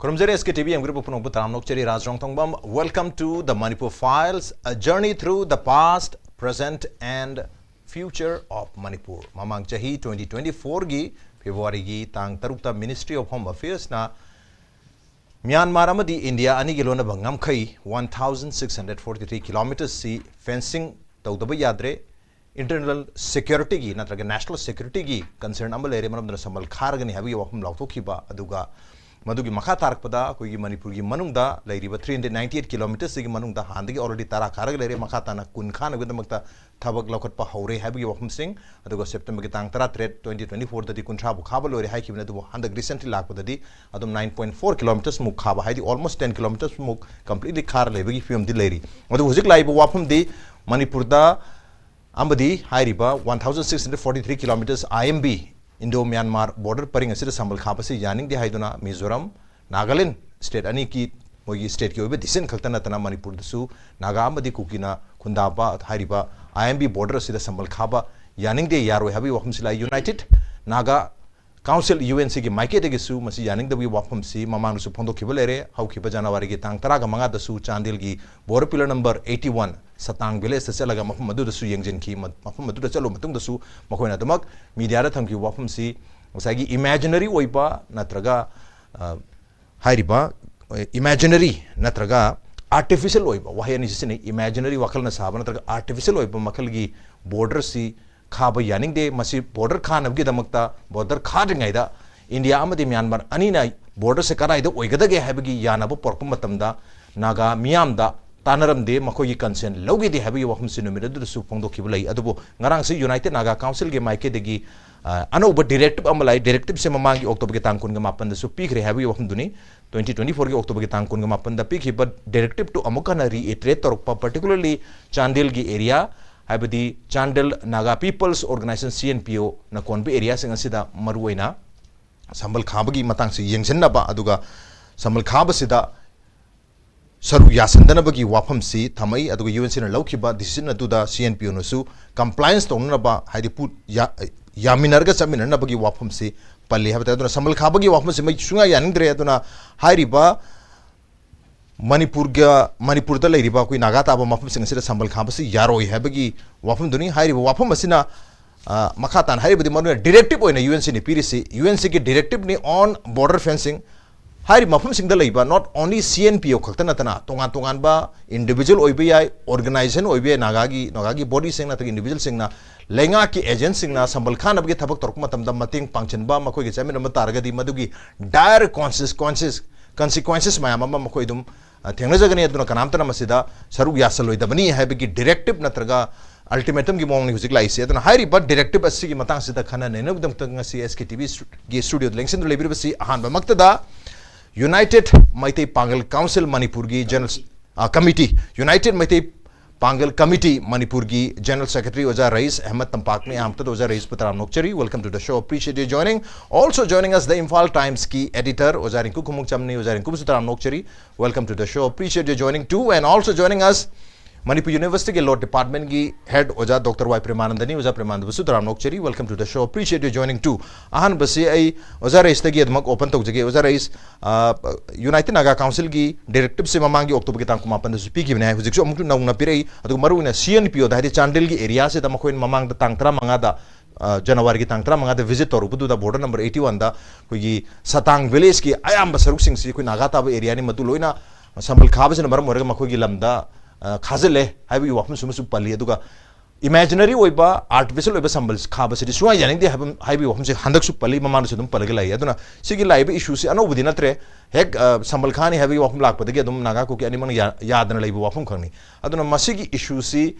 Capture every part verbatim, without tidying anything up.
ꯈꯨꯔꯨꯝꯖꯔꯤ ꯑꯦꯁ ꯀꯦ T V ꯌꯦꯡꯕꯤꯔꯤꯕ ꯄꯨꯝꯅꯃꯛꯄꯨ ꯇꯔꯥꯝꯅ ꯑꯣꯛꯆꯔꯤ꯫ ꯔꯥꯖ ꯔꯣꯡꯊꯣꯡꯕꯝ, welcome to the Manipur Files, a journey through the past, present and future of Manipur. ꯃꯃꯥꯡ ꯆꯍꯤ twenty twenty-fourꯒꯤ Februaryꯒꯤ ꯇꯥꯡ ꯇꯔꯨꯛꯇ Ministry of Home Affairsꯅ ꯃ꯭ꯌꯥꯟꯃꯥꯔ ꯑꯃꯗꯤ India ꯑꯅꯤꯒꯤ ꯂꯣꯟꯅꯕ ꯉꯝꯈꯩ one thousand six hundred forty-three kilometersꯁꯤ fencing ꯇꯧꯗꯕ ꯌꯥꯗ꯭ꯔꯦ, internal securityꯒꯤ ꯅꯠꯇ꯭ꯔꯒ national securityꯒꯤ concern ꯑꯃ ꯂꯩꯔꯦ, ꯃꯔꯝ ꯑꯗꯨꯅ ꯁꯝꯕꯜ ꯈꯥꯔꯒꯅꯤ ꯍꯥꯏꯕꯒꯤ ꯋꯥꯐꯝ ꯂꯥꯎꯊꯣꯛꯈꯤꯕ꯫ ꯑꯗꯨꯒ ꯃꯗꯨꯒꯤ ꯃꯈꯥ ꯇꯥꯔꯛꯄꯗ ꯑꯩꯈꯣꯏꯒꯤ ꯃꯅꯤꯄꯨꯔꯒꯤ ꯃꯅꯨꯡꯗ ꯂꯩꯔꯤꯕ three hundred ninety-eight kilometersꯁꯤꯒꯤ ꯃꯅꯨꯡꯗ ꯍꯥꯟꯅꯗꯒꯤ already ꯇꯔꯥ ꯈꯥꯔꯒ ꯂꯩꯔꯦ, ꯃꯈꯥ ꯇꯥꯅ ꯀꯨꯟ ꯈꯥꯅꯕꯒꯤꯗꯃꯛꯇ ꯊꯕꯛ ꯂꯧꯈꯠꯄ ꯍꯧꯔꯦ ꯍꯥꯏꯕꯒꯤ ꯋꯥꯐꯝꯁꯤꯡ, ꯑꯗꯨꯒ Septemberꯒꯤ ꯇꯥꯡ ꯇꯔꯥꯇꯔꯦꯠ, twenty twenty-fourꯗꯗꯤ ꯀꯨꯟꯊ꯭ꯔꯥꯕꯨ ꯈꯥꯕ ꯂꯣꯏꯔꯦ ꯍꯥꯏꯈꯤꯕꯅꯤ, ꯑꯗꯨꯕꯨ ꯍꯟꯗꯛ recently ꯂꯥꯛꯄꯗꯗꯤ ꯑꯗꯨꯝ nine point four kilometersꯃꯨꯛ ꯈꯥꯕ, ꯍꯥꯏꯗꯤ almost ten kilometersꯃꯨꯛ completely ꯈꯥꯔ ꯂꯩꯕꯒꯤ ꯐꯤꯕꯝꯗꯤ ꯂꯩꯔꯤ꯫ ꯑꯗꯨꯕꯨ ꯍꯧꯖꯤꯛ ꯂꯥꯛꯏꯕ ꯋꯥꯐꯝꯗꯤ ꯃꯅꯤꯄꯨꯔꯗ ꯑꯃꯗꯤ ꯍꯥꯏꯔꯤꯕ one thousand six hundred forty-three kilometers I M B, Indo Myanmar border ꯄꯔꯤꯡ ꯑꯁꯤꯗ ꯁꯝꯕꯜ ꯈꯥꯕꯁꯤ ꯌꯥꯅꯤꯡꯗꯦ ꯍꯥꯏꯗꯨꯅ ꯃꯤꯖꯣꯔꯥꯝ, ꯅꯥꯒꯥꯂꯦꯟ state ꯑꯅꯤꯒꯤ ꯃꯣꯏꯒꯤ stateꯀꯤ ꯑꯣꯏꯕ decision ꯈꯛꯇ ꯅꯠꯇꯅ ꯃꯅꯤꯄꯨꯔꯗꯁꯨ ꯅꯥꯒꯥ ꯑꯃꯗꯤ ꯀꯨꯀꯤꯅ ꯈꯨꯟꯗꯥꯕ ꯍꯥꯏꯔꯤꯕ I M B border ꯑꯁꯤꯗ ꯁꯝꯕꯜ ꯈꯥꯕ ꯌꯥꯅꯤꯡꯗꯦ, ꯌꯥꯔꯣꯏ ꯍꯥꯏꯕꯒꯤ ꯋꯥꯐꯝꯁꯤ ꯂꯥꯛꯏ꯫ United Naga Council, U N Cꯒꯤ ꯃꯥꯏꯀꯩꯗꯒꯤꯁꯨ ꯃꯁꯤ ꯌꯥꯅꯤꯡꯗꯕꯒꯤ ꯋꯥꯐꯝꯁꯤ ꯃꯃꯥꯡꯗꯁꯨ ꯐꯣꯡꯗꯣꯛꯈꯤꯕ ꯂꯩꯔꯦ꯫ ꯍꯧꯈꯤꯕ ꯖꯅꯋꯥꯔꯤꯒꯤ ꯇꯥꯡ ꯇꯔꯥꯒ ꯃꯉꯥꯗꯁꯨ ꯆꯥꯟꯗꯦꯜꯒꯤ border pillar number eighty-one ꯁꯇꯥꯡ villageꯇ ꯆꯠꯂꯒ ꯃꯐꯝ ꯑꯗꯨꯗꯁꯨ ꯌꯦꯡꯁꯤꯟꯈꯤ꯫ ꯃ-, ꯃꯐꯝ ꯑꯗꯨꯗ ꯆꯠꯂꯨꯕ ꯃꯇꯨꯡꯗꯁꯨ ꯃꯈꯣꯏꯅ ꯑꯗꯨꯃꯛ mediaꯗ ꯊꯝꯈꯤꯕ ꯋꯥꯐꯝꯁꯤ ꯉꯁꯥꯏꯒꯤ imaginary ꯑꯣꯏꯕ ꯅꯠꯇ꯭ꯔꯒ, ꯑ, ꯍꯥꯏꯔꯤꯕ, ꯑ, imaginary ꯅꯠꯇ꯭ꯔꯒ artificial ꯑꯣꯏꯕ ꯋꯥꯍꯩ ꯑꯅꯤ ꯁꯤꯖꯤꯟꯅꯩ꯫ Imaginary ꯋꯥꯈꯜꯅ ꯁꯥꯕ ꯅꯠꯇ꯭ꯔꯒ artificial ꯑꯣꯏꯕ ꯃꯈꯜꯒꯤ borderꯁꯤ ꯈꯥꯕ ꯌꯥꯅꯤꯡꯗꯦ꯫ ꯃꯁꯤ border ꯈꯥꯅꯕꯒꯤꯗꯃꯛꯇ border ꯈꯥꯗ꯭ꯔꯤꯉꯩꯗ ꯏꯟꯗꯤꯌꯥ ꯑꯃꯗꯤ ꯃ꯭ꯌꯥꯟꯃꯥꯔ ꯑꯅꯤꯅ borderꯁꯦ ꯀꯗꯥꯏꯗ ꯑꯣꯏꯒꯗꯒꯦ ꯍꯥꯏꯕꯒꯤ ꯌꯥꯅꯕ ꯄꯨꯔꯛꯄ ꯃꯇꯝꯗ ꯅꯥꯒꯥ ꯃꯤꯌꯥꯝꯗ ꯇꯥꯟꯅꯔꯝꯗꯦ, ꯃꯈꯣꯏꯒꯤ consent ꯂꯧꯈꯤꯗꯦ ꯍꯥꯏꯕꯒꯤ ꯋꯥꯐꯝꯁꯤ ꯅꯨꯃꯤꯠ ꯑꯗꯨꯗꯁꯨ ꯐꯣꯡꯗꯣꯛꯈꯤꯕ ꯂꯩ꯫ ꯑꯗꯨꯕꯨ ꯉꯔꯥꯡꯁꯤ United Naga Councilꯒꯤ ꯃꯥꯏꯀꯩꯗꯒꯤ, ꯑ, ꯑꯅꯧꯕ directive ꯑꯃ ꯂꯥꯛꯏ꯫ Directiveꯁꯦ ꯃꯃꯥꯡꯒꯤ Octoberꯒꯤ ꯇꯥꯡ ꯀꯨꯟꯒ ꯃꯥꯄꯟꯗꯁꯨ ꯄꯤꯈ꯭ꯔꯦ ꯍꯥꯏꯕꯒꯤ ꯋꯥꯐꯝꯗꯨꯅꯤ꯫ Twenty twenty-fourꯒꯤ Octoberꯒꯤ ꯇꯥꯡ ꯀꯨꯟꯒ ꯃꯥꯄꯟꯗ ꯄꯤꯈꯤꯕ directiveꯇꯨ ꯑꯃꯨꯛ ꯍꯟꯅ reiterate ꯇꯧꯔꯛꯄ, particularly ꯆꯥꯟꯗꯦꯜꯒꯤ area, ꯍꯥꯏꯕꯗꯤ Chandel Naga People's Organisation, C N P Oꯅ ꯀꯣꯟꯕ areaꯁꯤꯡ ꯑꯁꯤꯗ ꯃꯔꯨꯑꯣꯏꯅ ꯁꯝꯕꯜ ꯈꯥꯕꯒꯤ ꯃꯇꯥꯡꯁꯤ ꯌꯦꯡꯁꯤꯟꯅꯕ, ꯑꯗꯨꯒ ꯁꯝꯕꯜ ꯈꯥꯕꯁꯤꯗ ꯁꯔꯨꯛ ꯌꯥꯁꯤꯟꯗꯅꯕꯒꯤ ꯋꯥꯐꯝꯁꯤ ꯊꯝꯃꯛꯏ꯫ ꯑꯗꯨꯒ U N Cꯅ ꯂꯧꯈꯤꯕ decision ꯑꯗꯨꯗ C N P Oꯅꯁꯨ compliance ꯇꯧꯅꯅꯕ, ꯍꯥꯏꯗꯤ ꯄꯨ-, ꯌꯥ-, ꯌꯥꯃꯤꯟꯅꯔꯒ ꯆꯠꯃꯤꯟꯅꯅꯕꯒꯤ ꯋꯥꯐꯝꯁꯤ ꯄꯜꯂꯤ ꯍꯥꯏꯕ ꯇꯥꯔꯦ꯫ ꯑꯗꯨꯅ ꯁꯝꯕꯜ ꯈꯥꯕꯒꯤ ꯋꯥꯐꯝꯁꯤ ꯃꯩ ꯁꯨꯡꯌꯥ ꯌꯥꯅꯤꯡꯗ꯭ꯔꯦ꯫ ꯑꯗꯨꯅ ꯍꯥꯏꯔꯤꯕ ꯃꯅꯤꯄꯨꯔꯒ, ꯃꯅꯤꯄꯨꯔꯗ ꯂꯩꯔꯤꯕ ꯑꯩꯈꯣꯏ ꯅꯥꯒꯥ ꯇꯥꯕ ꯃꯐꯝꯁꯤꯡ ꯑꯁꯤꯗ ꯁꯝꯕꯜ ꯈꯥꯕꯁꯤ ꯌꯥꯔꯣꯏ ꯍꯥꯏꯕꯒꯤ ꯋꯥꯐꯝꯗꯨꯅꯤ꯫ ꯍꯥꯏꯔꯤꯕ ꯋꯥꯐꯝ ꯑꯁꯤꯅ, ꯑ, ꯃꯈꯥ ꯇꯥꯅ ꯍꯥꯏꯔꯤꯕꯗꯤ ꯃꯔꯨ ꯑꯣꯏꯅ ꯗꯤꯔꯦꯛꯇꯤꯞ ꯑꯣꯏꯅ ꯌꯨ ꯑꯦꯟ ꯁꯤꯅ ꯄꯤꯔꯤꯁꯤ, ꯌꯨ ꯑꯦꯟ ꯁꯤꯒꯤ ꯗꯤꯔꯦꯛꯇꯤꯞꯅꯤ on border fencing꯫ ꯍꯥꯏꯔꯤꯕ ꯃꯐꯝꯁꯤꯡꯗ ꯂꯩꯕ not only C N P O ꯈꯛꯇ ꯅꯠꯇꯅ ꯇꯣꯉꯥꯟ ꯇꯣꯉꯥꯟꯕ ꯏꯟꯗꯤꯕꯤꯖꯨꯋꯦꯜ ꯑꯣꯏꯕ ꯌꯥꯏ, ꯑꯣꯔꯒꯅꯥꯏꯖꯦꯁꯟ ꯑꯣꯏꯕ ꯌꯥꯏ, ꯅꯥꯒꯥꯒꯤ, ꯅꯥꯒꯥꯒꯤ ꯕꯣꯗꯤꯁꯤꯡ ꯅꯠꯇ꯭ꯔꯒ ꯏꯟꯗꯤꯕꯤꯖꯨꯋꯦꯜꯁꯤꯡꯅ ꯂꯩꯉꯥꯛꯀꯤ ꯑꯦꯖꯦꯟꯁꯤꯡꯅ ꯁꯝꯕꯜ ꯈꯥꯅꯕꯒꯤ ꯊꯕꯛ ꯇꯧꯔꯛꯄ ꯃꯇꯝꯗ ꯃꯇꯦꯡ ꯄꯥꯡꯁꯤꯟꯕ, ꯃꯈꯣꯏꯒ ꯆꯠꯃꯤꯟꯅꯕ ꯇꯥꯔꯒꯗꯤ ꯃꯗꯨꯒꯤ ꯗꯥꯏꯔ ꯀꯣꯟꯁꯤꯀ꯭ꯋꯦꯟꯁꯦꯁ, ꯀꯟꯁꯤꯀ꯭ꯋꯦꯟꯁꯦꯁ ꯃꯌꯥꯝ ꯑꯃ ꯃꯈꯣꯏ ꯑꯗꯨꯝ, ꯑ, ꯊꯦꯡꯅꯖꯒꯅꯤ꯫ ꯑꯗꯨꯅ ꯀꯅꯥꯝꯇꯅ ꯃꯁꯤꯗ ꯁꯔꯨꯛ ꯌꯥꯁꯜꯂꯣꯏꯗꯕꯅꯤ ꯍꯥꯏꯕꯒꯤ ꯗꯤꯔꯦꯛꯇꯤꯞ ꯅꯠꯇ꯭ꯔꯒ ꯑꯜꯇꯤꯃꯦꯇꯝꯒꯤ ꯃꯑꯣꯡꯅꯤ ꯍꯧꯖꯤꯛ ꯂꯥꯛꯏꯁꯦ꯫ ꯑꯗꯨꯅ ꯍꯥꯏꯔꯤꯕ ꯗꯤꯔꯦꯛꯇꯤꯞ ꯑꯁꯤꯒꯤ ꯃꯇꯥꯡꯁꯤꯗ ꯈꯟꯅ ꯅꯩꯅꯕꯒꯤꯗꯃꯛꯇ ꯉꯁꯤ S K T V ꯒꯤ ꯁ꯭ꯇꯨꯗꯤꯑꯣꯗ ꯂꯦꯡꯁꯤꯟꯗꯨꯅ ꯂꯩꯕꯤꯔꯤꯕꯁꯤ ꯑꯍꯥꯟꯕꯃꯛꯇꯗ United Meitei Pangal Council ꯃꯅꯤꯄꯨꯔꯒꯤ ꯖꯦꯅꯔꯦꯜ, ꯑ, committee, United Meitei Pangal Committee ꯃꯅꯤꯄꯨꯔꯒꯤ ꯖꯦꯅꯔꯦꯜ ꯁꯦꯀ꯭ꯔꯦꯇꯔꯤ ꯑꯣꯖꯥ ꯔꯌꯤꯁ ꯑꯍꯃꯗ ꯇꯝꯄꯥꯛꯅꯤ꯫ ꯑꯍꯥꯟꯕꯗ ꯑꯣꯖꯥ ꯔꯌꯤꯁꯄꯨ ꯇꯔꯥꯝꯅ ꯑꯣꯛꯆꯔꯤ, welcome to the show, appreciate your joining. Also joining us the Imphal Times ꯀꯤ editor ꯑꯣꯖꯥ ꯔꯤꯡꯀꯨ ꯈꯨꯃꯨꯛꯆꯝꯅꯤ꯫ ꯑꯣꯖꯥ ꯔꯤꯡꯀꯨꯕꯨꯁꯨ ꯇꯔꯥꯝꯅ ꯑꯣꯛꯆꯔꯤ, welcome to the show, appreciate your joining too. And also joining us Manipur University ꯒꯤ law department ꯒꯤ head ꯑꯣꯖꯥ Doctor Y ꯄ꯭ꯔꯦꯃꯥꯅꯟꯗꯅꯤ꯫ ꯑꯣꯖꯥ ꯄ꯭ꯔꯦꯃꯥꯅꯟꯗꯕꯨꯁꯨ ꯇꯔꯥꯝꯅ ꯑꯣꯛꯆꯔꯤ, welcome to the show, appreciate your joining too. ꯑꯍꯥꯟꯕꯁꯤ ꯑꯩ ꯑꯣꯖꯥ ꯔꯌꯤꯁꯇꯒꯤ ꯑꯗꯨꯃꯛ open ꯇꯧꯖꯒꯦ꯫ ꯑꯣꯖꯥ ꯔꯌꯤꯁ, ꯑ, United Naga Council ꯒꯤ ꯗꯤꯔꯦꯛꯇꯤꯞꯁꯦ ꯃꯃꯥꯡꯒꯤ ꯑꯣꯛꯇꯣꯕꯔꯒꯤ ꯇꯥꯡ ꯀꯨꯟꯃꯥꯄꯟꯗꯁꯨ ꯄꯤꯈꯤꯕꯅꯦ, ꯍꯧꯖꯤꯛꯁꯨ ꯑꯃꯨꯛ ꯅꯧꯅ ꯄꯤꯔꯛꯏ꯫ ꯑꯗꯨꯒ ꯃꯔꯨꯑꯣꯏꯅ C N P O ꯗ, ꯍꯥꯏꯗꯤ ꯆꯥꯟꯗꯦꯜꯒꯤ ꯑꯦꯔꯤꯌꯥꯁꯤꯗ ꯃꯈꯣꯏꯅ ꯃꯃꯥꯡꯗ ꯇꯥꯡ ꯇꯔꯥꯃꯉꯥꯗ, ꯑ, ꯖꯅꯋꯥꯔꯤꯒꯤ ꯇꯥꯡ ꯇꯔꯥꯃꯉꯥꯗ visit ꯇꯧꯔꯨꯕꯗꯨꯗ border number eighty one ꯗ ꯑꯩꯈꯣꯏꯒꯤ ꯁꯇꯥꯡ ꯚꯤꯂꯦꯖꯀꯤ ꯑꯌꯥꯝꯕ ꯁꯔꯨꯛꯁꯤꯡꯁꯤ ꯑꯩꯈꯣꯏ ꯅꯥꯒꯥ ꯇꯥꯕ ꯑꯦꯔꯤꯌꯥꯅꯤ, ꯃꯗꯨ ꯂꯣꯏꯅ ꯁꯝꯕꯜ ꯈꯥꯕꯁꯤꯅ ꯃꯔꯝ ꯑꯣꯏꯔꯒ ꯃꯈꯣꯏꯒꯤ ꯂꯝꯗ, ꯑ, ꯈꯥꯖꯤꯜꯂꯦ ꯍꯥꯏꯕꯒꯤ ꯋꯥꯐꯝꯁꯤꯃꯁꯨ ꯄꯜꯂꯤ꯫ ꯑꯗꯨꯒ ꯏꯃꯦꯖꯤꯅꯔꯤ ꯑꯣꯏꯕ, ꯑꯥꯔꯇꯤꯐꯤꯁꯤꯌꯦꯜ ꯑꯣꯏꯕ ꯁꯝꯕꯜ ꯈꯥꯕꯁꯤꯗꯤ ꯁꯨꯡꯌꯥ ꯌꯥꯅꯤꯡꯗꯦ ꯍꯥꯏꯕ, ꯍꯥꯏꯕꯒꯤ ꯋꯥꯐꯝꯁꯦ ꯍꯟꯗꯛꯁꯨ ꯄꯜꯂꯤ, ꯃꯃꯥꯡꯗꯁꯨ ꯑꯗꯨꯝ ꯄꯜꯂꯒ ꯂꯥꯛꯏ꯫ ꯑꯗꯨꯅ ꯁꯤꯒꯤ ꯂꯥꯛꯏꯕ ꯏꯁꯨꯁꯤ ꯑꯅꯧꯕꯗꯤ ꯅꯠꯇ꯭ꯔꯦ꯫ ꯍꯦꯛ, ꯑ, ꯁꯝꯕꯜ ꯈꯥꯅꯤ ꯍꯥꯏꯕꯒꯤ ꯋꯥꯐꯝ ꯂꯥꯛꯄꯗꯒꯤ ꯑꯗꯨꯝ ꯅꯥꯒꯥ ꯀꯨꯀꯤ ꯑꯅꯤꯃꯛꯅ ꯌꯥ-, ꯌꯥꯗꯅ ꯂꯩꯕ ꯋꯥꯐꯝ ꯈꯛꯅꯤ꯫ ꯑꯗꯨꯅ ꯃꯁꯤꯒꯤ ꯏꯁꯨꯁꯤ,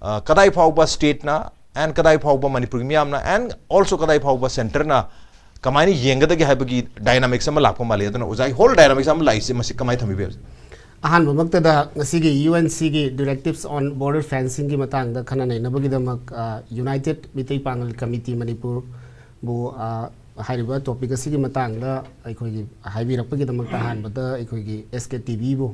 ꯑ, ꯀꯗꯥꯏ ꯐꯥꯎꯕ ꯁ꯭ꯇꯦꯠꯅ and ꯀꯗꯥꯏ ꯐꯥꯎꯕ ꯃꯅꯤꯄꯨꯔꯒꯤ ꯃꯤꯌꯥꯝꯅ and also ꯀꯗꯥꯏ ꯐꯥꯎꯕ ꯁꯦꯟꯇꯔꯅ ꯀꯃꯥꯏꯅ ꯌꯦꯡꯒꯗꯒꯦ ꯍꯥꯏꯕꯒꯤ ꯗꯥꯏꯅꯥꯃꯤꯛꯁ ꯑꯃ ꯂꯥꯛꯄ ꯃꯥꯜꯂꯤ꯫ ꯑꯗꯨꯅ ꯑꯣꯖꯥꯒꯤ ꯍꯣꯜ ꯗꯥꯏꯅꯥꯃꯤꯛꯁ ꯑꯃ ꯂꯥꯛꯏꯁꯦ, ꯃꯁꯤ ꯀꯃꯥꯏꯅ ꯊꯝꯕꯤꯕ ꯌꯥꯏ? ꯑꯍꯥꯟꯕꯃꯛꯇꯗ ꯉꯁꯤꯒꯤ U N C ꯒꯤ Directives on Border Fencing ꯒꯤ ꯃꯇꯥꯡꯗ ꯈꯟꯅ ꯅꯩꯅꯕꯒꯤꯗꯃꯛ, ꯑ, United Meitei Pangal Committee ꯃꯅꯤꯄꯨꯔꯕꯨ, ꯑ, ꯍꯥꯏꯔꯤꯕ ꯇꯣꯄꯤꯛ ꯑꯁꯤꯒꯤ ꯃꯇꯥꯡꯗ ꯑꯩꯈꯣꯏꯒꯤ ꯍꯥꯏꯕꯤꯔꯛꯄꯒꯤꯗꯃꯛꯇ ꯑꯍꯥꯟꯕꯗ ꯑꯩꯈꯣꯏꯒꯤ S K T V ꯕꯨ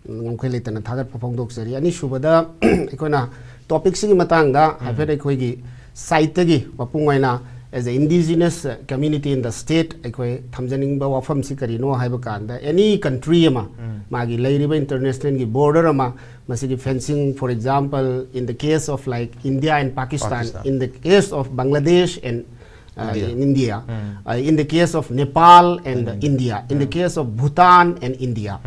ꯉꯝꯈꯩ ꯂꯩꯇꯅ ꯊꯥꯒꯠꯄ ꯐꯣꯡꯗꯣꯛꯆꯔꯤ꯫ ꯑꯅꯤꯁꯨꯕꯗ ꯑꯩꯈꯣꯏꯅ ꯇꯣꯄꯤꯛꯁꯤꯒꯤ ꯃꯇꯥꯡꯗ ꯍꯥꯏꯐꯦꯠ ꯑꯩꯈꯣꯏꯒꯤ ꯁꯥꯏꯠꯇꯒꯤ ꯃꯄꯨꯡ ꯑꯣꯏꯅ As a indigenous community in the state, ꯑꯩꯈꯣꯏ ꯊꯝꯖꯅꯤꯡꯕ ꯋꯥꯐꯝꯁꯤ ꯀꯔꯤꯅꯣ ꯍꯥꯏꯕ ꯀꯥꯟꯗ, any country ꯑꯃ, ꯃꯥꯒꯤ ꯂꯩꯔꯤꯕ internationalꯒꯤ border ꯑꯃ, ꯃꯁꯤꯒꯤ fencing, for example, in the case of, like, India and Pakistan, Pakistan. In the case of Bangladesh and uh, India. In India, uh, in the case of Nepal and India, in the case of Bhutan and India,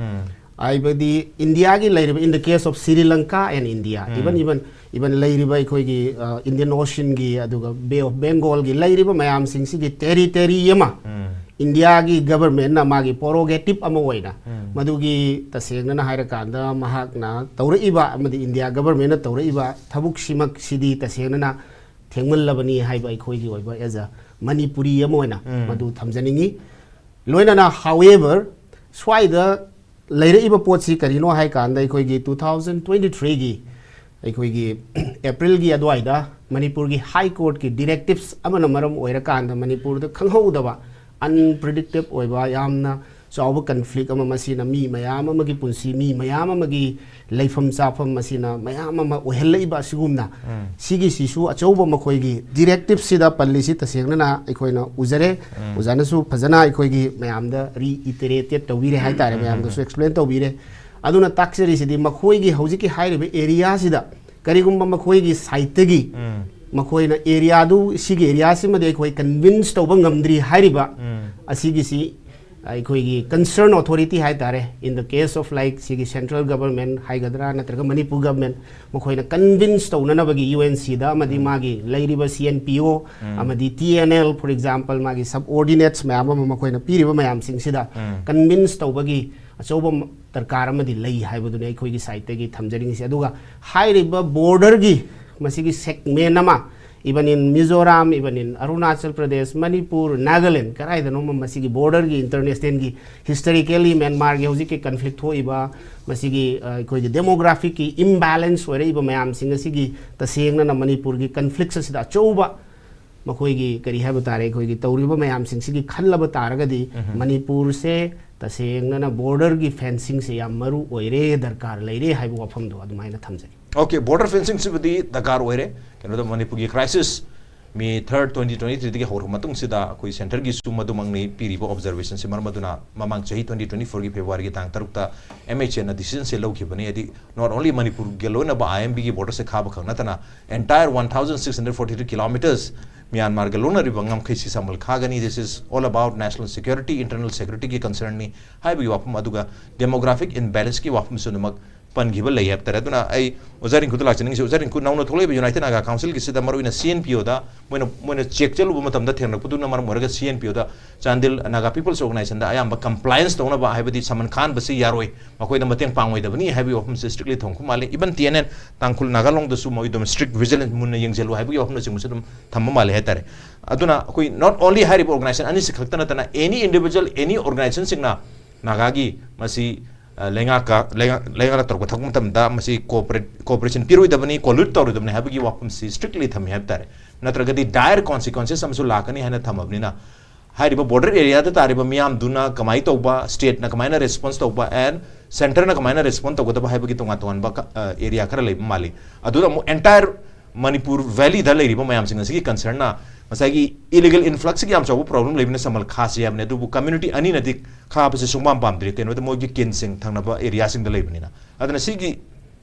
ꯍꯥꯏꯕꯗꯤ ꯏꯟꯗꯤꯌꯥꯒꯤ ꯂꯩꯔꯤꯕ, in the case of Sri Lanka and India, even even even ꯂꯩꯔꯤꯕ ꯑꯩꯈꯣꯏꯒꯤ Indian Oceanꯒꯤ, ꯑꯗꯨꯒ Bay of Bengalꯒꯤ ꯂꯩꯔꯤꯕ ꯃꯌꯥꯝꯁꯤꯡꯁꯤꯒꯤ territory ꯑꯃ ꯏꯟꯗꯤꯌꯥꯒꯤ governmentꯅ ꯃꯥꯒꯤ prerogative ꯑꯃ ꯑꯣꯏꯅ, ꯃꯗꯨꯒꯤ, ꯇꯁꯦꯡꯅꯅ ꯍꯥꯏꯔꯀꯥꯟꯗ, ꯃꯍꯥꯛꯅ ꯇꯧꯔꯛꯏꯕ ꯑꯃꯗꯤ ꯏꯟꯗꯤꯌꯥ governmentꯅ ꯇꯧꯔꯛꯏꯕ ꯊꯕꯛꯁꯤꯃꯛꯁꯤꯗꯤ ꯇꯁꯦꯡꯅꯅ ꯊꯦꯡꯃꯜꯂꯕꯅꯤ ꯍꯥꯏꯕ ꯑꯩꯈꯣꯏꯒꯤ ꯑꯣꯏꯕ as a Manipuri ꯑꯃ ꯑꯣꯏꯅ ꯃꯗꯨ ꯊꯝꯖꯅꯤꯡꯉꯤ꯫ ꯂꯣꯏꯅꯅ, however, ꯁ꯭ꯋꯥꯏꯗ ꯂꯩꯔꯛꯏꯕ ꯄꯣꯠꯁꯤ ꯀꯔꯤꯅꯣ ꯍꯥꯏ ꯀꯥꯟꯗ, ꯑꯩꯈꯣꯏꯒꯤ two thousand twenty threeꯒꯤ ꯑꯩꯈꯣꯏꯒꯤ Aprilꯒꯤ ꯑꯗꯨꯋꯥꯏꯗ ꯃꯅꯤꯄꯨꯔꯒꯤ High Courtꯀꯤ directives ꯑꯃꯅ ꯃꯔꯝ ꯑꯣꯏꯔꯀꯥꯟꯗ ꯃꯅꯤꯄꯨꯔꯗ ꯈꯪꯍꯧꯗꯕ, unpredictable ꯑꯣꯏꯕ, ꯌꯥꯝꯅ ꯆꯥꯎꯕ conflict ꯑꯃ, ꯃꯁꯤꯅ ꯃꯤ ꯃꯌꯥꯝ ꯑꯃꯒꯤ ꯄꯨꯟꯁꯤ, ꯃꯤ ꯃꯌꯥꯝ ꯑꯃꯒꯤ ꯂꯩꯐꯝ ꯆꯥꯐꯝ, ꯃꯁꯤꯅ ꯃꯌꯥꯝ ꯑꯃ ꯑꯣꯏꯍꯜꯂꯛꯏꯕ ꯑꯁꯤꯒꯨꯝꯅ, ꯁꯤꯒꯤꯁꯤꯁꯨ ꯑꯆꯧꯕ ꯃꯈꯣꯏꯒꯤ directiveꯁꯤꯗ ꯄꯜꯂꯤꯁꯤ ꯇꯁꯦꯡꯅꯅ ꯑꯩꯈꯣꯏꯅ ꯎꯖꯔꯦ꯫ ꯑꯣꯖꯥꯅꯁꯨ ꯐꯖꯅ ꯑꯩꯈꯣꯏꯒꯤ ꯃꯌꯥꯝꯗ reiterated ꯇꯧꯕꯤꯔꯦ ꯍꯥꯏꯇꯥꯔꯦ, ꯃꯌꯥꯝꯗꯁꯨ explain ꯇꯧꯕꯤꯔꯦ꯫ ꯑꯗꯨꯅ ꯇꯥꯛꯆꯔꯤꯁꯤꯗꯤ, ꯃꯈꯣꯏꯒꯤ ꯍꯧꯖꯤꯛꯀꯤ ꯍꯥꯏꯔꯤꯕ areaꯁꯤꯗ ꯀꯔꯤꯒꯨꯝꯕ ꯃꯈꯣꯏꯒꯤ sideꯇꯒꯤ ꯃꯈꯣꯏꯅ areaꯗꯨ, ꯁꯤꯒꯤ areaꯁꯤꯃꯗꯤ ꯑꯩꯈꯣꯏ convince ꯇꯧꯕ ꯉꯝꯗ꯭ꯔꯤ ꯍꯥꯏꯔꯤꯕ ꯑꯁꯤꯒꯤꯁꯤ ꯑꯩꯈꯣꯏꯒꯤ concern authority ꯍꯥꯏꯇꯥꯔꯦ, in the case of, like, ꯁꯤꯒꯤ central government ꯍꯥꯏꯒꯗ꯭ꯔꯥ, ꯅꯠꯇ꯭ꯔꯒ ꯃꯅꯤꯄꯨꯔ government, ꯃꯈꯣꯏꯅ convince ꯇꯧꯅꯅꯕꯒꯤ UNCꯗ ꯑꯃꯗꯤ ꯃꯥꯒꯤ ꯂꯩꯔꯤꯕ CNPO ꯑꯃꯗꯤ TNL, for example, ꯃꯥꯒꯤ subordinates ꯃꯌꯥꯝ ꯑꯃ ꯃꯈꯣꯏꯅ ꯄꯤꯔꯤꯕ ꯃꯌꯥꯝꯁꯤꯡꯁꯤꯗ convince ꯇꯧꯕꯒꯤ ꯑꯆꯧꯕ ꯗꯔꯀꯥꯔ ꯑꯃꯗꯤ ꯂꯩ ꯍꯥꯏꯕꯗꯨꯅꯤ ꯑꯩꯈꯣꯏꯒꯤ sideꯇꯒꯤ ꯊꯝꯖꯅꯤꯡꯉꯤꯁꯤ꯫ ꯑꯗꯨꯒ ꯍꯥꯏꯔꯤꯕ borderꯒꯤ ꯃꯁꯤꯒꯤ segment ꯑꯃ, even in Mizoram, even in Arunachal Pradesh, Manipur, Nagaland, ꯀꯗꯥꯏꯗꯅꯣꯃ ꯃꯁꯤꯒꯤ borderꯒꯤ internationalꯒꯤ historically Myanmarꯒꯤ ꯍꯧꯖꯤꯛꯀꯤ conflict ꯊꯣꯛꯏꯕ, ꯃꯁꯤꯒꯤ, ꯑ, ꯑꯩꯈꯣꯏꯒꯤ demographicꯀꯤ imbalance ꯑꯣꯏꯔꯛꯏꯕ ꯃꯌꯥꯝꯁꯤꯡ ꯑꯁꯤꯒꯤ, ꯇꯁꯦꯡꯅꯅ ꯃꯅꯤꯄꯨꯔꯒꯤ conflicts ꯑꯁꯤꯗ ꯑꯆꯧꯕ ꯃꯈꯣꯏꯒꯤ, ꯀꯔꯤ ꯍꯥꯏꯕ ꯇꯥꯔꯦ, ꯑꯩꯈꯣꯏꯒꯤ ꯇꯧꯔꯤꯕ ꯃꯌꯥꯝꯁꯤꯡꯁꯤꯒꯤ ꯈꯜꯂꯕ ꯇꯥꯔꯒꯗꯤ, ꯃꯅꯤꯄꯨꯔꯁꯦ ꯇꯁꯦꯡꯅꯅ borderꯒꯤ fencingꯁꯦ ꯌꯥꯝ ꯃꯔꯨ ꯑꯣꯏꯔꯦ, ꯗꯔꯀꯥꯔ ꯂꯩꯔꯦ ꯍꯥꯏꯕ ꯋꯥꯐꯝꯗꯣ ꯑꯗꯨꯃꯥꯏꯅ ꯊꯝꯖꯒꯦ꯫ Okay, border fencingꯁꯤꯕꯨꯗꯤ ꯗꯔꯀꯥꯔ ꯑꯣꯏꯔꯦ꯫ ꯀꯩꯅꯣꯗ ꯃꯅꯤꯄꯨꯔꯒꯤ crisis May third, twenty twenty-threeꯗꯒꯤ ꯍꯧꯔꯕ ꯃꯇꯨꯡꯁꯤꯗ ꯑꯩꯈꯣꯏ centreꯒꯤꯁꯨ ꯃꯗꯨꯃꯛꯅꯤ ꯄꯤꯔꯤꯕ observationꯁꯦ꯫ ꯃꯔꯝ ꯑꯗꯨꯅ ꯃꯃꯥꯡ ꯆꯍꯤ twenty twenty-fourꯒꯤ Februaryꯒꯤ ꯇꯥꯡ ꯇꯔꯨꯛꯇ MHAꯅ decisionꯁꯦ ꯂꯧꯈꯤꯕꯅꯤ꯫ ꯍꯥꯏꯗꯤ not only ꯃꯅꯤꯄꯨꯔꯒ ꯂꯣꯏꯅꯕ IMBꯒꯤ borderꯁꯦ ꯈꯥꯕ ꯈꯛ ꯅꯠꯇꯅ entire one thousand six hundred forty-three kilometers ꯃ꯭ꯌꯥꯟꯃꯥꯔꯒ ꯂꯣꯟꯅꯔꯤꯕ ꯉꯝꯈꯩꯁꯤ ꯁꯃꯜ ꯈꯥꯒꯅꯤ꯫ This is all about national security, internal securityꯒꯤ concernꯅꯤ ꯍꯥꯏꯕꯒꯤ ꯋꯥꯐꯝ, ꯑꯗꯨꯒ demographic imbalanceꯀꯤ ꯋꯥꯐꯝꯁꯨ ꯑꯗꯨꯃꯛ ꯄꯟꯈꯤꯕ ꯂꯩ ꯍꯥꯏꯕ ꯇꯥꯔꯦ꯫ ꯑꯗꯨꯅ ꯑꯩ ꯑꯣꯖꯥ ꯔꯤꯡꯀꯨꯗ ꯂꯥꯛꯆꯅꯤꯡꯉꯤꯁꯦ, ꯑꯣꯖꯥ ꯔꯤꯡꯀꯨ, ꯅꯧꯅ ꯊꯣꯛꯂꯛꯏꯕ United Naga Councilꯒꯤꯁꯤꯗ ꯃꯔꯨꯑꯣꯏꯅ CNPOꯗ ꯃꯣꯏꯅ, ꯃꯣꯏꯅ check ꯆꯠꯂꯨꯕ ꯃꯇꯝꯗ ꯊꯦꯡꯅꯔꯛꯄꯗꯨꯅ ꯃꯔꯝ ꯑꯣꯏꯔꯒ CNPOꯗ Chandel Naga People's Organizationꯗ ꯑꯌꯥꯝꯕ compliance ꯇꯧꯅꯕ, ꯍꯥꯏꯕꯗꯤ summon ꯈꯥꯍꯟꯕꯁꯤ ꯌꯥꯔꯣꯏ, ꯃꯈꯣꯏꯗ ꯃꯇꯦꯡ ꯄꯥꯡꯉꯣꯏꯗꯕꯅꯤ ꯍꯥꯏꯕꯒꯤ ꯋꯥꯐꯝꯁꯦ strictly ꯊꯝꯈꯤꯕ ꯃꯥꯜꯂꯤ꯫ Even TNN, ꯇꯥꯡꯈꯨꯜ ꯅꯥꯒꯥ ꯂꯣꯟꯗꯁꯨ ꯃꯣꯏ ꯑꯗꯨꯝ strict vigilance, ꯃꯨꯟꯅ ꯌꯦꯡꯁꯤꯜꯂꯨ ꯍꯥꯏꯕꯒꯤ ꯋꯥꯐꯝꯅꯆꯤꯡꯕꯁꯨ ꯑꯗꯨꯝ ꯊꯝꯕ ꯃꯥꯜꯂꯤ ꯍꯥꯏꯇꯥꯔꯦ꯫ ꯑꯗꯨꯅ ꯑꯩꯈꯣꯏ not only ꯍꯥꯏꯔꯤꯕ organization ꯑꯅꯤꯁꯤ ꯈꯛꯇ ꯅꯠꯇꯅ any individual, any organizationꯁꯤꯡꯅ ꯅꯥꯒꯥꯒꯤ ꯃꯁꯤ, ꯑ, ꯂꯩꯉꯥꯛꯀ, ꯂꯩꯉꯥꯛ, ꯂꯩꯉꯥꯛꯅ ꯇꯧꯔꯛꯄ ꯊꯕꯛ ꯃꯇꯝꯗ ꯃꯁꯤ cooperate, cooperation ꯄꯤꯔꯣꯏꯗꯕꯅꯤ, collude ꯇꯧꯔꯣꯏꯗꯕꯅꯤ ꯍꯥꯏꯕꯒꯤ ꯋꯥꯐꯝꯁꯤ strictly ꯊꯝꯃꯤ ꯍꯥꯏꯕ ꯇꯥꯔꯦ꯫ ꯅꯠꯇ꯭ꯔꯒꯗꯤ dire consequences ꯑꯃꯁꯨ ꯂꯥꯛꯀꯅꯤ ꯍꯥꯏꯅ ꯊꯝꯃꯕꯅꯤꯅ, ꯍꯥꯏꯔꯤꯕ border areaꯗ ꯇꯥꯔꯤꯕ ꯃꯤꯌꯥꯝꯗꯨꯅ ꯀꯃꯥꯏꯅ ꯇꯧꯕ, stateꯅ ꯀꯃꯥꯏꯅ response ꯇꯧꯕ, and centreꯅ ꯀꯃꯥꯏꯅ respond ꯇꯧꯒꯗꯕ ꯍꯥꯏꯕꯒꯤ ꯇꯣꯉꯥꯟ ꯇꯣꯉꯥꯟꯕ ꯀ-, ꯑ, area ꯈꯔ ꯂꯩꯕ ꯃꯥꯜꯂꯤ꯫ ꯑꯗꯨꯗ ꯑꯃꯨꯛ entire ꯃꯅꯤꯄꯨꯔ valleyꯗ ꯂꯩꯔꯤꯕ ꯃꯌꯥꯝꯁꯤꯡ ꯑꯁꯤꯒꯤ concernꯅ ꯉꯁꯥꯏꯒꯤ illegal influxꯀꯤ ꯌꯥꯝ ꯆꯥꯎꯕ problem ꯂꯩꯕꯅ ꯁꯃꯜ ꯈꯥꯁꯤ ꯍꯥꯏꯕꯅꯤ꯫ ꯑꯗꯨꯕꯨ community ꯑꯅꯤꯅꯗꯤ ꯈꯥꯕꯁꯦ ꯁꯨꯡꯄꯥꯝ ꯄꯥꯝꯗ꯭ꯔꯤ꯫ ꯀꯩꯅꯣꯗ ꯃꯣꯏꯒꯤ kinꯁꯤꯡ ꯊꯪꯅꯕ areaꯁꯤꯡꯗ ꯂꯩꯕꯅꯤꯅ꯫ ꯑꯗꯨꯅ ꯁꯤꯒꯤ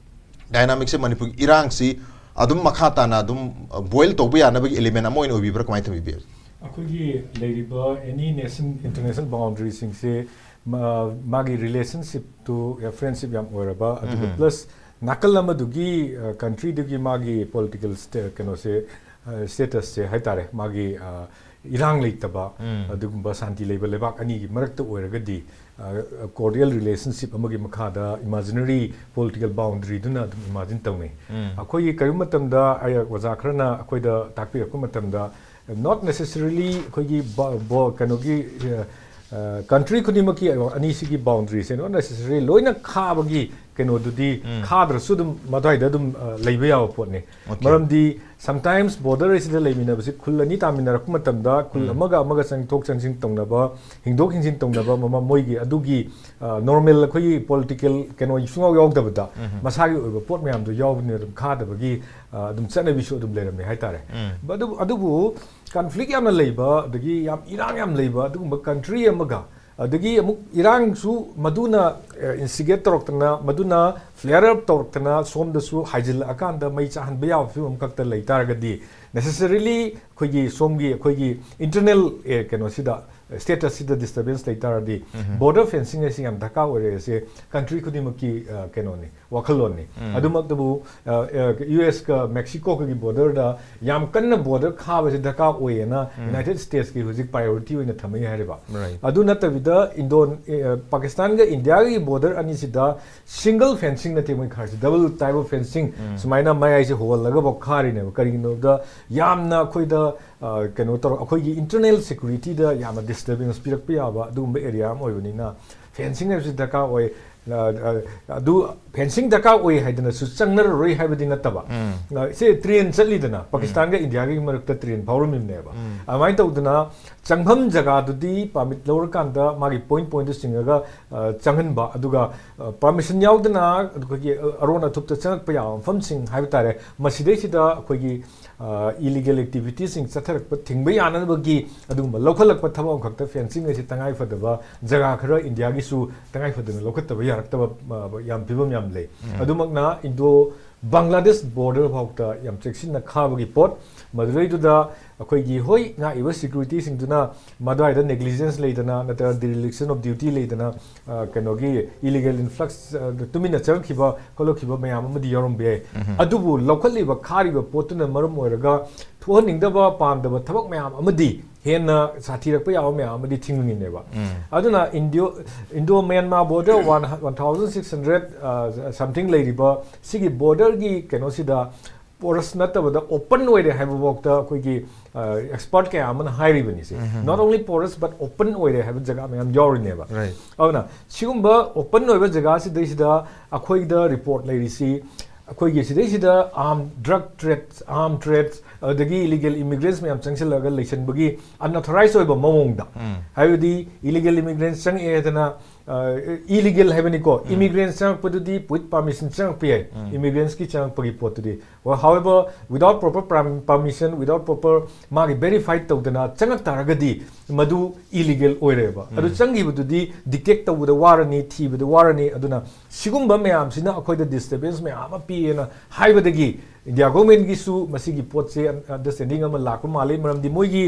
dynamicꯁꯦ ꯃꯅꯤꯄꯨꯔꯒꯤ ꯏꯔꯥꯡꯁꯤ ꯑꯗꯨꯝ ꯃꯈꯥ ꯇꯥꯅ ꯑꯗꯨꯝ, ꯑ, boil ꯇꯧꯕ ꯌꯥꯅꯕꯒꯤ element ꯑꯃ ꯑꯣꯏꯅ ꯑꯣꯏꯕꯤꯕ꯭ꯔꯥ? ꯀꯃꯥꯏꯅ ꯊꯝꯕꯤꯕꯒꯦ? ꯑꯩꯈꯣꯏꯒꯤ ꯂꯩꯔꯤꯕ any nation international boundaryꯁꯤꯡꯁꯦ ꯃꯥ-, ꯃꯥꯒꯤ relationshipꯇꯨ, ꯑ, friendship ꯌꯥꯝ ꯑꯣꯏꯔꯕ, ꯑꯗꯨꯒ ꯎꯝ꯫ Plus ꯅꯥꯀꯜ ꯑꯃꯗꯨꯒꯤ, ꯑ, countryꯗꯨꯒꯤ ꯃꯥꯒꯤ political sta-, ꯀꯩꯅꯣꯁꯦ, ꯑ, statusꯁꯦ ꯍꯥꯏꯇꯥꯔꯦ, ꯃꯥꯒꯤ, ꯑ, ꯏꯔꯥꯡ ꯂꯩꯇꯕ, ꯎꯝ꯫ ꯑꯗꯨꯒꯨꯝꯕ ꯁꯥꯟꯇꯤ ꯂꯩꯕ ꯂꯩꯕꯥꯛ ꯑꯅꯤꯒꯤ ꯃꯔꯛꯇ ꯑꯣꯏꯔꯒꯗꯤ, ꯑ, cordial relationship ꯑꯃꯒꯤ ꯃꯈꯥꯗ imaginary political boundaryꯗꯨꯅ ꯑꯗꯨꯝ imagine ꯇꯧꯅꯩ꯫ ꯎꯝ꯫ ꯑꯩꯈꯣꯏꯒꯤ ꯀꯔꯤꯒꯨꯝꯕ ꯃꯇꯝꯗ ꯑꯩ, ꯑꯣꯖꯥ ꯈꯔꯅ ꯑꯩꯈꯣꯏꯗ ꯇꯥꯛꯄꯤꯔꯛꯄ ꯃꯇꯝꯗ, not necessarily ꯑꯩꯈꯣꯏꯒꯤ ꯕ-, ꯕ-, ꯀꯩꯅꯣꯒꯤ, ꯑ, ꯑ, country ꯈꯨꯗꯤꯡꯃꯛꯀꯤ ꯑꯅꯤꯁꯤꯒꯤ boundaryꯁꯦ not necessarily ꯂꯣꯏꯅ ꯈꯥꯕꯒꯤ ꯀꯩꯅꯣꯗꯨꯗꯤ ꯈꯥꯗ꯭ꯔꯁꯨ ꯑꯗꯨꯝ ꯃꯗ꯭ꯋꯥꯏꯗ ꯑꯗꯨꯝ ꯑ, ꯂꯩꯕ ꯌꯥꯕ ꯄꯣꯠꯅꯤ꯫ Okay. ꯃꯔꯝꯗꯤ sometimes border ꯑꯁꯤꯗ ꯂꯩꯃꯤꯟꯅꯕꯁꯤ ꯈꯨꯜ ꯑꯅꯤ ꯇꯥꯃꯤꯟꯅꯔꯛꯄ ꯃꯇꯝꯗ ꯈꯨꯜ ꯑꯃꯒ ꯑꯃꯒ ꯆꯪꯊꯣꯛ ꯆꯪꯁꯤꯟ ꯇꯧꯅꯕ, ꯍꯤꯡꯗꯣꯛ ꯍꯤꯡꯖꯤꯟ ꯇꯧꯅꯕ ꯃꯃ ꯃꯣꯏꯒꯤ ꯑꯗꯨꯒꯤ ꯅꯣꯔꯃꯦꯜ ꯑꯩꯈꯣꯏꯒꯤ ꯄꯣꯂꯤꯇꯤꯀꯦꯜ ꯀꯩꯅꯣ ꯁꯨꯡꯌꯥꯎ ꯌꯥꯎꯗꯕꯗ ꯃꯁꯥꯒꯤ ꯑꯣꯏꯕ ꯄꯣꯠ ꯃꯌꯥꯝꯗꯣ ꯌꯥꯎꯕꯅꯤꯅ ꯑꯗꯨꯝ ꯈꯥꯗꯕꯒꯤ ꯑ, ꯑꯗꯨꯝ ꯆꯠꯅꯕꯤꯁꯨ ꯑꯗꯨꯝ ꯂꯩꯔꯝꯃꯦ ꯍꯥꯏꯇꯥꯔꯦ꯫ ꯑꯗꯨꯕꯨ ꯑꯗꯨꯕꯨ ꯀꯟꯐ꯭ꯂꯤꯛ ꯌꯥꯝꯅ ꯂꯩꯕ, ꯑꯗꯒꯤ ꯌꯥꯝ ꯏꯔꯥꯡ ꯌꯥꯝ ꯂꯩꯕ ꯑꯗꯨꯒꯨꯝꯕ ꯀꯟꯇ꯭ꯔꯤ ꯑꯃꯒ, ꯑꯗꯒꯤ ꯑꯃꯨꯛ ꯏꯔꯥꯡꯁꯨ ꯃꯗꯨꯅ ꯏꯟꯁꯤꯒꯦꯠ ꯇꯧꯔꯛꯇꯅ, ꯃꯗꯨꯅ ꯐ꯭ꯂꯦꯌꯔ ꯑꯞ ꯇꯧꯔꯛꯇꯅ ꯁꯣꯝꯗꯁꯨ ꯍꯥꯏꯖꯤꯜꯂꯛꯑꯀꯥꯟꯗ ꯃꯩ ꯆꯥꯍꯟꯕ ꯌꯥꯕ ꯐꯤꯕꯝ ꯑꯃꯈꯛꯇ ꯂꯩ ꯇꯥꯔꯒꯗꯤ, ꯅꯦꯁꯦꯁꯔꯤꯂꯤ ꯑꯩꯈꯣꯏꯒꯤ ꯁꯣꯝꯒꯤ ꯑꯩꯈꯣꯏꯒꯤ ꯏꯟꯇꯔꯅꯦꯜ ꯀꯩꯅꯣꯁꯤꯗ, ꯁ꯭ꯇꯦꯇꯁꯁꯤꯗ ꯗꯤꯁꯇꯔꯕꯦꯟꯁ ꯂꯩ ꯇꯥꯔꯗꯤ, ꯕꯣꯔꯗꯔ ꯐꯦꯟꯁꯤꯡ ꯑꯁꯤ ꯌꯥꯝ ꯗꯔꯀꯥꯔ ꯑꯣꯏꯔꯦ꯫ ꯑꯁꯤ ꯀꯟꯇ꯭ꯔꯤ ꯈꯨꯗꯤꯡꯃꯛꯀꯤ ꯑ, ꯀꯩꯅꯣꯅꯤ, ꯋꯥꯈꯜꯂꯣꯟꯅꯤ꯫ ꯑꯗꯨꯃꯛꯇꯕꯨ ꯌꯨ ꯑꯦꯁꯀ ꯃꯦꯛꯁꯤꯀꯣꯒꯤ ꯕꯣꯔꯗꯔꯗ ꯌꯥꯝ ꯀꯟꯅ ꯕꯣꯔꯗꯔ ꯈꯥꯕꯁꯤ ꯗꯔꯀꯥꯔ ꯑꯣꯏꯌꯦꯅ ꯌꯨꯅꯥꯏꯇꯦꯗ ꯁ꯭ꯇꯦꯠꯁꯀꯤ ꯍꯧꯖꯤꯛ ꯄ꯭ꯔꯥꯏꯌꯣꯔꯤꯇꯤ ꯑꯣꯏꯅ ꯊꯝꯃꯛꯏ ꯍꯥꯏꯔꯤꯕ꯫ Right. ꯑꯗꯨ ꯅꯠꯇꯕꯤꯗ ꯏꯟꯗꯣ ꯑ, ꯄꯥꯀꯤꯁꯇꯥꯟꯒ ꯏꯟꯗꯤꯌꯥꯒꯤ ꯕꯣꯔꯗꯔ ꯑꯅꯤꯁꯤꯗ ꯁꯤꯡꯒꯜ ꯐꯦꯟꯁꯤꯡ ꯅꯠꯇꯦ ꯃꯣꯏ ꯈꯥꯔꯤꯁꯤ, ꯗꯕꯜ ꯇꯥꯏꯞ ꯑꯣꯐ ꯐꯦꯟꯁꯤꯡ, ꯁꯨꯃꯥꯏꯅ ꯃꯌꯥꯏꯁꯦ ꯍꯣꯍꯜꯂꯒꯐꯥꯎ ꯈꯥꯔꯤꯅꯦꯕ꯫ ꯀꯔꯤꯒꯤꯅꯣꯗ ꯌꯥꯝꯅ ꯑꯩꯈꯣꯏꯗ ꯑ, ꯀꯩꯅꯣ ꯇꯧꯔ ꯑꯩꯈꯣꯏꯒꯤ ꯏꯟꯇꯔꯅꯦꯜ ꯁꯦꯀ꯭ꯌꯨꯔꯤꯇꯤꯗ ꯌꯥꯝꯅ ꯗꯤꯁꯇꯔꯕꯦꯟꯁ ꯄꯤꯔꯛꯄ ꯌꯥꯕ ꯑꯗꯨꯒꯨꯝꯕ ꯑꯦꯔꯤꯌꯥ ꯑꯃ ꯑꯣꯏꯕꯅꯤꯅ ꯐꯦꯟꯁꯤꯡ ꯍꯥꯏꯕꯁꯤ ꯗꯔꯀꯥꯔ ꯑꯣꯏ꯫ ꯑ, ꯑ, ꯑꯗꯨ ꯐꯦꯟꯁꯤꯡ ꯗꯔꯀꯥꯔ ꯑꯣꯏ ꯍꯥꯏꯗꯅꯁꯨ ꯆꯪꯅꯔꯔꯣꯏ ꯍꯥꯏꯕꯗꯤ ꯅꯠꯇꯕ꯫ ꯑ, ꯁꯤ ꯇ꯭ꯔꯦꯟ ꯆꯠꯂꯤꯗꯅ, ꯄꯥꯀꯤꯁꯇꯥꯟꯒ ꯏꯟꯗꯤꯌꯥꯒꯤ ꯃꯔꯛꯇ ꯇ꯭ꯔꯦꯟ ꯐꯥꯎꯔꯝꯃꯤꯕꯅꯦꯕ꯫ ꯑꯗꯨꯃꯥꯏꯅ ꯇꯧꯗꯅ ꯆꯪꯐꯝ ꯖꯒꯥꯗꯨꯗꯤ ꯄꯥꯔꯃꯤꯠ ꯂꯧꯔꯀꯥꯟꯗ ꯃꯥꯒꯤ ꯄꯣꯏꯟꯠ ꯄꯣꯏꯟꯠꯇꯨ ꯆꯤꯡꯉꯒ ꯑ, ꯆꯪꯍꯟꯕ, ꯑꯗꯨꯒ ꯄꯥꯔꯃꯤꯁꯟ ꯌꯥꯎꯗꯅ ꯑꯩꯈꯣꯏꯒꯤ ꯑ, ꯑꯔꯣꯟ ꯑꯊꯨꯞꯇ ꯆꯪꯉꯛꯄ ꯌꯥꯕ ꯃꯐꯝꯁꯤꯡ ꯍꯥꯏꯕ ꯇꯥꯔꯦ, ꯃꯁꯤꯗꯩꯁꯤꯗ ꯑꯩꯈꯣꯏꯒꯤ ꯏꯂꯤꯒꯦꯜ ꯑꯦꯛꯇꯤꯚꯤꯇꯤꯁꯤꯡ ꯆꯠꯊꯔꯛꯄ ꯊꯤꯡꯕ ꯌꯥꯅꯕꯒꯤ ꯑꯗꯨꯒꯨꯝꯕ ꯂꯧꯈꯠꯂꯛꯄ ꯊꯕꯛ ꯑꯃꯈꯛꯇ ꯐꯦꯟꯁꯤꯡ ꯑꯁꯤ ꯇꯉꯥꯏ ꯐꯗꯕ ꯖꯒꯥ ꯈꯔ ꯏꯟꯗꯤꯌꯥꯒꯤꯁꯨ ꯇꯉꯥꯏ ꯐꯗꯅ ꯂꯧꯈꯠꯇꯕ ꯌꯥꯔꯛꯇꯕ ꯑ, ꯌꯥꯝ ꯐꯤꯕꯝ ꯌꯥꯝ ꯂꯩ꯫ ꯑꯗꯨꯃꯛꯅ ꯏꯟꯗꯣ ꯕꯪꯒ꯭ꯂꯥꯗꯦꯁ ꯕꯣꯔꯗꯔ ꯐꯥꯎꯗ ꯌꯥꯝ ꯆꯦꯛꯁꯤꯟꯅ ꯈꯥꯕꯒꯤ ꯄꯣꯠ, ꯃꯗꯨꯗꯩꯗꯨꯗ ꯑꯩꯈꯣꯏꯒꯤ ꯍꯣꯏ ꯉꯥꯛꯏꯕ ꯁꯦꯀ꯭ꯌꯨꯔꯤꯇꯤꯁꯤꯡꯗꯨꯅ ꯃꯗꯨꯋꯥꯏꯗ ꯅꯦꯒ꯭ꯂꯤꯖꯦꯟꯁ ꯂꯩꯗꯅ ꯅꯠꯇ꯭ꯔꯒ ꯗꯤꯔꯤꯂꯤꯛꯁꯟ ꯑꯣꯐ ꯗ꯭ꯌꯨꯇꯤ ꯂꯩꯗꯅ ꯑ, ꯀꯩꯅꯣꯒꯤ ꯏꯂꯤꯒꯦꯜ ꯏꯟꯐ꯭ꯂꯛꯁ ꯇꯨꯃꯤꯟꯅ ꯆꯪꯉꯛꯈꯤꯕ ꯈꯣꯠꯂꯛꯈꯤꯕ ꯃꯌꯥꯝ ꯑꯃꯗꯤ ꯌꯥꯎꯔꯝꯕ ꯌꯥꯏ꯫ ꯑꯗꯨꯕꯨ ꯂꯧꯈꯠꯂꯤꯕ ꯈꯥꯔꯤꯕ ꯄꯣꯠꯇꯨꯅ ꯃꯔꯝ ꯑꯣꯏꯔꯒ ꯊꯣꯛꯍꯟꯅꯤꯡꯗꯕ ꯄꯥꯝꯗꯕ ꯊꯕꯛ ꯃꯌꯥꯝ ꯑꯃꯗꯤ ꯍꯦꯟꯅ ꯁꯥꯊꯤꯔꯛꯄ ꯌꯥꯕ ꯃꯌꯥꯝ ꯑꯃꯗꯤ ꯊꯤꯡꯉꯤꯅꯦꯕ꯫ ꯑꯗꯨꯅ Indo Indo Myanmar border one one thousand six hundred something ꯂꯩꯔꯤꯕ ꯁꯤꯒꯤ ꯕꯣꯔꯗꯔꯒꯤ ꯀꯩꯅꯣꯁꯤꯗ porous ꯅꯠꯇꯕꯗ open ꯑꯣꯏꯔꯦ ꯍꯥꯏꯕꯐꯥꯎꯗ ꯑꯩꯈꯣꯏꯒꯤ ꯑꯦꯛꯁꯄꯔꯠ ꯀꯌꯥ ꯑꯃꯅ ꯍꯥꯏꯔꯤꯕꯅꯤꯁꯦ꯫ Not only porous but open ꯑꯣꯏꯔꯦ ꯍꯥꯏꯕ ꯖꯒꯥ ꯃꯌꯥꯝ ꯌꯥꯎꯔꯤꯅꯦꯕ꯫ Right. ꯑꯗꯨꯅ ꯁꯤꯒꯨꯝꯕ open ꯑꯣꯏꯕ ꯖꯒꯥꯁꯤꯗꯩꯁꯤꯗ ꯑꯩꯈꯣꯏꯗ ꯔꯤꯄꯣꯔꯠ ꯂꯩꯔꯤꯁꯤ, ꯑꯩꯈꯣꯏꯒꯤ ꯁꯤꯗꯩꯁꯤꯗ arm drug trade, arm trade, ꯑꯗꯒꯤ illegal immigrants ꯃꯌꯥꯝ ꯆꯪꯁꯤꯜꯂꯒ ꯂꯩꯁꯟꯕꯒꯤ unauthorized ꯑꯣꯏꯕ ꯃꯑꯣꯡꯗ, ꯍꯥꯏꯕꯗꯤ illegal immigrants ꯆꯪꯉꯛꯑꯦ ꯍꯥꯏꯗꯅ, illegal ꯍꯥꯏꯕꯅꯤꯀꯣ, immigrants ꯆꯪꯉꯛꯄꯗꯨꯗꯤ with permission ꯆꯪꯉꯛꯄ ꯌꯥꯏ, immigrants ꯀꯤ ꯆꯪꯉꯛꯄꯒꯤ ꯄꯣꯠꯇꯨꯗꯤ꯫ Well, however, without proper perm- permission, without proper ꯃꯥꯒꯤ verified ꯇꯧꯗꯅ ꯆꯪꯉꯛ ꯇꯥꯔꯒꯗꯤ ꯃꯗꯨ illegal ꯑꯣꯏꯔꯦꯕ꯫ ꯑꯗꯨ ꯆꯪꯈꯤꯕꯗꯨꯗꯤ detect ꯇꯧꯕꯗ ꯋꯥꯔꯅꯤ, ꯊꯤꯕꯗ ꯋꯥꯔꯅꯤ꯫ ꯑꯗꯨꯅ ꯁꯤꯒꯨꯝꯕ ꯃꯌꯥꯝꯁꯤꯅ ꯑꯩꯈꯣꯏꯗ disturbance ꯃꯌꯥꯝ ꯑꯃ ꯄꯤꯌꯦꯅ ꯍꯥꯏꯕꯗꯒꯤ India government ꯒꯤꯁꯨ ꯃꯁꯤꯒꯤ ꯄꯣꯠꯁꯦ understanding ꯑꯃ ꯂꯥꯛꯄ ꯃꯥꯜꯂꯤ꯫ ꯃꯔꯝꯗꯤ ꯃꯣꯏꯒꯤ,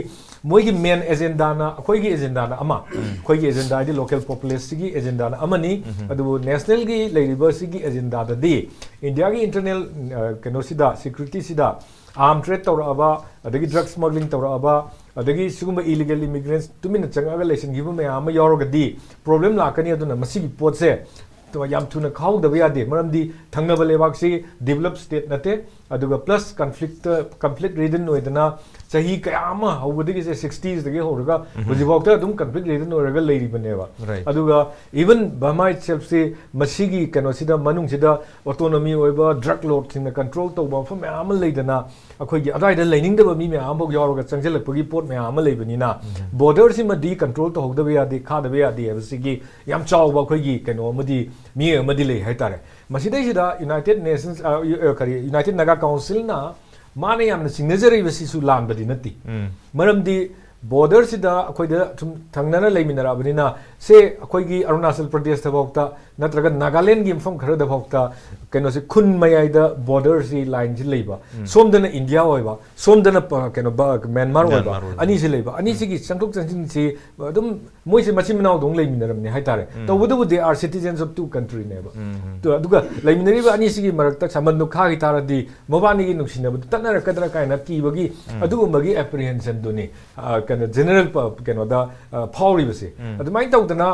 ꯃꯣꯏꯒꯤ main agenda ꯅ, ꯑꯩꯈꯣꯏꯒꯤ agenda ꯅ ꯑꯃ, ꯑꯩꯈꯣꯏꯒꯤ agenda ꯍꯥꯏꯗꯤ local populace ꯁꯤꯒꯤ agenda ꯅ ꯑꯃꯅꯤ꯫ ꯑꯗꯨꯕꯨ national ꯒꯤ ꯂꯩꯔꯤꯕ ꯁꯤꯒꯤ agenda ꯗꯗꯤ India ꯒꯤ internal, ꯑ, ꯀꯩꯅꯣꯁꯤꯗ, security ꯁꯤꯗ arm trade ꯇꯧꯔꯛꯑꯕ, ꯑꯗꯒꯤ drug smuggling ꯇꯧꯔꯛꯑꯕ, ꯑꯗꯒꯤ ꯁꯤꯒꯨꯝꯕ illegal immigrants ꯇꯨꯃꯤꯟꯅ ꯆꯪꯉꯛꯑꯒ ꯂꯩꯁꯤꯟꯈꯤꯕ ꯃꯌꯥꯝ ꯑꯃ ꯌꯥꯎꯔꯒꯗꯤ problem ꯂꯥꯛꯀꯅꯤ꯫ ꯑꯗꯨꯅ ꯃꯁꯤꯒꯤ ꯄꯣꯠꯁꯦ ꯌꯥꯝ ꯊꯨꯅ ꯈꯥꯎꯗꯕ ꯌꯥꯗꯦ, ꯃꯔꯝꯗꯤ ꯊꯪꯅꯕ ꯂꯩꯕꯥꯛꯁꯤ developed state ꯅꯠꯇꯦ, ꯑꯗꯨꯒ plus conflict, conflict ridden ꯑꯣꯏꯗꯅ ꯆꯍꯤ ꯀꯌꯥ ꯑꯃ ꯍꯧꯕꯗꯒꯤꯁꯦ sixties ꯇꯒꯤ ꯍꯧꯔꯒ ꯍꯧꯖꯤꯛꯐꯥꯎꯗ ꯑꯗꯨꯝ conflict ridden ꯑꯣꯏꯔꯒ ꯂꯩꯔꯤꯕꯅꯦꯕ꯫ Right. ꯑꯗꯨꯒ even Burma itself ꯁꯤ ꯃꯁꯤꯒꯤ ꯀꯩꯅꯣꯁꯤꯗ, ꯃꯅꯨꯡꯁꯤꯗ autonomy ꯑꯣꯏꯕ drug lord ꯁꯤꯡꯅ control ꯇꯧꯕ ꯃꯐꯝ ꯃꯌꯥꯝ ꯑꯃ ꯂꯩꯗꯅ, ꯑꯩꯈꯣꯏꯒꯤ ꯑꯗꯨꯋꯥꯏꯗ ꯂꯩꯅꯤꯡꯗꯕ ꯃꯤ ꯃꯌꯥꯝ ꯑꯃꯐꯥꯎ ꯌꯥꯎꯔꯒ ꯆꯪꯁꯤꯜꯂꯛꯄꯒꯤ ꯄꯣꯠ ꯃꯌꯥꯝ ꯑꯃ ꯂꯩꯕꯅꯤꯅ, border ꯁꯤꯃꯗꯤ control ꯇꯧꯍꯧꯗꯕ ꯌꯥꯗꯦ, ꯈꯥꯗꯕ ꯌꯥꯗꯦ ꯍꯥꯏꯕꯁꯤꯒꯤ ꯌꯥꯝ ꯆꯥꯎꯕ ꯑꯩꯈꯣꯏꯒꯤ ꯀꯩꯅꯣ ꯑꯃꯗꯤ, ꯃꯤꯠꯌꯦꯡ ꯑꯃꯗꯤ ꯂꯩ ꯍꯥꯏꯇꯥꯔꯦ꯫ ꯃꯁꯤꯗꯩꯁꯤꯗ United Nations, ꯑ, ꯌꯨ-, ꯑ, ꯀꯔꯤ, United Naga Council ꯅ ꯃꯥꯅ ꯌꯥꯝꯅ ꯆꯤꯡꯅꯖꯔꯤꯕꯁꯤꯁꯨ ꯂꯥꯟꯕꯗꯤ ꯅꯠꯇꯦ꯫ ꯃꯔꯝꯗꯤ border ꯁꯤꯗ ꯑꯩꯈꯣꯏꯗ ꯁꯨꯝ ꯊꯪꯅꯅ ꯂꯩꯃꯤꯟꯅꯔꯛꯑꯕꯅꯤꯅ, ꯁꯦ ꯑꯩꯈꯣꯏꯒꯤ ꯑꯔꯨꯅꯥꯆꯜ ꯄ꯭ꯔꯗꯦꯁꯇ ꯐꯥꯎꯗ ꯅꯠꯇ꯭ꯔꯒ ꯅꯥꯒꯥꯂꯦꯟꯒꯤ ꯃꯐꯝ ꯈꯔꯗ ꯐꯥꯎꯗ ꯀꯩꯅꯣꯁꯦ, ꯈꯨꯟ ꯃꯌꯥꯏꯗ border ꯁꯤ, line ꯁꯤ ꯂꯩꯕ, ꯁꯣꯝꯗꯅ ꯏꯟꯗꯤꯌꯥ ꯑꯣꯏꯕ, ꯁꯣꯝꯗꯅ ꯄ-, ꯀꯩꯅꯣ ꯕ-, ꯃ꯭ꯌꯥꯟꯃꯥꯔ ꯑꯣꯏꯕ, ꯃ꯭ꯌꯥꯟꯃꯥꯔ ꯑꯣꯏꯕ꯫ ꯑꯅꯤꯁꯤ ꯂꯩꯕ, ꯑꯅꯤꯁꯤꯒꯤ ꯆꯪꯊꯣꯛ ꯆꯪꯁꯤꯟꯁꯤ ꯑꯗꯨꯝ ꯃꯣꯏꯁꯦ ꯃꯆꯤꯟ ꯃꯅꯥꯎꯗꯧꯅ ꯂꯩꯃꯤꯟꯅꯔꯝꯅꯤ ꯍꯥꯏꯇꯥꯔꯦ꯫ ꯇꯧꯕꯇꯕꯨ they are citizens of two country ꯅꯦꯕ꯫ ꯇꯣ, ꯑꯗꯨꯒ ꯂꯩꯃꯤꯟꯅꯔꯤꯕ ꯑꯅꯤꯁꯤꯒꯤ ꯃꯔꯛꯇ ꯁꯝꯕꯟꯗꯣ ꯈꯥꯈꯤ ꯇꯥꯔꯗꯤ ꯃꯕꯥꯅꯤꯒꯤ ꯅꯨꯡꯁꯤꯅꯕꯗꯨ ꯇꯠꯅꯔꯛꯀꯗ꯭ꯔꯥ ꯀꯥꯏꯅ ꯀꯤꯕꯒꯤ ꯑꯗꯨꯒꯨꯝꯕꯒꯤ apprehension ꯗꯨꯅꯤ꯫ ꯑ, ꯀꯩꯅꯣ ꯖꯦꯅꯔꯦꯜ ꯀꯩꯅꯣꯗ ꯑ, ꯐꯥꯎꯔꯤꯕꯁꯦ꯫ ꯑꯗꯨꯃꯥꯏꯅ ꯇꯧꯗꯅ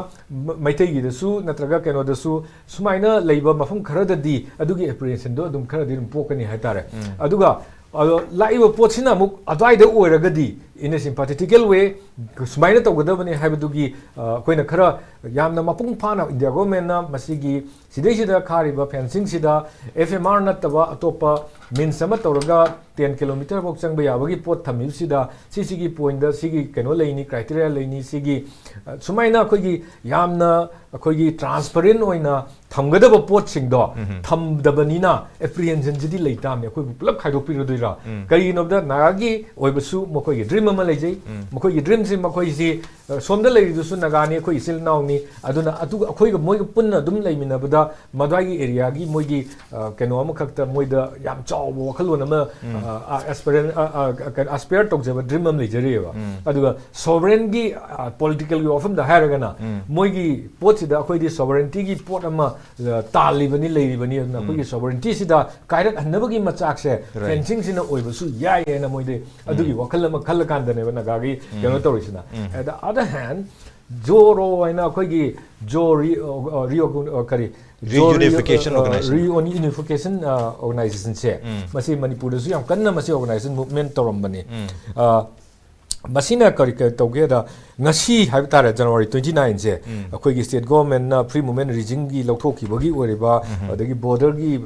ꯃ- ꯃꯩꯇꯩꯒꯤꯗꯁꯨ ꯅꯠꯇ꯭ꯔꯒ ꯀꯩꯅꯣꯗꯁꯨ ꯁꯨꯃꯥꯏꯅ ꯂꯩꯕ ꯃꯐꯝ ꯈꯔꯗꯗꯤ ꯑꯗꯨꯒꯤ ꯑꯦꯄ꯭ꯔꯤꯍꯦꯟꯁꯟꯗꯣ ꯑꯗꯨꯝ ꯈꯔꯗꯤ ꯑꯗꯨꯝ ꯄꯣꯛꯀꯅꯤ ꯍꯥꯏꯇꯥꯔꯦ꯫ ꯑꯗꯨꯒ ꯑꯗꯣ ꯂꯥꯛꯏꯕ ꯄꯣꯠꯁꯤꯅ ꯑꯃꯨꯛ ꯑꯗꯨꯋꯥꯏꯗ ꯑꯣꯏꯔꯒꯗꯤ in a sympathetical way ꯁꯨꯃꯥꯏꯅ ꯇꯧꯒꯗꯕꯅꯤ ꯍꯥꯏꯕꯗꯨꯒꯤ ꯑ, ꯑꯩꯈꯣꯏꯅ ꯈꯔ ꯌꯥꯝꯅ ꯃꯄꯨꯡ ꯐꯥꯅ ꯏꯟꯗꯤꯌꯥ ꯒꯣꯔꯃꯦꯟꯅ ꯃꯁꯤꯒꯤ ꯁꯤꯗꯩꯁꯤꯗ ꯈꯥꯔꯤꯕ ꯐꯦꯟꯁꯤꯡꯁꯤꯗ ꯑꯦꯐ ꯑꯦꯝ ꯑꯥꯔ ꯅꯠꯇꯕ ꯑꯇꯣꯞꯄ ꯃꯤꯟꯁ ꯑꯃ ꯇꯧꯔꯒ ꯇꯦꯟ ꯀꯤꯂꯣꯃꯤꯇꯔ ꯐꯥꯎ ꯆꯪꯕ ꯌꯥꯕꯒꯤ ꯄꯣꯠ ꯊꯝꯃꯤꯕꯁꯤꯗ ꯁꯤꯁꯤꯒꯤ ꯄꯣꯏꯟꯗ ꯁꯤꯒꯤ ꯀꯩꯅꯣ ꯂꯩꯅꯤ, ꯀ꯭ꯔꯥꯏꯇꯦꯔꯤꯌꯥ ꯂꯩꯅꯤ, ꯁꯤꯒꯤ ꯑ, ꯁꯨꯃꯥꯏꯅ ꯑꯩꯈꯣꯏꯒꯤ ꯌꯥꯝꯅ ꯑꯩꯈꯣꯏꯒꯤ ꯇ꯭ꯔꯥꯟꯁꯄꯔꯦꯟ ꯑꯣꯏꯅ ꯊꯝꯒꯗꯕ ꯄꯣꯠꯁꯤꯡꯗꯣ ꯊꯝꯗꯕꯅꯤꯅ ꯑꯦꯄ꯭ꯔꯤꯍꯦꯟꯁꯟꯁꯤꯗꯤ ꯂꯩ ꯇꯥꯕꯅꯤ꯫ ꯑꯩꯈꯣꯏꯕꯨ ꯄꯨꯂꯞ ꯈꯥꯏꯗꯣꯛꯄꯤꯔꯗꯣꯏꯔꯥ? ꯀꯔꯤꯒꯤꯅꯣꯗ ꯅꯥꯒꯥꯒꯤ ꯑꯣꯏꯕꯁꯨ ꯃꯈꯣꯏꯒꯤ ꯗ꯭ꯔꯤꯝ ꯑꯃ ꯂꯩꯖꯩ꯫ ꯃꯈꯣꯏꯒꯤ ꯗ꯭ꯔꯤꯝꯁꯤ ꯃꯈꯣꯏꯁꯤ ꯑ, ꯁꯣꯝꯗ ꯂꯩꯔꯤꯗꯨꯁꯨ ꯅꯥꯒꯥꯅꯤ, ꯑꯩꯈꯣꯏ ꯏꯆꯤꯜ ꯏꯅꯥꯎꯅꯤ꯫ ꯑꯗꯨꯅ ꯑꯗꯨ ꯑꯩꯈꯣꯏꯒ ꯃꯣꯏꯒ ꯄꯨꯟꯅ ꯑꯗꯨꯝ ꯂꯩꯃꯤꯟꯅꯕꯗ ꯃꯗ꯭ꯋꯥꯏꯒꯤ ꯑꯦꯔꯤꯌꯥꯒꯤ ꯃꯣꯏꯒꯤ ꯑ, ꯀꯩꯅꯣ ꯑꯃꯈꯛꯇ ꯃꯣꯏꯗ ꯌꯥꯝ ꯆꯥꯎꯕ ꯋꯥꯈꯜꯂꯣꯟ ꯑꯃ ꯑꯦꯁꯄꯤꯔꯦꯟ ꯑꯦꯁꯄꯤꯌꯔ ꯇꯧꯖꯕ ꯗ꯭ꯔꯤꯝ ꯑꯃ ꯂꯩꯖꯔꯤꯑꯕ꯫ ꯑꯗꯨꯒ ꯁꯣꯕꯔꯦꯟꯒꯤ ꯄꯣꯂꯤꯇꯤꯀꯦꯜꯒꯤ ꯋꯥꯐꯝꯗ ꯍꯥꯏꯔꯒꯅ ꯃꯣꯏꯒꯤ ꯄꯣꯠꯁꯤꯗ ꯑꯩꯈꯣꯏꯗꯤ ꯁꯣꯕꯔꯦꯟꯇꯤꯒꯤ ꯄꯣꯠ ꯑꯃ ꯑ, ꯇꯥꯜꯂꯤꯕꯅꯤ, ꯂꯩꯔꯤꯕꯅꯤ꯫ ꯑꯗꯨꯅ ꯑꯩꯈꯣꯏꯒꯤ ꯁꯣꯕꯔꯦꯟꯇꯤꯁꯤꯗ ꯀꯥꯏꯔꯛꯍꯟꯅꯕꯒꯤ ꯃꯆꯥꯛꯁꯦ ꯐꯦꯟꯁꯤꯡꯁꯤꯅ ꯑꯣꯏꯕꯁꯨ ꯌꯥꯏ ꯍꯥꯏꯅ ꯃꯣꯏꯗꯤ ꯑꯗꯨꯒꯤ ꯋꯥꯈꯜ ꯑꯃ ꯈꯜꯂꯀꯥꯟꯗꯅꯦꯕ ꯅꯥꯒꯥꯒꯤ ꯀꯩꯅꯣ ꯇꯧꯔꯤꯁꯤꯅ꯫ At the other hand, ꯖꯣꯔꯣ ꯍꯥꯏꯅ ꯑꯩꯈꯣꯏꯒꯤ ꯖꯣ ꯔꯤ ꯑ, ꯔꯤ ꯑ, ꯀꯔꯤ ꯖꯣ ꯔꯤ Reunification ꯑ, Organization. Reunification ꯑ, Organization ꯁꯦ ꯃꯁꯤ ꯃꯅꯤꯄꯨꯔꯗꯁꯨ ꯌꯥꯝ ꯀꯟꯅ ꯃꯁꯤ organization movement ꯇꯧꯔꯝꯕꯅꯤ꯫ ꯑ, ꯃꯁꯤꯅ ꯀꯔꯤ ꯀꯔꯤ ꯇꯧꯒꯦꯗ, ꯉꯁꯤ ꯍꯥꯏꯕ ꯇꯥꯔꯦ, ꯖꯅꯋꯥꯔꯤ ꯇ꯭ꯋꯦꯟꯇꯤ ꯅꯥꯏꯟꯁꯦ ꯑꯩꯈꯣꯏꯒꯤ ꯁ꯭ꯇꯦꯠ ꯒꯣꯔꯃꯦꯟꯅ ꯐ꯭ꯔꯤ ꯃꯨꯚꯃꯦꯟ ꯔꯤꯖꯤꯝꯒꯤ ꯂꯧꯊꯣꯛꯈꯤꯕꯒꯤ ꯑꯣꯏꯔꯤꯕ, ꯑꯗꯒꯤ ꯕꯣꯔꯗꯔꯒꯤ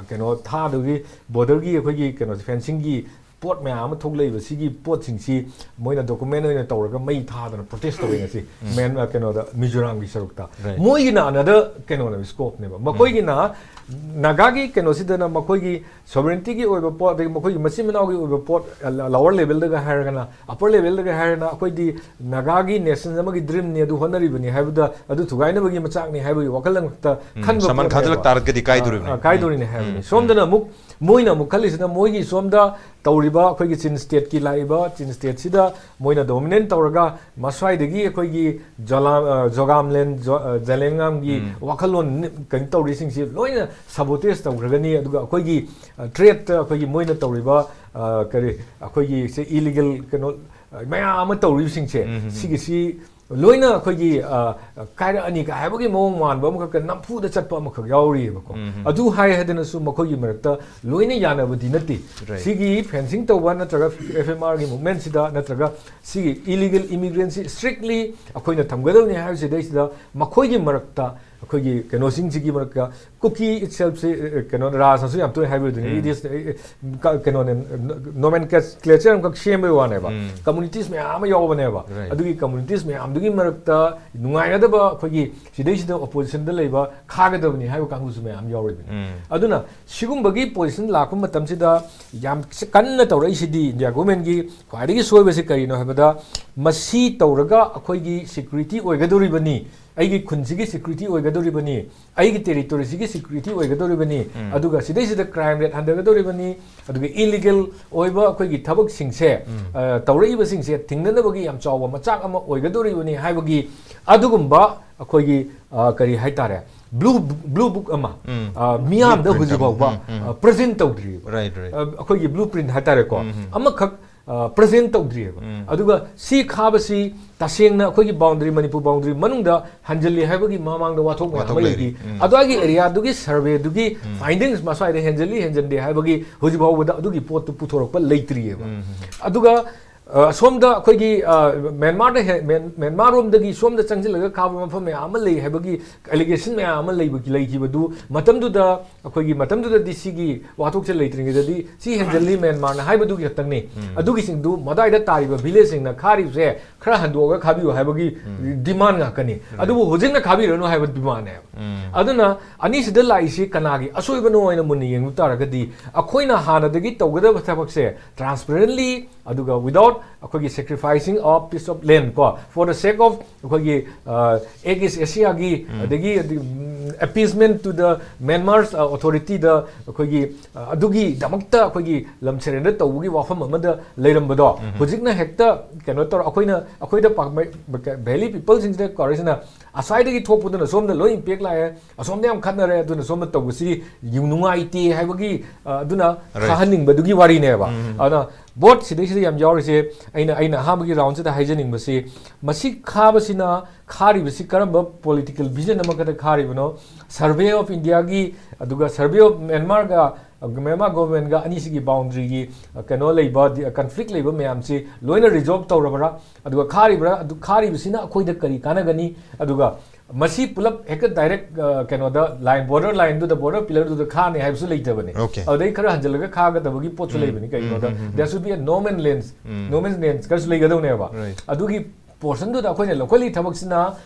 ꯀꯩꯅꯣ ꯊꯥꯗꯨꯒꯤ, ꯕꯣꯔꯗꯔꯒꯤ ꯑꯩꯈꯣꯏꯒꯤ ꯀꯩꯅꯣ ꯐꯦꯟꯁꯤꯡꯒꯤ ꯄꯣꯠ ꯃꯌꯥꯝ ꯑꯃ ꯊꯣꯛꯂꯛꯏꯕ ꯁꯤꯒꯤ ꯄꯣꯠꯁꯤꯡꯁꯤ ꯃꯣꯏꯅ ꯗꯣꯀꯨꯃꯦꯟ ꯑꯣꯏꯅ ꯇꯧꯔꯒ ꯃꯩ ꯊꯥꯗꯅ ꯄ꯭ꯔꯣꯇꯦꯁ ꯇꯧꯋꯦ ꯉꯁꯤ꯫ ꯃꯦꯟ ꯑ, ꯀꯩꯅꯣꯗ, ꯃꯤꯖꯣꯔꯥꯝꯒꯤ ꯁꯔꯨꯛꯇ꯫ Right. ꯃꯣꯏꯒꯤꯅ ꯑꯅꯗꯔ ꯀꯩꯅꯣꯅꯦꯕ, ꯁ꯭ꯀꯣꯞꯅꯦꯕ꯫ ꯃꯈꯣꯏꯒꯤꯅ ꯅꯥꯒꯥꯒꯤ ꯀꯩꯅꯣꯁꯤꯗꯅ ꯃꯈꯣꯏꯒꯤ ꯁꯣꯕꯔꯦꯟꯇꯤꯒꯤ ꯑꯣꯏꯕ ꯄꯣꯠ, ꯑꯗꯒꯤ ꯃꯈꯣꯏꯒꯤ ꯃꯆꯤꯟ ꯃꯅꯥꯎꯒꯤ ꯑꯣꯏꯕ ꯄꯣꯠ, ꯂꯋꯔ ꯂꯦꯚꯦꯜꯗꯒ ꯍꯥꯏꯔꯒꯅ, ꯑꯄꯔ ꯂꯦꯚꯦꯜꯗꯒ ꯍꯥꯏꯔꯒꯅ ꯑꯩꯈꯣꯏꯗꯤ ꯅꯥꯒꯥꯒꯤ ꯅꯦꯁꯟ ꯑꯃꯒꯤ ꯗ꯭ꯔꯤꯝꯅꯤ, ꯑꯗꯨ ꯍꯣꯠꯅꯔꯤꯕꯅꯤ ꯍꯥꯏꯕꯗ ꯑꯗꯨ ꯊꯨꯒꯥꯏꯅꯕꯒꯤ ꯃꯆꯥꯛꯅꯤ ꯍꯥꯏꯕꯒꯤ ꯋꯥꯈꯜ ꯑꯃꯈꯛꯇ ꯈꯟꯕ ꯁꯃꯥꯟ ꯄꯣꯠꯅꯦꯕ꯫ ꯈꯥꯖꯤꯜꯂꯛ ꯇꯥꯔꯒꯗꯤ ꯀꯥꯏꯗꯣꯔꯤꯕꯅꯤ꯫ ꯑ, ꯑ, ꯀꯥꯏꯗꯣꯔꯤꯅꯤ ꯍꯥꯏꯕꯅꯤ꯫ ꯁꯣꯝꯗꯅ ꯑꯃꯨꯛ ꯃꯣꯏꯅ ꯑꯃꯨꯛ ꯈꯜꯂꯤꯁꯤꯅ ꯃꯣꯏꯒꯤ ꯁꯣꯝꯗ ꯇꯧꯔꯤꯕ ꯑꯩꯈꯣꯏꯒꯤ ꯆꯤꯟ ꯁ꯭ꯇꯦꯠꯀꯤ ꯂꯥꯛꯏꯕ ꯆꯤꯟ ꯁ꯭ꯇꯦꯠꯁꯤꯗ ꯃꯣꯏꯅ ꯗꯣꯃꯤꯅꯦꯠ ꯇꯧꯔꯒ ꯃꯁ꯭ꯋꯥꯏꯗꯒꯤ ꯑꯩꯈꯣꯏꯒꯤ ꯖꯣꯂꯥ-, ꯑ, ꯖꯣꯒꯥꯝꯂꯦꯟ, ꯖꯣ-, ꯑ, ꯖꯂꯦꯡꯉꯥꯝꯒꯤ ꯋꯥꯈꯜꯂꯣꯟ ꯅꯤ-, ꯀꯩꯅꯣ ꯇꯧꯔꯤꯁꯤꯡꯁꯤ ꯂꯣꯏꯅ ꯁꯕꯣꯇꯦꯖ ꯇꯧꯈ꯭ꯔꯒꯅꯤ꯫ ꯑꯗꯨꯒ ꯑꯩꯈꯣꯏꯒꯤ, ꯑ, ꯇ꯭ꯔꯦꯠꯇ ꯑꯩꯈꯣꯏꯒꯤ ꯃꯣꯏꯅ ꯇꯧꯔꯤꯕ, ꯑ, ꯀꯔꯤ, ꯑꯩꯈꯣꯏꯒꯤ ꯁꯦ ꯏꯂꯤꯒꯦꯜ ꯀꯩꯅꯣ ꯃꯌꯥꯝ ꯑꯃ ꯇꯧꯔꯤꯕꯁꯤꯡꯁꯦ, ꯎꯝ, ꯎꯝ, ꯎꯝ꯫ ꯁꯤꯒꯤꯁꯤ ꯂꯣꯏꯅ ꯑꯩꯈꯣꯏꯒꯤ, ꯑ, ꯀꯥꯏꯔꯛꯑꯅꯤ ꯀꯥꯏ ꯍꯥꯏꯕꯒꯤ ꯃꯑꯣꯡ ꯃꯥꯟꯕ ꯑꯃꯈꯛꯀ ꯅꯝꯐꯨꯗ ꯆꯠꯄ ꯑꯃꯈꯛ ꯌꯥꯎꯔꯤꯑꯕꯀꯣ꯫ ꯎꯝ, ꯎꯝ꯫ ꯑꯗꯨ ꯍꯥꯏ ꯍꯥꯏꯗꯅꯁꯨ ꯃꯈꯣꯏꯒꯤ ꯃꯔꯛꯇ ꯂꯣꯏꯅ ꯌꯥꯅꯕꯗꯤ ꯅꯠꯇꯦ꯫ Right. ꯁꯤꯒꯤ fencing ꯇꯧꯕ ꯅꯠꯇ꯭ꯔꯒ F M R ꯒꯤ movementꯁꯤꯗ ꯅꯠꯇ꯭ꯔꯒ ꯁꯤꯒꯤ illegal immigrantꯁꯤ strictly ꯑꯩꯈꯣꯏꯅ ꯊꯝꯒꯗꯕꯅꯤ ꯍꯥꯏꯕꯁꯤꯗꯩꯁꯤꯗ ꯃꯈꯣꯏꯒꯤ ꯃꯔꯛꯇ, ꯑꯩꯈꯣꯏꯒꯤ ꯀꯩꯅꯣꯁꯤꯡꯁꯤꯒꯤ ꯃꯔꯛꯇ ꯀꯨꯀꯤ itselfꯁꯦ, ꯑ, ꯀꯩꯅꯣ, ꯔꯥꯖꯅꯁꯨ ꯌꯥꯝ ꯇꯣꯏꯅ ꯍꯥꯏꯕꯗꯨꯅꯤ, ꯎꯝ꯫ It is, ꯑ, ꯑ, ꯀ-, ꯀꯩꯅꯣꯅꯦ, nomenclature ꯑꯃꯈꯛ ꯁꯦꯝꯕꯩ ꯋꯥꯅꯦꯕ꯫ ꯎꯝ꯫ Communities ꯃꯌꯥꯝ ꯑꯃ ꯌꯥꯎꯕꯅꯦꯕ꯫ Right. ꯑꯗꯨꯒꯤ communities ꯃꯌꯥꯝꯗꯨꯒꯤ ꯃꯔꯛꯇ ꯅꯨꯡꯉꯥꯏꯅꯗꯕ ꯑꯩꯈꯣꯏꯒꯤ ꯁꯤꯗꯩꯁꯤꯗ oppositionꯗ ꯂꯩꯕ ꯈꯥꯒꯗꯕꯅꯤ ꯍꯥꯏꯕ ꯀꯥꯡꯕꯨꯁꯨ ꯃꯌꯥꯝ ꯌꯥꯎꯔꯤꯕꯅꯤ꯫ ꯎꯝ꯫ ꯑꯗꯨꯅ ꯁꯤꯒꯨꯝꯕꯒꯤ position ꯂꯥꯛꯄ ꯃꯇꯝꯁꯤꯗ ꯌꯥꯝ ꯀꯟꯅ ꯇꯧꯔꯛꯏꯁꯤꯗꯤ India governmentꯀꯤ ꯈ꯭ꯋꯥꯏꯗꯒꯤ ꯁꯣꯏꯕꯁꯤ ꯀꯔꯤꯅꯣ ꯍꯥꯏꯕꯗ, ꯃꯁꯤ ꯇꯧꯔꯒ ꯑꯩꯈꯣꯏꯒꯤ security ꯑꯣꯏꯒꯗꯧꯔꯤꯕꯅꯤ, ꯑꯩꯒꯤ ꯈꯨꯟꯁꯤꯒꯤ security ꯑꯣꯏꯒꯗꯧꯔꯤꯕꯅꯤ, ꯑꯩꯒꯤ territoryꯁꯤꯒꯤ security ꯑꯣꯏꯒꯗꯧꯔꯤꯕꯅꯤ, ꯎꯝ꯫ ꯑꯗꯨꯒ ꯁꯤꯗꯩꯁꯤꯗ crime rate ꯍꯟꯊꯒꯗꯧꯔꯤꯕꯅꯤ, ꯑꯗꯨꯒ illegal ꯑꯣꯏꯕ ꯑꯩꯈꯣꯏꯒꯤ ꯊꯕꯛꯁꯤꯡꯁꯦ, ꯎꯝ꯫ ꯑ, ꯇꯧꯔꯛꯏꯕꯁꯤꯡꯁꯦ ꯊꯤꯡꯅꯅꯕꯒꯤ ꯌꯥꯝ ꯆꯥꯎꯕ ꯃꯆꯥꯛ ꯑꯃ ꯑꯣꯏꯒꯗꯧꯔꯤꯕꯅꯤ ꯍꯥꯏꯕꯒꯤ ꯑꯗꯨꯒꯨꯝꯕ ꯑꯩꯈꯣꯏꯒꯤ, ꯑ, ꯀꯔꯤ ꯍꯥꯏꯇꯥꯔꯦ, blue, blue book ꯑꯃ, ꯎꯝ꯫ ꯑ, ꯃꯤꯌꯥꯝꯗ blueprint ꯍꯧꯖꯤꯛ ꯑꯃ꯫ ꯐꯥꯎꯕ, ꯎꯝ, ꯎꯝ꯫ ꯑ, present ꯇꯧꯗ꯭ꯔꯤꯕ꯫ Right, right. ꯑ, ꯑꯩꯈꯣꯏꯒꯤ blueprint ꯍꯥꯏꯇꯥꯔꯦꯀꯣ, ꯎꯝ, ꯎꯝ꯫ ꯑꯃꯈꯛ, ꯑ, present ꯇꯧꯗ꯭ꯔꯤꯑꯕ꯫ ꯎꯝ꯫ ꯑꯗꯨꯒ ꯁꯤ ꯈꯥꯕꯁꯤ ꯇꯁꯦꯡꯅ ꯑꯩꯈꯣꯏꯒꯤ boundary, ꯃꯅꯤꯄꯨꯔ boundary ꯃꯅꯨꯡꯗ ꯍꯟꯖꯤꯜꯂꯤ ꯍꯥꯏꯕꯒꯤ ꯃꯃꯥꯡꯗ ꯋꯥꯊꯣꯛ ꯃꯌꯥꯝ ꯋꯥꯊꯣꯛ ꯑꯃ ꯂꯩꯔꯤ꯫ ꯂꯩꯔꯤ꯫ ꯎꯝ꯫ ꯑꯗꯨꯋꯥꯏꯒꯤ areaꯗꯨꯒꯤ surveyꯗꯨꯒꯤ ꯎꯝ꯫ findings ꯃꯁ꯭ꯋꯥꯏꯗ ꯍꯦꯟꯖꯤꯜꯂꯤ ꯍꯦꯟꯖꯤꯟꯗꯦ ꯍꯥꯏꯕꯒꯤ ꯍꯧꯖꯤꯛ ꯐꯥꯎꯕꯗ ꯑꯗꯨꯒꯤ ꯄꯣꯠꯇꯨ ꯄꯨꯊꯣꯔꯛꯄ ꯂꯩꯇ꯭ꯔꯤꯑꯕ꯫ ꯎꯝ, ꯎꯝ꯫ ꯑꯗꯨꯒ, ꯑ, ꯑꯁꯣꯝꯗ ꯑꯩꯈꯣꯏꯒꯤ, ꯑ, ꯃ꯭ꯌꯥꯟꯃꯥꯔꯗ ꯍꯦ-, ꯃ꯭ꯌꯥꯟ-, ꯃ꯭ꯌꯥꯟꯃꯥꯔꯔꯣꯝꯗꯒꯤ ꯁꯣꯝꯗ ꯆꯪꯁꯤꯜꯂꯒ ꯈꯥꯕ ꯃꯐꯝ ꯃꯌꯥꯝ ꯑꯃ ꯂꯩ ꯍꯥꯏꯕꯒꯤ allegation ꯃꯌꯥꯝ ꯑꯃ ꯂꯩꯕꯒꯤ, ꯂꯩꯈꯤꯕꯗꯨ ꯃꯇꯝꯗꯨꯗ ꯑꯩꯈꯣꯏꯒꯤ ꯃꯇꯝꯗꯨꯗꯗꯤ ꯁꯤꯒꯤ ꯋꯥꯊꯣꯛꯁꯦ ꯂꯩꯇ꯭ꯔꯤꯉꯩꯗꯗꯤ ꯁꯤ ꯍꯦꯟꯖꯜꯂꯤ ꯃ꯭ꯌꯥꯟꯃꯥꯔꯅ ꯍꯥꯏꯕꯗꯨꯒꯤ ꯈꯛꯇꯪꯅꯤ꯫ ꯎꯝ꯫ ꯑꯗꯨꯒꯤꯁꯤꯡꯗꯨ ꯃꯗꯥꯏꯗ ꯇꯥꯔꯤꯕ villageꯁꯤꯡꯅ ꯈꯥꯔꯤꯕꯁꯦ ꯈꯔ ꯍꯟꯗꯣꯛꯑꯒ ꯈꯥꯕꯤꯌꯨ ꯍꯥꯏꯕꯒꯤ ꯎꯝ꯫ demand ꯉꯥꯛꯇꯅꯤ꯫ Right. ꯑꯗꯨꯕꯨ ꯍꯧꯖꯤꯛꯅ ꯈꯥꯕꯤꯔꯅꯨ ꯍꯥꯏꯕ demandꯅꯦꯕ꯫ ꯎꯝ꯫ ꯑꯗꯨꯅ ꯑꯅꯤꯁꯤꯗ ꯂꯥꯛꯏꯁꯤ ꯀꯅꯥꯒꯤ ꯑꯁꯣꯏꯕꯅꯣ ꯍꯥꯏꯅ ꯃꯨꯟꯅ ꯌꯦꯡꯕ ꯇꯥꯔꯒꯗꯤ ꯑꯩꯈꯣꯏꯅ ꯍꯥꯟꯅꯗꯒꯤ ꯇꯧꯒꯗꯕ ꯊꯕꯛꯁꯦ transparently ꯑꯗꯨꯒ without ꯑꯩꯈꯣꯏꯒꯤ sacrificing of piece of land ꯀꯣ, for the sake of ꯑꯩꯈꯣꯏꯒꯤ, ꯑ, Act East Asiaꯒꯤ ꯎꯝ꯫ ꯑꯗꯒꯤ, ꯑꯗꯒꯤ, ꯎꯝ, appeasement to the Myanmar's, ꯑ, authorityꯗ ꯑꯩꯈꯣꯏꯒꯤ, ꯑ, ꯑꯗꯨꯒꯤꯗꯃꯛꯇ ꯑꯩꯈꯣꯏꯒꯤ ꯂꯝ surrender ꯇꯧꯕꯒꯤ ꯋꯥꯐꯝ ꯑꯃꯗ ꯂꯩꯔꯝꯕꯗꯣ ꯎꯝ꯫ ꯍꯧꯖꯤꯛꯅ ꯍꯦꯛꯇ ꯀꯩꯅꯣ ꯇꯧꯔ ꯑꯩꯈꯣꯏꯅ, ꯑꯩꯈꯣꯏꯗ ꯄꯥꯛ-, ꯃꯩ-, valley peopleꯁꯤꯡꯁꯤꯗ ꯀꯧꯔꯤꯁꯤꯅ ꯑꯁ꯭ꯋꯥꯏꯗꯒꯤ ꯊꯣꯛꯄꯗꯨꯅ ꯁꯣꯝꯗ ꯂꯣꯏ impact ꯂꯥꯛꯑꯦ, ꯑꯁꯣꯝꯗ ꯌꯥꯝ ꯈꯠꯅꯔꯦ, ꯑꯗꯨꯅ ꯁꯣꯝꯗ ꯇꯧꯕꯁꯤ ꯌꯨ-, ꯅꯨꯡꯉꯥꯏꯇꯦ ꯍꯥꯏꯕꯒꯤ, ꯑ, ꯑꯗꯨꯅ Right. ꯈꯥꯍꯟꯅꯤꯡꯕꯗꯨꯒꯤ ꯋꯥꯔꯤꯅꯦꯕ꯫ ꯎꯝ꯫ ꯑꯗꯨꯅ both ꯁꯤꯗꯩꯁꯤꯗ ꯌꯥꯝ ꯌꯥꯎꯔꯤꯁꯦ, ꯑꯩꯅ ꯑꯩꯅ ꯑꯍꯥꯟꯕꯒꯤ ꯔꯥꯎꯟꯁꯤꯗ ꯍꯥꯏꯖꯅꯤꯡꯕꯁꯤ, ꯃꯁꯤ ꯈꯥꯕꯁꯤꯅ, ꯈꯥꯔꯤꯕꯁꯤ ꯀꯔꯝꯕ ꯄꯣꯂꯤꯇꯤꯀꯦꯜ ꯚꯤꯖꯟ ꯑꯃꯈꯛꯇ ꯈꯥꯔꯤꯕꯅꯣ? ꯁꯔꯚꯦ ꯑꯣꯐ ꯏꯟꯗꯤꯌꯥꯒꯤ, ꯑꯗꯨꯒ ꯁꯔꯚꯦ ꯑꯣꯐ ꯃ꯭ꯌꯥꯟꯃꯥꯔꯒ, ꯃ꯭ꯌꯥꯟꯃꯥꯔ ꯒꯣꯚꯔꯟꯃꯦꯟꯒ ꯑꯅꯤꯁꯤꯒꯤ ꯕꯥꯎꯟꯗꯔꯤꯒꯤ ꯀꯩꯅꯣ ꯂꯩꯕ, ꯀꯟꯐ꯭ꯂꯤꯛ ꯂꯩꯕ ꯃꯌꯥꯝꯁꯤ ꯂꯣꯏꯅ ꯔꯤꯖꯣꯜꯕ ꯇꯧꯔꯕ꯭ꯔꯥ? ꯑꯗꯨꯒ ꯈꯥꯔꯤꯕ꯭ꯔꯥ? ꯑꯗꯨ ꯈꯥꯔꯤꯕꯁꯤꯅ ꯑꯩꯈꯣꯏꯗ ꯀꯔꯤ ꯀꯥꯟꯅꯒꯅꯤ? ꯑꯗꯨꯒ ꯃꯁꯤ ꯄꯨꯂꯞ ꯍꯦꯛꯇ ꯗꯥꯏꯔꯦꯛ ꯀꯩꯅꯣꯗ, ꯂꯥꯏꯟ, ꯕꯣꯔꯗꯔ ꯂꯥꯏꯟꯗꯨꯗ, ꯕꯣꯔꯗꯔ ꯄꯤꯂꯔꯗꯨꯗ ꯈꯥꯅꯤ ꯍꯥꯏꯕꯁꯨ ꯂꯩꯇꯕꯅꯤ꯫ Okay. ꯑꯗꯨꯗꯩ ꯈꯔ ꯍꯟꯖꯤꯜꯂꯒ ꯈꯥꯒꯗꯕꯒꯤ ꯄꯣꯠꯁꯨ ꯎꯝ. ꯂꯩꯕꯅꯤ꯫ ꯀꯩꯒꯤꯅꯣꯗ, ꯎꯝ, ꯎꯝ, ꯎꯝ. there should be a no man lands, um. no man's lands ꯈꯔꯁꯨ ꯂꯩꯒꯗꯧꯅꯦꯕ꯫ Right. ꯑꯗꯨꯒꯤ ꯄꯣꯔꯁꯟꯗꯨꯗ ꯑꯩꯈꯣꯏꯅ ꯂꯧꯈꯠꯂꯤ ꯊꯕꯛꯁꯤꯅ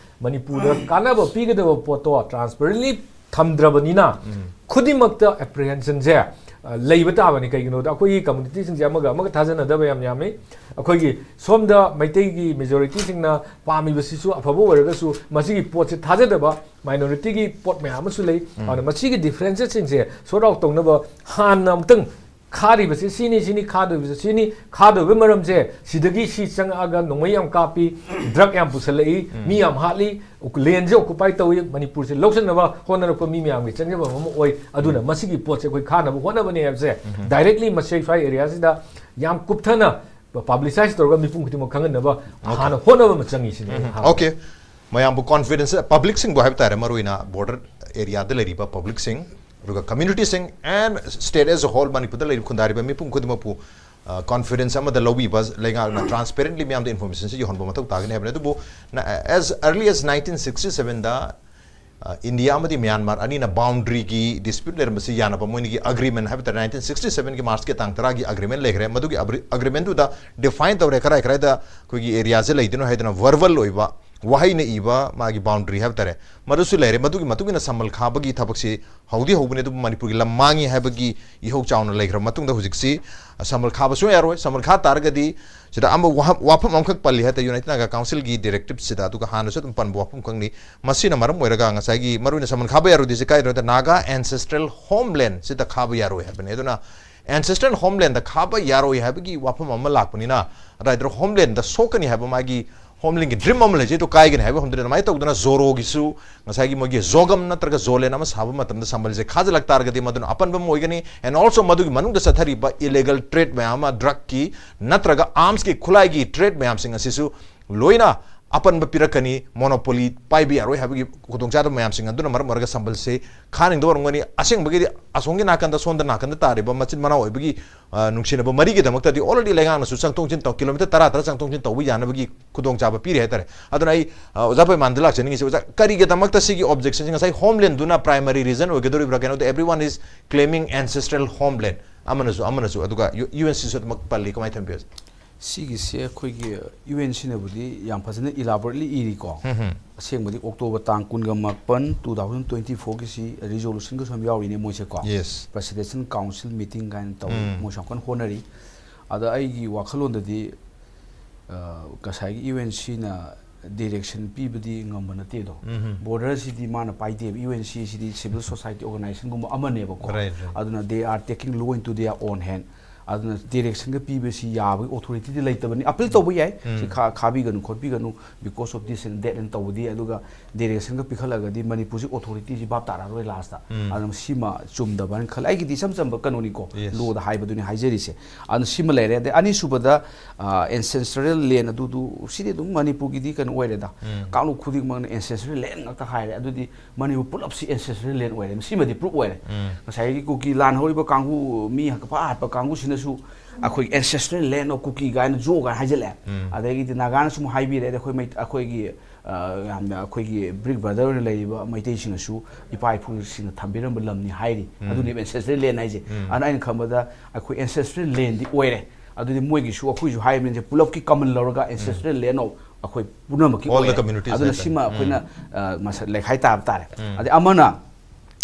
ꯃꯅꯤꯄꯨꯔꯗ ꯀꯥꯟꯅꯕ ꯄꯤꯒꯗꯕ ꯄꯣꯠꯇꯣ ꯇ꯭ꯔꯥꯟꯁꯄꯔꯦꯟꯂꯤ ꯊꯝꯗ꯭ꯔꯕꯅꯤꯅ, ꯎꯝ. ꯈꯨꯗꯤꯡꯃꯛꯇ ꯑꯦꯄ꯭ꯔꯤꯍꯦꯟꯁꯟꯁꯦ ꯂꯩꯕ ꯇꯥꯕꯅꯤ꯫ ꯀꯩꯒꯤꯅꯣꯗ, ꯑꯩꯈꯣꯏꯒꯤ ꯀꯝꯃꯨꯅꯤꯇꯤꯁꯤꯡꯁꯦ ꯑꯃꯒ ꯑꯃꯒ ꯊꯥꯖꯅꯗꯕ ꯌꯥꯝ ꯌꯥꯝꯃꯤ꯫ ꯑꯩꯈꯣꯏꯒꯤ ꯁꯣꯝꯗ ꯃꯩꯇꯩꯒꯤ ꯃꯦꯖꯣꯔꯤꯇꯤꯁꯤꯡꯅ ꯄꯥꯝꯃꯤꯕꯁꯤꯁꯨ ꯑꯐꯕ ꯑꯣꯏꯔꯒꯁꯨ, ꯃꯁꯤꯒꯤ ꯄꯣꯠꯁꯦ ꯊꯥꯖꯗꯕ ꯃꯥꯏꯅꯣꯔꯤꯇꯤꯒꯤ ꯄꯣꯠ ꯃꯌꯥꯝ ꯑꯃꯁꯨ ꯂꯩ꯫ ꯎꯝ. ꯑꯗꯨꯅ ꯃꯁꯤꯒꯤ ꯗꯤꯐ꯭ꯔꯦꯟꯁꯦꯁꯁꯤꯡꯁꯦ ꯁꯣꯔꯠ ꯑꯥꯎꯠ ꯇꯧꯅꯕ ꯍꯥꯟꯅ ꯑꯃꯨꯛꯇꯪ ꯈꯥꯔꯤꯕꯁꯤ ꯁꯤꯅꯤ, ꯁꯤꯅꯤ, ꯈꯥꯗꯣꯏꯕꯁꯤ ꯁꯤꯅꯤ, ꯈꯥꯗꯣꯏꯕ ꯃꯔꯝꯁꯦ ꯁꯤꯗꯒꯤ ꯁꯤ ꯆꯪꯉꯛꯑꯒ ꯅꯣꯡꯃꯩ ꯌꯥꯝ ꯀꯥꯞꯄꯤ, ꯗ꯭ꯔꯒ ꯌꯥꯝ ꯄꯨꯁꯜꯂꯛꯏ, ꯎꯝ. ꯃꯤ ꯌꯥꯝ ꯍꯥꯠꯂꯤ, ꯂꯦꯟꯁꯦ ꯑꯣꯀꯨꯄꯥꯏ ꯇꯧꯏ, ꯃꯅꯤꯄꯨꯔꯁꯦ ꯂꯧꯁꯤꯟꯅꯕ ꯍꯣꯠꯅꯔꯛꯄ ꯃꯤ ꯃꯌꯥꯝꯒꯤ ꯆꯪꯖꯐꯝ ꯑꯃ ꯑꯣꯏ꯫ ꯑꯗꯨꯅ ꯃꯁꯤꯒꯤ ꯄꯣꯠꯁꯦ ꯑꯩꯈꯣꯏ ꯈꯥꯅꯕ ꯍꯣꯠꯅꯕꯅꯦ ꯍꯥꯏꯕꯁꯦ ꯗꯥꯏꯔꯦꯛꯂꯤ ꯃꯁꯤ ꯁ꯭ꯋꯥꯏ ꯑꯦꯔꯤꯌꯥꯁꯤꯗ ꯌꯥꯝ ꯀꯨꯞꯊꯅ ꯄꯕ꯭ꯂꯤꯁꯥꯏꯁ ꯇꯧꯔꯒ ꯃꯤꯄꯨꯝ ꯈꯨꯗꯤꯡꯃꯛ ꯈꯪꯍꯟꯅꯕ ꯍꯥꯟꯅ ꯍꯣꯠꯅꯕ ꯑꯃ ꯆꯪꯉꯤ ꯁꯤꯅꯤ ꯑꯩꯅ ꯍꯥꯏꯕ꯫ Okay. ꯃꯌꯥꯝꯕꯨ ꯀꯣꯟꯐꯤꯗꯦꯟꯁ, ꯄꯕ꯭ꯂꯤꯛꯁꯤꯡꯕꯨ ꯍꯥꯏꯕ ꯇꯥꯔꯦ, ꯃꯔꯨꯑꯣꯏꯅ ꯕꯣꯔꯗꯔ ꯑꯦꯔꯤꯌꯥꯗ ꯂꯩꯔꯤꯕ ꯄꯕ꯭ꯂꯤꯛꯁꯤꯡ, ꯑꯗꯨꯒ ꯀꯝꯃ꯭ꯌꯨꯅꯤꯇꯤꯁꯤꯡ, and state as a whole, ꯃꯅꯤꯄꯨꯔꯗ ꯂꯩꯔꯤꯕ ꯈꯨꯟꯗꯥꯔꯤꯕ ꯃꯤꯄꯨꯝ ꯈꯨꯗꯤꯡꯃꯛꯄꯨ ꯀꯣꯟꯐꯤꯗꯦꯟꯁ ꯑꯃꯗ ꯂꯧꯕꯤꯕ ꯂꯩꯉꯥꯛꯅ ꯇ꯭ꯔꯥꯟꯁꯄꯦꯔꯦꯟꯂꯤ ꯃꯤꯌꯥꯝꯗ ꯏꯟꯐꯣꯔꯃꯦꯁꯟꯁꯤ ꯌꯧꯍꯟꯕ ꯃꯊꯧ ꯇꯥꯒꯅꯤ ꯍꯥꯏꯕꯅꯤ꯫ ꯑꯗꯨꯕꯨ as early as nineteen sixty seven ꯗ ꯏꯟꯗꯤꯌꯥ ꯑꯃꯗꯤ ꯃ꯭ꯌꯥꯟꯃꯥꯔ ꯑꯅꯤꯅ ꯕꯥꯎꯟꯗꯔꯤꯒꯤ ꯗꯤꯁꯄ꯭ꯌꯨꯠ ꯂꯩꯔꯝꯕꯁꯤ ꯌꯥꯅꯕ ꯃꯣꯏꯅꯤꯒꯤ ꯑꯦꯒ꯭ꯔꯤꯃꯦꯟ ꯍꯥꯏꯕ ꯇꯥꯔꯦ, ꯅꯥꯏꯟꯇꯤꯟ ꯁꯤꯛꯁꯇꯤ ꯁꯕꯦꯟꯒꯤ ꯃꯥꯔꯆꯀꯤ ꯇꯥꯡ ꯇꯔꯥꯒꯤ ꯑꯦꯒ꯭ꯔꯤꯃꯦꯟ ꯂꯩꯈ꯭ꯔꯦ꯫ ꯃꯗꯨꯒꯤ ꯑꯦꯒ꯭ꯔꯤꯃꯦꯟꯗꯨꯗ ꯗꯤꯐꯥꯏꯟ ꯇꯧꯔꯦ ꯀꯗꯥꯏ ꯀꯗꯥꯏꯗ ꯑꯩꯈꯣꯏꯒꯤ ꯑꯦꯔꯤꯌꯥꯁꯦ ꯂꯩꯗꯣꯏꯅꯣ ꯍꯥꯏꯗꯅ ꯚꯔꯕꯜ ꯑꯣꯏꯕ ꯋꯥꯍꯩꯅ ꯏꯕ ꯃꯥꯒꯤ ꯕꯥꯎꯟꯗꯔꯤ ꯍꯥꯏꯕ ꯇꯥꯔꯦ, ꯃꯗꯨꯁꯨ ꯂꯩꯔꯦ꯫ ꯃꯗꯨꯒꯤ ꯃꯇꯨꯡ ꯏꯟꯅ ꯁꯃꯜ ꯈꯥꯕꯒꯤ ꯊꯕꯛꯁꯤ ꯍꯧꯗꯤ ꯍꯧꯕꯅꯤ, ꯑꯗꯨꯕꯨ ꯃꯅꯤꯄꯨꯔꯒꯤ ꯂꯝ ꯃꯥꯡꯉꯤ ꯍꯥꯏꯕꯒꯤ ꯏꯍꯧ ꯆꯥꯎꯅ ꯂꯩꯈ꯭ꯔꯕ ꯃꯇꯨꯡꯗ ꯍꯧꯖꯤꯛꯁꯤ ꯁꯃꯜ ꯈꯥꯕ ꯁꯨꯡꯌꯥ ꯌꯥꯔꯣꯏ꯫ ꯁꯃꯜ ꯈꯥ ꯇꯥꯔꯒꯗꯤ ꯁꯤꯗ ꯑꯃ ꯋꯥꯍ-, ꯋꯥꯐꯝ ꯑꯃꯈꯛ ꯄꯜꯂꯤ ꯍꯥꯏꯇꯥꯔꯦ, ꯌꯨꯅꯥꯏꯇꯦꯗ ꯅꯥꯒꯥ ꯀꯥꯎꯟꯁꯤꯜꯒꯤ ꯗꯤꯔꯦꯛꯇꯤꯞꯁꯤꯗ, ꯑꯗꯨꯒ ꯍꯥꯟꯅꯁꯨ ꯑꯗꯨꯝ ꯄꯟꯕ ꯋꯥꯐꯝ ꯈꯛꯅꯤ꯫ ꯃꯁꯤꯅ ꯃꯔꯝ ꯑꯣꯏꯔꯒ ꯉꯁꯥꯏꯒꯤ ꯃꯔꯨꯑꯣꯏꯅ ꯁꯃꯜ ꯈꯥꯕ ꯌꯥꯔꯣꯏꯗꯣꯏꯁꯦ ꯀꯥꯏꯗꯅꯣꯗ ꯅꯥꯒꯥ ꯑꯦꯟꯁꯦꯁꯇ꯭ꯔꯦꯜ ꯍꯣꯝꯂꯦꯟꯁꯤꯗ ꯈꯥꯕ ꯌꯥꯔꯣꯏ ꯍꯥꯏꯕꯅꯤ꯫ ꯑꯗꯨꯅ ꯑꯦꯟꯁꯦꯁꯇ꯭ꯔꯦꯜ ꯍꯣꯝꯂꯦꯟꯗ ꯈꯥꯕ ꯌꯥꯔꯣꯏ ꯍꯥꯏꯕꯒꯤ ꯋꯥꯐꯝ ꯑꯃ ꯂꯥꯛꯄꯅꯤꯅ, ꯑꯗꯨꯋꯥꯏꯗ ꯍꯣꯝꯂꯦꯟꯗ ꯁꯣꯛꯀꯅꯤ ꯍꯥꯏꯕ ꯃꯥꯒꯤ ꯍꯣꯝꯂꯦꯟꯒꯤ ꯗ꯭ꯔꯤꯝ ꯑꯃ ꯂꯩꯖꯩ, ꯑꯗꯨ ꯀꯥꯏꯒꯅꯤ ꯍꯥꯏꯕ ꯍꯧꯗ꯭ꯔꯦ꯫ ꯑꯗꯨꯃꯥꯏꯅ ꯇꯧꯗꯅ ꯖꯣꯔꯣꯒꯤꯁꯨ ꯉꯁꯥꯏꯒꯤ ꯃꯣꯏꯒꯤ ꯖꯣꯒꯝ ꯅꯠꯇ꯭ꯔꯒ ꯖꯣꯂꯦꯟ ꯑꯃ ꯁꯥꯕ ꯃꯇꯝꯗ ꯁꯝꯕꯜꯁꯦ ꯈꯥꯖꯤꯜꯂꯛ ꯇꯥꯔꯒꯗꯤ ꯃꯗꯨꯅ ꯑꯄꯟꯕ ꯑꯃ ꯑꯣꯏꯒꯅꯤ꯫ ꯑꯦꯟ ꯑꯣꯜꯁꯣ ꯃꯗꯨꯒꯤ ꯃꯅꯨꯡꯗ ꯆꯠꯊꯔꯤꯕ ꯏꯂꯤꯒꯦꯜ ꯇ꯭ꯔꯦꯗ ꯃꯌꯥꯝ ꯑꯃ, ꯗ꯭ꯔꯒꯀꯤ ꯅꯠꯇ꯭ꯔꯒ ꯑꯥꯔꯝꯁꯀꯤ ꯈꯨꯠꯂꯥꯏꯒꯤ ꯇ꯭ꯔꯦꯗ ꯃꯌꯥꯝꯁꯤꯡ ꯑꯁꯤꯁꯨ ꯂꯣꯏꯅ ꯑꯄꯟꯕ ꯄꯤꯔꯛꯀꯅꯤ, ꯃꯣꯅꯣꯄꯣꯂꯤ ꯄꯥꯏꯕ ꯌꯥꯔꯣꯏ ꯍꯥꯏꯕꯒꯤ ꯈꯨꯗꯣꯡꯆꯥꯗꯕ ꯃꯌꯥꯝꯁꯤꯡ ꯑꯗꯨꯅ ꯃꯔꯝ ꯑꯣꯏꯔꯒ ꯁꯝꯕꯜꯁꯦ ꯈꯥꯅꯤꯡꯗꯕ ꯑꯣꯏꯔꯝꯒꯅꯤ꯫ ꯑꯁꯦꯡꯕꯒꯤꯗꯤ ꯑꯁꯣꯝꯒꯤ ꯅꯥꯀꯟꯗ, ꯁꯣꯝꯗ ꯅꯥꯀꯟꯗ ꯇꯥꯔꯤꯕ ꯃꯆꯤꯟ ꯃꯅꯥꯎ ꯑꯣꯏꯕꯒꯤ, ꯑ, ꯅꯨꯡꯁꯤꯅꯕ ꯃꯔꯤꯒꯤꯗꯃꯛꯇꯗꯤ already ꯂꯩꯉꯥꯛꯅꯁꯨ ꯆꯪꯊꯣꯛ ꯆꯪꯁꯤꯟ ꯇꯧ, ꯀꯤꯂꯣꯃꯤꯇꯔ ꯇꯔꯥ ꯇꯔꯥ ꯆꯪꯊꯣꯛ ꯆꯪꯁꯤꯟ ꯇꯧꯕ ꯌꯥꯅꯕꯒꯤ ꯈꯨꯗꯣꯡꯆꯥꯕ ꯄꯤꯔꯤ ꯍꯥꯏꯇꯥꯔꯦ꯫ ꯑꯗꯨꯅ ꯑꯩ, ꯑ, ꯑꯣꯖꯥ ꯄꯩꯃꯥꯟꯗ ꯂꯥꯛꯆꯅꯤꯡꯉꯤꯁꯦ, ꯑꯣꯖꯥ, ꯀꯔꯤꯒꯤꯗꯃꯛꯇ ꯁꯤꯒꯤ ꯑꯣꯕꯖꯦꯛꯁꯟꯁꯦ ꯉꯁꯥꯏ ꯍꯣꯝꯂꯦꯟꯗꯨꯅ ꯄ꯭ꯔꯥꯏꯃꯔꯤ ꯔꯤꯖꯟ ꯑꯣꯏꯒꯗꯧꯔꯤꯕ꯭ꯔꯥ? ꯀꯩꯅꯣꯗ everyone is claiming ancestral homeland, ꯑꯃꯅꯁꯨ ꯑꯃꯅꯁꯨ, ꯑꯗꯨꯒ ꯌꯨ ꯑꯦꯟ ꯁꯤꯁꯨ ꯑꯗꯨꯃꯛ ꯄꯜꯂꯤ, ꯀꯃꯥꯏꯅ ꯊꯝꯕꯤꯌꯨ? ꯁꯤꯒꯤꯁꯦ ꯑꯩꯈꯣꯏꯒꯤ ꯌꯨ ꯑꯦꯟ ꯁꯤꯅꯕꯨꯗꯤ ꯌꯥꯝ ꯐꯖꯅ ꯏꯂꯥꯕꯣꯔꯦꯠꯂꯤ ꯏꯔꯤꯀꯣ꯫ ꯎꯝ ꯍꯝ. ꯑꯁꯦꯡꯕꯗꯤ ꯑꯣꯛꯇꯣꯕꯔ ꯇꯥꯡ ꯀꯨꯟꯒ ꯃꯥꯄꯟ, two thousand twenty fourꯒꯤꯁꯤ ꯔꯤꯖꯣꯂꯨꯁꯟꯒꯁꯨ ꯌꯥꯝ ꯌꯥꯎꯔꯤꯅꯦ ꯃꯣꯏꯁꯦꯀꯣ꯫ Yes. Presidential Council meeting ꯀꯥꯏꯅ ꯇꯧꯏ, ꯎꯝ. ꯃꯣꯏꯁꯨ ꯌꯥꯝ ꯀꯟꯅ ꯍꯣꯠꯅꯔꯤ꯫ ꯑꯗ ꯑꯩꯒꯤ ꯋꯥꯈꯜꯂꯣꯟꯗꯗꯤ, ꯑ, ꯉꯁꯥꯏꯒꯤ ꯌꯨ ꯑꯦꯟ ꯁꯤꯅ ꯗꯤꯔꯦꯛꯁꯟ ꯄꯤꯕꯗꯤ ꯉꯝꯕ ꯅꯠꯇꯦ ꯑꯗꯣ꯫ ꯎꯝ ꯍꯝ. ꯕꯣꯔꯗꯔꯁꯤꯗꯤ ꯃꯥꯅ ꯄꯥꯏꯗꯦꯕ꯫ ꯌꯨ ꯑꯦꯟ ꯁꯤ ꯁꯤꯗꯤ civil society organizationꯒꯨꯝꯕ ꯑꯃꯅꯦꯕꯀꯣ꯫ Right, right. ꯑꯗꯨꯅ they are taking law into their own hand꯫ ꯑꯗꯨꯅ ꯗꯤꯔꯦꯛꯁꯟꯒ ꯄꯤꯕꯁꯤ ꯌꯥꯕꯒꯤ ꯑꯣꯊꯣꯔꯤꯇꯤꯗꯤ ꯂꯩꯇꯕꯅꯤ꯫ ꯑꯄꯤꯜ ꯇꯧꯕ ꯌꯥꯏ, ꯎꯝ. ꯁꯤ ꯈꯥ-, ꯈꯥꯕꯤꯒꯅꯨ ꯈꯣꯠꯄꯤꯒꯅꯨ, because of this and that ꯑꯅ ꯇꯧꯕꯗꯤ, ꯑꯗꯨꯒ ꯗꯤꯔꯦꯛꯁꯟꯒ ꯄꯤꯈꯠꯂꯒꯗꯤ ꯃꯅꯤꯄꯨꯔꯁꯤ ꯑꯣꯊꯣꯔꯤꯇꯤꯁꯤ ꯚꯥꯞ ꯇꯥꯔꯛꯑꯔꯣꯏ ꯂꯥꯁꯇ꯫ ꯎꯝ. ꯑꯗꯨꯅ ꯁꯤꯃ ꯆꯨꯝꯗꯕꯅ ꯈꯜꯂꯦ꯫ ꯑꯩꯒꯤꯗꯤ ꯏꯆꯝ ꯆꯝꯕ ꯀꯩꯅꯣꯅꯤꯀꯣ, Yes. ꯂꯣꯗ ꯍꯥꯏꯕꯗꯨꯅꯤ ꯍꯥꯏꯖꯔꯤꯁꯦ꯫ ꯑꯗꯨꯅ ꯁꯤꯃ ꯂꯩꯔꯦ꯫ ꯑꯗꯩ ꯑꯅꯤꯁꯨꯕꯗ, ꯑ, ancestral land ꯑꯗꯨꯗꯨ ꯁꯤꯗꯤ ꯑꯗꯨꯝ ꯃꯅꯤꯄꯨꯔꯒꯤꯗꯤ ꯀꯩꯅꯣ ꯑꯣꯏꯔꯦꯗ꯫ ꯎꯝ. ꯀꯥꯡꯂꯨꯞ ꯈꯨꯗꯤꯡꯃꯛꯅ ancestral land ꯉꯥꯛꯇ ꯍꯥꯏꯔꯦ꯫ ꯑꯗꯨꯗꯤ ꯃꯅꯤꯄꯨꯔ ꯄꯨꯂꯞꯁꯤ ancestral land ꯑꯣꯏꯔꯦ꯫ ꯁꯤꯃꯗꯤ ꯄ꯭ꯔꯨꯞ ꯑꯣꯏꯔꯦ꯫ ꯎꯝ. ꯉꯁꯥꯏꯒꯤ ꯀꯨꯀꯤ ꯂꯥꯟ ꯍꯧꯔꯤꯕ ꯀꯥꯡꯕꯨ, ꯃꯤ ꯍꯛꯄ ꯍꯥꯠꯄ ꯀꯥꯡꯕꯨꯁꯤꯅꯁꯨ ꯑꯩꯈꯣꯏ ancestral land of ꯀꯨꯀꯤ ꯀꯥꯏꯅ ꯖꯣ ꯀꯥꯏꯅ ꯍꯥꯏꯖꯤꯜꯂꯛꯑꯦ꯫ ꯎꯝ. ꯑꯗꯒꯤꯗꯤ ꯅꯥꯒꯥꯅꯁꯨ ꯑꯃꯨꯛ ꯍꯥꯏꯕꯤꯔꯦ, ꯑꯗꯩ ꯑꯩꯈꯣꯏ ꯃꯩ-, ꯑꯩꯈꯣꯏꯒꯤ, ꯑ, ꯌꯥꯝꯅ ꯑꯩꯈꯣꯏꯒꯤ ꯕ꯭ꯔꯤꯛ ꯕ꯭ꯔꯗꯔ ꯑꯣꯏꯅ ꯂꯩꯔꯤꯕ ꯃꯩꯇꯩꯁꯤꯡꯅꯁꯨ ꯏꯄꯥ ꯏꯄꯨꯁꯤꯡꯅ ꯊꯝꯕꯤꯔꯝꯕ ꯂꯝꯅꯤ ꯍꯥꯏꯔꯤ꯫ ꯎꯝ. ꯑꯗꯨꯅꯦꯕ ancestral land ꯍꯥꯏꯁꯦ꯫ ꯎꯝ. ꯑꯗꯨꯅ ꯑꯩꯅ ꯈꯟꯕꯗ ꯑꯩꯈꯣꯏ ancestral landꯗꯤ ꯑꯣꯏꯔꯦ꯫ ꯑꯗꯨꯗꯤ ꯃꯣꯏꯒꯤꯁꯨ ꯑꯩꯈꯣꯏꯁꯨ ꯍꯥꯏꯕꯅꯤꯁꯦ, ꯄꯨꯂꯞꯀꯤ common ꯂꯧꯔꯒ ancestral land of ꯑꯩꯈꯣꯏ ꯄꯨꯝꯅꯃꯛꯀꯤ All the ꯑꯣꯏꯔꯦ꯫ communities ꯑꯗꯨꯅ ꯍꯥꯏꯇꯥꯔꯦ꯫ ꯁꯤꯃ ꯑꯩꯈꯣꯏꯅ, ꯎꯝ. ꯑ, ꯃꯁꯛ ꯂꯩꯈꯥꯏ ꯇꯥꯕ ꯇꯥꯔꯦ꯫ ꯎꯝ. ꯑꯗꯩ ꯑꯃꯅ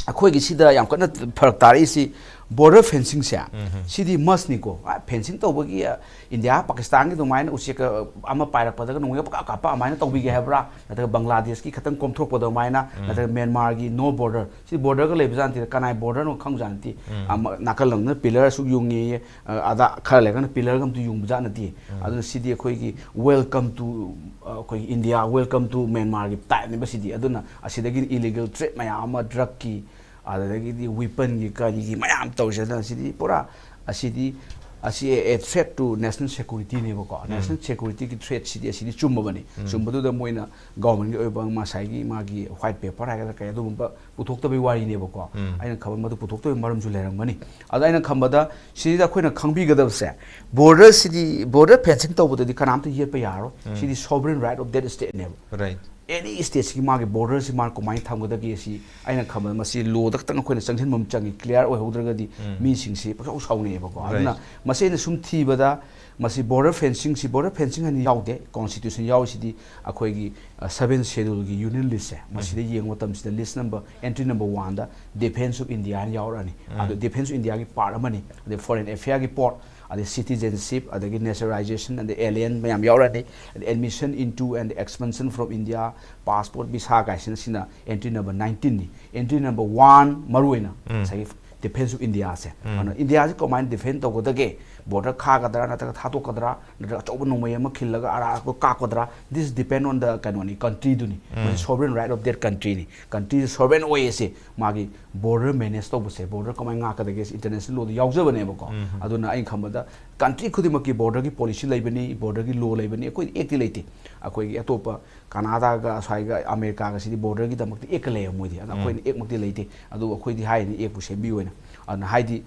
ꯑꯩꯈꯣꯏꯒꯤ ꯁꯤꯗ ꯌꯥꯝ ꯀꯟꯅ ꯐꯔꯛ ꯇꯥꯔꯛꯏꯁꯤ, Border fencingꯁꯦ ꯁꯤꯗꯤ mustꯅꯤꯀꯣ꯫ ꯐꯦꯟꯁꯤꯡ ꯇꯧꯕꯒꯤ, ꯑ, ꯏꯟꯗꯤꯌꯥ ꯄꯥꯀꯤꯁꯇꯥꯟꯒꯤ ꯑꯗꯨꯃꯥꯏꯅ ꯎꯆꯦꯛ, ꯑ, ꯑꯃ ꯄꯥꯏꯔꯛꯄꯗꯒ ꯅꯣꯡꯃꯩ ꯄꯀꯥꯞ ꯀꯥꯞꯄ ꯑꯗꯨꯃꯥꯏꯅ ꯇꯧꯕꯤꯒꯦ ꯍꯥꯏꯕ꯭ꯔꯥ? ꯅꯠꯇ꯭ꯔꯒ ꯕꯪꯒ꯭ꯂꯥꯗꯦꯁꯀꯤ ꯈꯤꯇꯪ ꯀꯣꯝꯊꯣꯔꯛꯄ ꯑꯗꯨꯃꯥꯏꯅ, ꯅꯠꯇ꯭ꯔꯒ ꯃ꯭ꯌꯥꯟꯃꯥꯔꯒꯤ no border, ꯁꯤ borderꯒ ꯂꯩꯕꯖꯥꯠ ꯅꯠꯇꯦ, ꯀꯅꯥꯏ borderꯅꯣ ꯈꯪꯕꯖꯥꯠ ꯅꯠꯇꯦ꯫ ꯑꯃ ꯅꯥꯀꯜ ꯑꯃꯅ pillar ꯑꯁꯨꯛ ꯌꯨꯡꯉꯦꯌꯦ, ꯑ, ꯑꯗ ꯈꯔ ꯂꯩꯔꯒꯅ pillarꯒ ꯑꯝꯇ ꯌꯨꯡꯕꯖꯥꯠ ꯅꯠꯇꯦ꯫ ꯑꯗꯨꯅ ꯁꯤꯗꯤ ꯑꯩꯈꯣꯏꯒꯤ welcome to, ꯑ, ꯑꯩꯈꯣꯏꯒꯤ India, welcome to Myanmarꯒꯤ typeꯅꯦꯕ ꯁꯤꯗꯤ꯫ ꯑꯗꯨꯅ ꯑꯁꯤꯗꯒꯤ illegal trade ꯃꯌꯥꯝ ꯑꯃ, drugꯀꯤ, ꯑꯗꯨꯗꯒꯤꯗꯤ weaponꯒꯤ, ꯀꯔꯤꯒꯤ ꯃꯌꯥꯝ ꯇꯧꯔꯤꯁꯦ, ꯑꯗꯨꯅ ꯁꯤꯗꯤ ꯄꯨꯔꯥ, ꯑꯁꯤꯗꯤ, ꯑꯁꯤ a threat to national securityꯅꯦꯕꯀꯣ꯫ National securityꯒꯤ threatꯁꯤꯗꯤ ꯑꯁꯤꯗꯤ ꯆꯨꯝꯃꯕꯅꯤ꯫ ꯆꯨꯝꯕꯗꯨꯗ ꯃꯣꯏꯅ governmentꯀꯤ ꯑꯣꯏꯕ ꯉꯁꯥꯏꯒꯤ ꯃꯥꯒꯤ white paper ꯍꯥꯏꯒꯗ꯭ꯔꯥ ꯀꯩ, ꯑꯗꯨꯒꯨꯝꯕ ꯄꯨꯊꯣꯛꯇꯕꯩ ꯋꯥꯔꯤꯅꯦꯕꯀꯣ꯫ ꯑꯩꯅ ꯈꯟꯕ ꯃꯗꯨ ꯄꯨꯊꯣꯛꯇꯕꯩ ꯃꯔꯝꯁꯨ ꯂꯩꯔꯝꯒꯅꯤ꯫ ꯑꯗ ꯑꯩꯅ ꯈꯟꯕꯗ ꯁꯤꯗ ꯑꯩꯈꯣꯏꯅ ꯈꯪꯕꯤꯒꯗꯕꯁꯦ, borderꯁꯤꯗꯤ, border fencing ꯇꯧꯕꯗꯗꯤ ꯀꯅꯥꯝꯇ ꯌꯦꯠꯄ ꯌꯥꯔꯣꯏ꯫ ꯁꯤꯗꯤ sovereign right of that stateꯅꯦꯕ꯫ Right. Any stateꯁꯤꯒꯤ ꯃꯥꯒꯤ borderꯁꯤ ꯃꯥ ꯀꯃꯥꯏꯅ ꯊꯝꯒꯗꯒꯦ, ꯁꯤ ꯑꯩꯅ ꯈꯟꯕꯗ ꯃꯁꯤ lawꯗ ꯈꯛꯇꯪ ꯑꯩꯈꯣꯏꯅ ꯆꯪꯁꯤꯟꯕ ꯑꯃ ꯆꯪꯉꯤ꯫ Clear ꯑꯣꯏꯍꯧꯗ꯭ꯔꯒꯗꯤ ꯃꯤꯁꯤꯡꯁꯤ ꯄꯪꯁꯥꯎ ꯁꯥꯎꯅꯩꯑꯕꯀꯣ꯫ ꯑꯗꯨꯅ ꯃꯁꯤ ꯑꯩꯅ ꯁꯨꯝ ꯊꯤꯕꯗ ꯃꯁꯤ border fencingꯁꯤ, border fencing ꯍꯥꯏꯅ ꯌꯥꯎꯗꯦ꯫ Constitution ꯌꯥꯎꯔꯤꯁꯤꯗꯤ ꯑꯩꯈꯣꯏꯒꯤ, ꯑ, seventh scheduleꯒꯤ union listꯁꯦ, ꯃꯁꯤꯗ ꯌꯦꯡꯕ ꯃꯇꯝꯁꯤꯗ list number, entry number oneꯗ defense of India ꯍꯥꯏꯅ ꯌꯥꯎꯔꯛꯑꯅꯤ꯫ ꯑꯗꯣ defense of Indiaꯒꯤ part ꯑꯃꯅꯤ꯫ ꯑꯗꯩ foreign affairꯒꯤ part, ꯑꯗꯩ citizenship, ꯑꯗꯒꯤ naturalization, ꯑꯗꯩ alien ꯃꯌꯥꯝ ꯌꯥꯎꯔꯛꯑꯅꯤ꯫ ꯑꯗꯩ admission into and expansion from India, passport, visa ꯀꯥꯏꯁꯤꯅ, ꯁꯤꯅ entry number nineteenꯅꯤ꯫ Entry number one ꯃꯔꯨ ꯑꯣꯏꯅ ꯉꯁꯥꯏꯒꯤ defense of Indiaꯁꯦ꯫ ꯑꯗꯨꯅ Indiaꯁꯦ ꯀꯃꯥꯏꯅ defend ꯇꯧꯒꯗꯒꯦ? Border ꯈꯥꯒꯗ꯭ꯔꯥ, ꯅꯠꯇ꯭ꯔꯒ ꯊꯥꯗꯣꯛꯀꯗ꯭ꯔꯥ, ꯅꯠꯇ꯭ꯔꯒ ꯑꯆꯧꯕ ꯅꯣꯡꯃꯩ ꯑꯃ ꯈꯤꯜꯂꯒ ꯑꯔꯥꯞꯄ ꯀꯥꯞꯀꯗ꯭ꯔꯥ? This depend on the ꯀꯩꯅꯣꯅꯤ, countryꯗꯨꯅꯤ꯫ ꯃꯁꯤ sovereign right of that countryꯅꯤ꯫ Countryꯁꯦ sovereign ꯑꯣꯏꯌꯦꯁꯦ, ꯃꯥꯒꯤ border manage ꯇꯧꯕꯁꯦ, border ꯀꯃꯥꯏꯅ ꯉꯥꯛꯀꯗꯒꯦ, international lawꯗ ꯌꯥꯎꯖꯕꯅꯦꯕꯀꯣ꯫ ꯑꯗꯨꯅ ꯑꯩꯅ ꯈꯟꯕꯗ country ꯈꯨꯗꯤꯡꯃꯛꯀꯤ borderꯒꯤ policy ꯂꯩꯕꯅꯤ, borderꯒꯤ law ꯂꯩꯕꯅꯤ꯫ ꯑꯩꯈꯣꯏꯗꯤ actꯇꯤ ꯂꯩꯇꯦ꯫ ꯑꯩꯈꯣꯏꯒꯤ ꯑꯇꯣꯞꯄ ꯀꯅꯥꯗꯥꯒ, ꯁ꯭ꯋꯥꯏꯒ, ꯑꯃꯦꯔꯤꯀꯥꯒꯁꯤꯗꯤ borderꯒꯤꯗꯃꯛꯇ actꯀ ꯂꯩꯌꯦꯕ ꯃꯣꯏꯗꯤ꯫ ꯑꯗꯣ ꯑꯩꯈꯣꯏꯅ actꯃꯛꯇꯤ ꯂꯩꯇꯦ꯫ ꯑꯗꯨꯕꯨ ꯑꯩꯈꯣꯏꯗꯤ ꯍꯥꯏꯔꯤꯅꯤ, acꯄꯨ ꯁꯦꯝꯕꯤꯌꯨ ꯍꯥꯏꯅ꯫ ꯑꯗꯨꯅ ꯍꯥꯏꯗꯤ,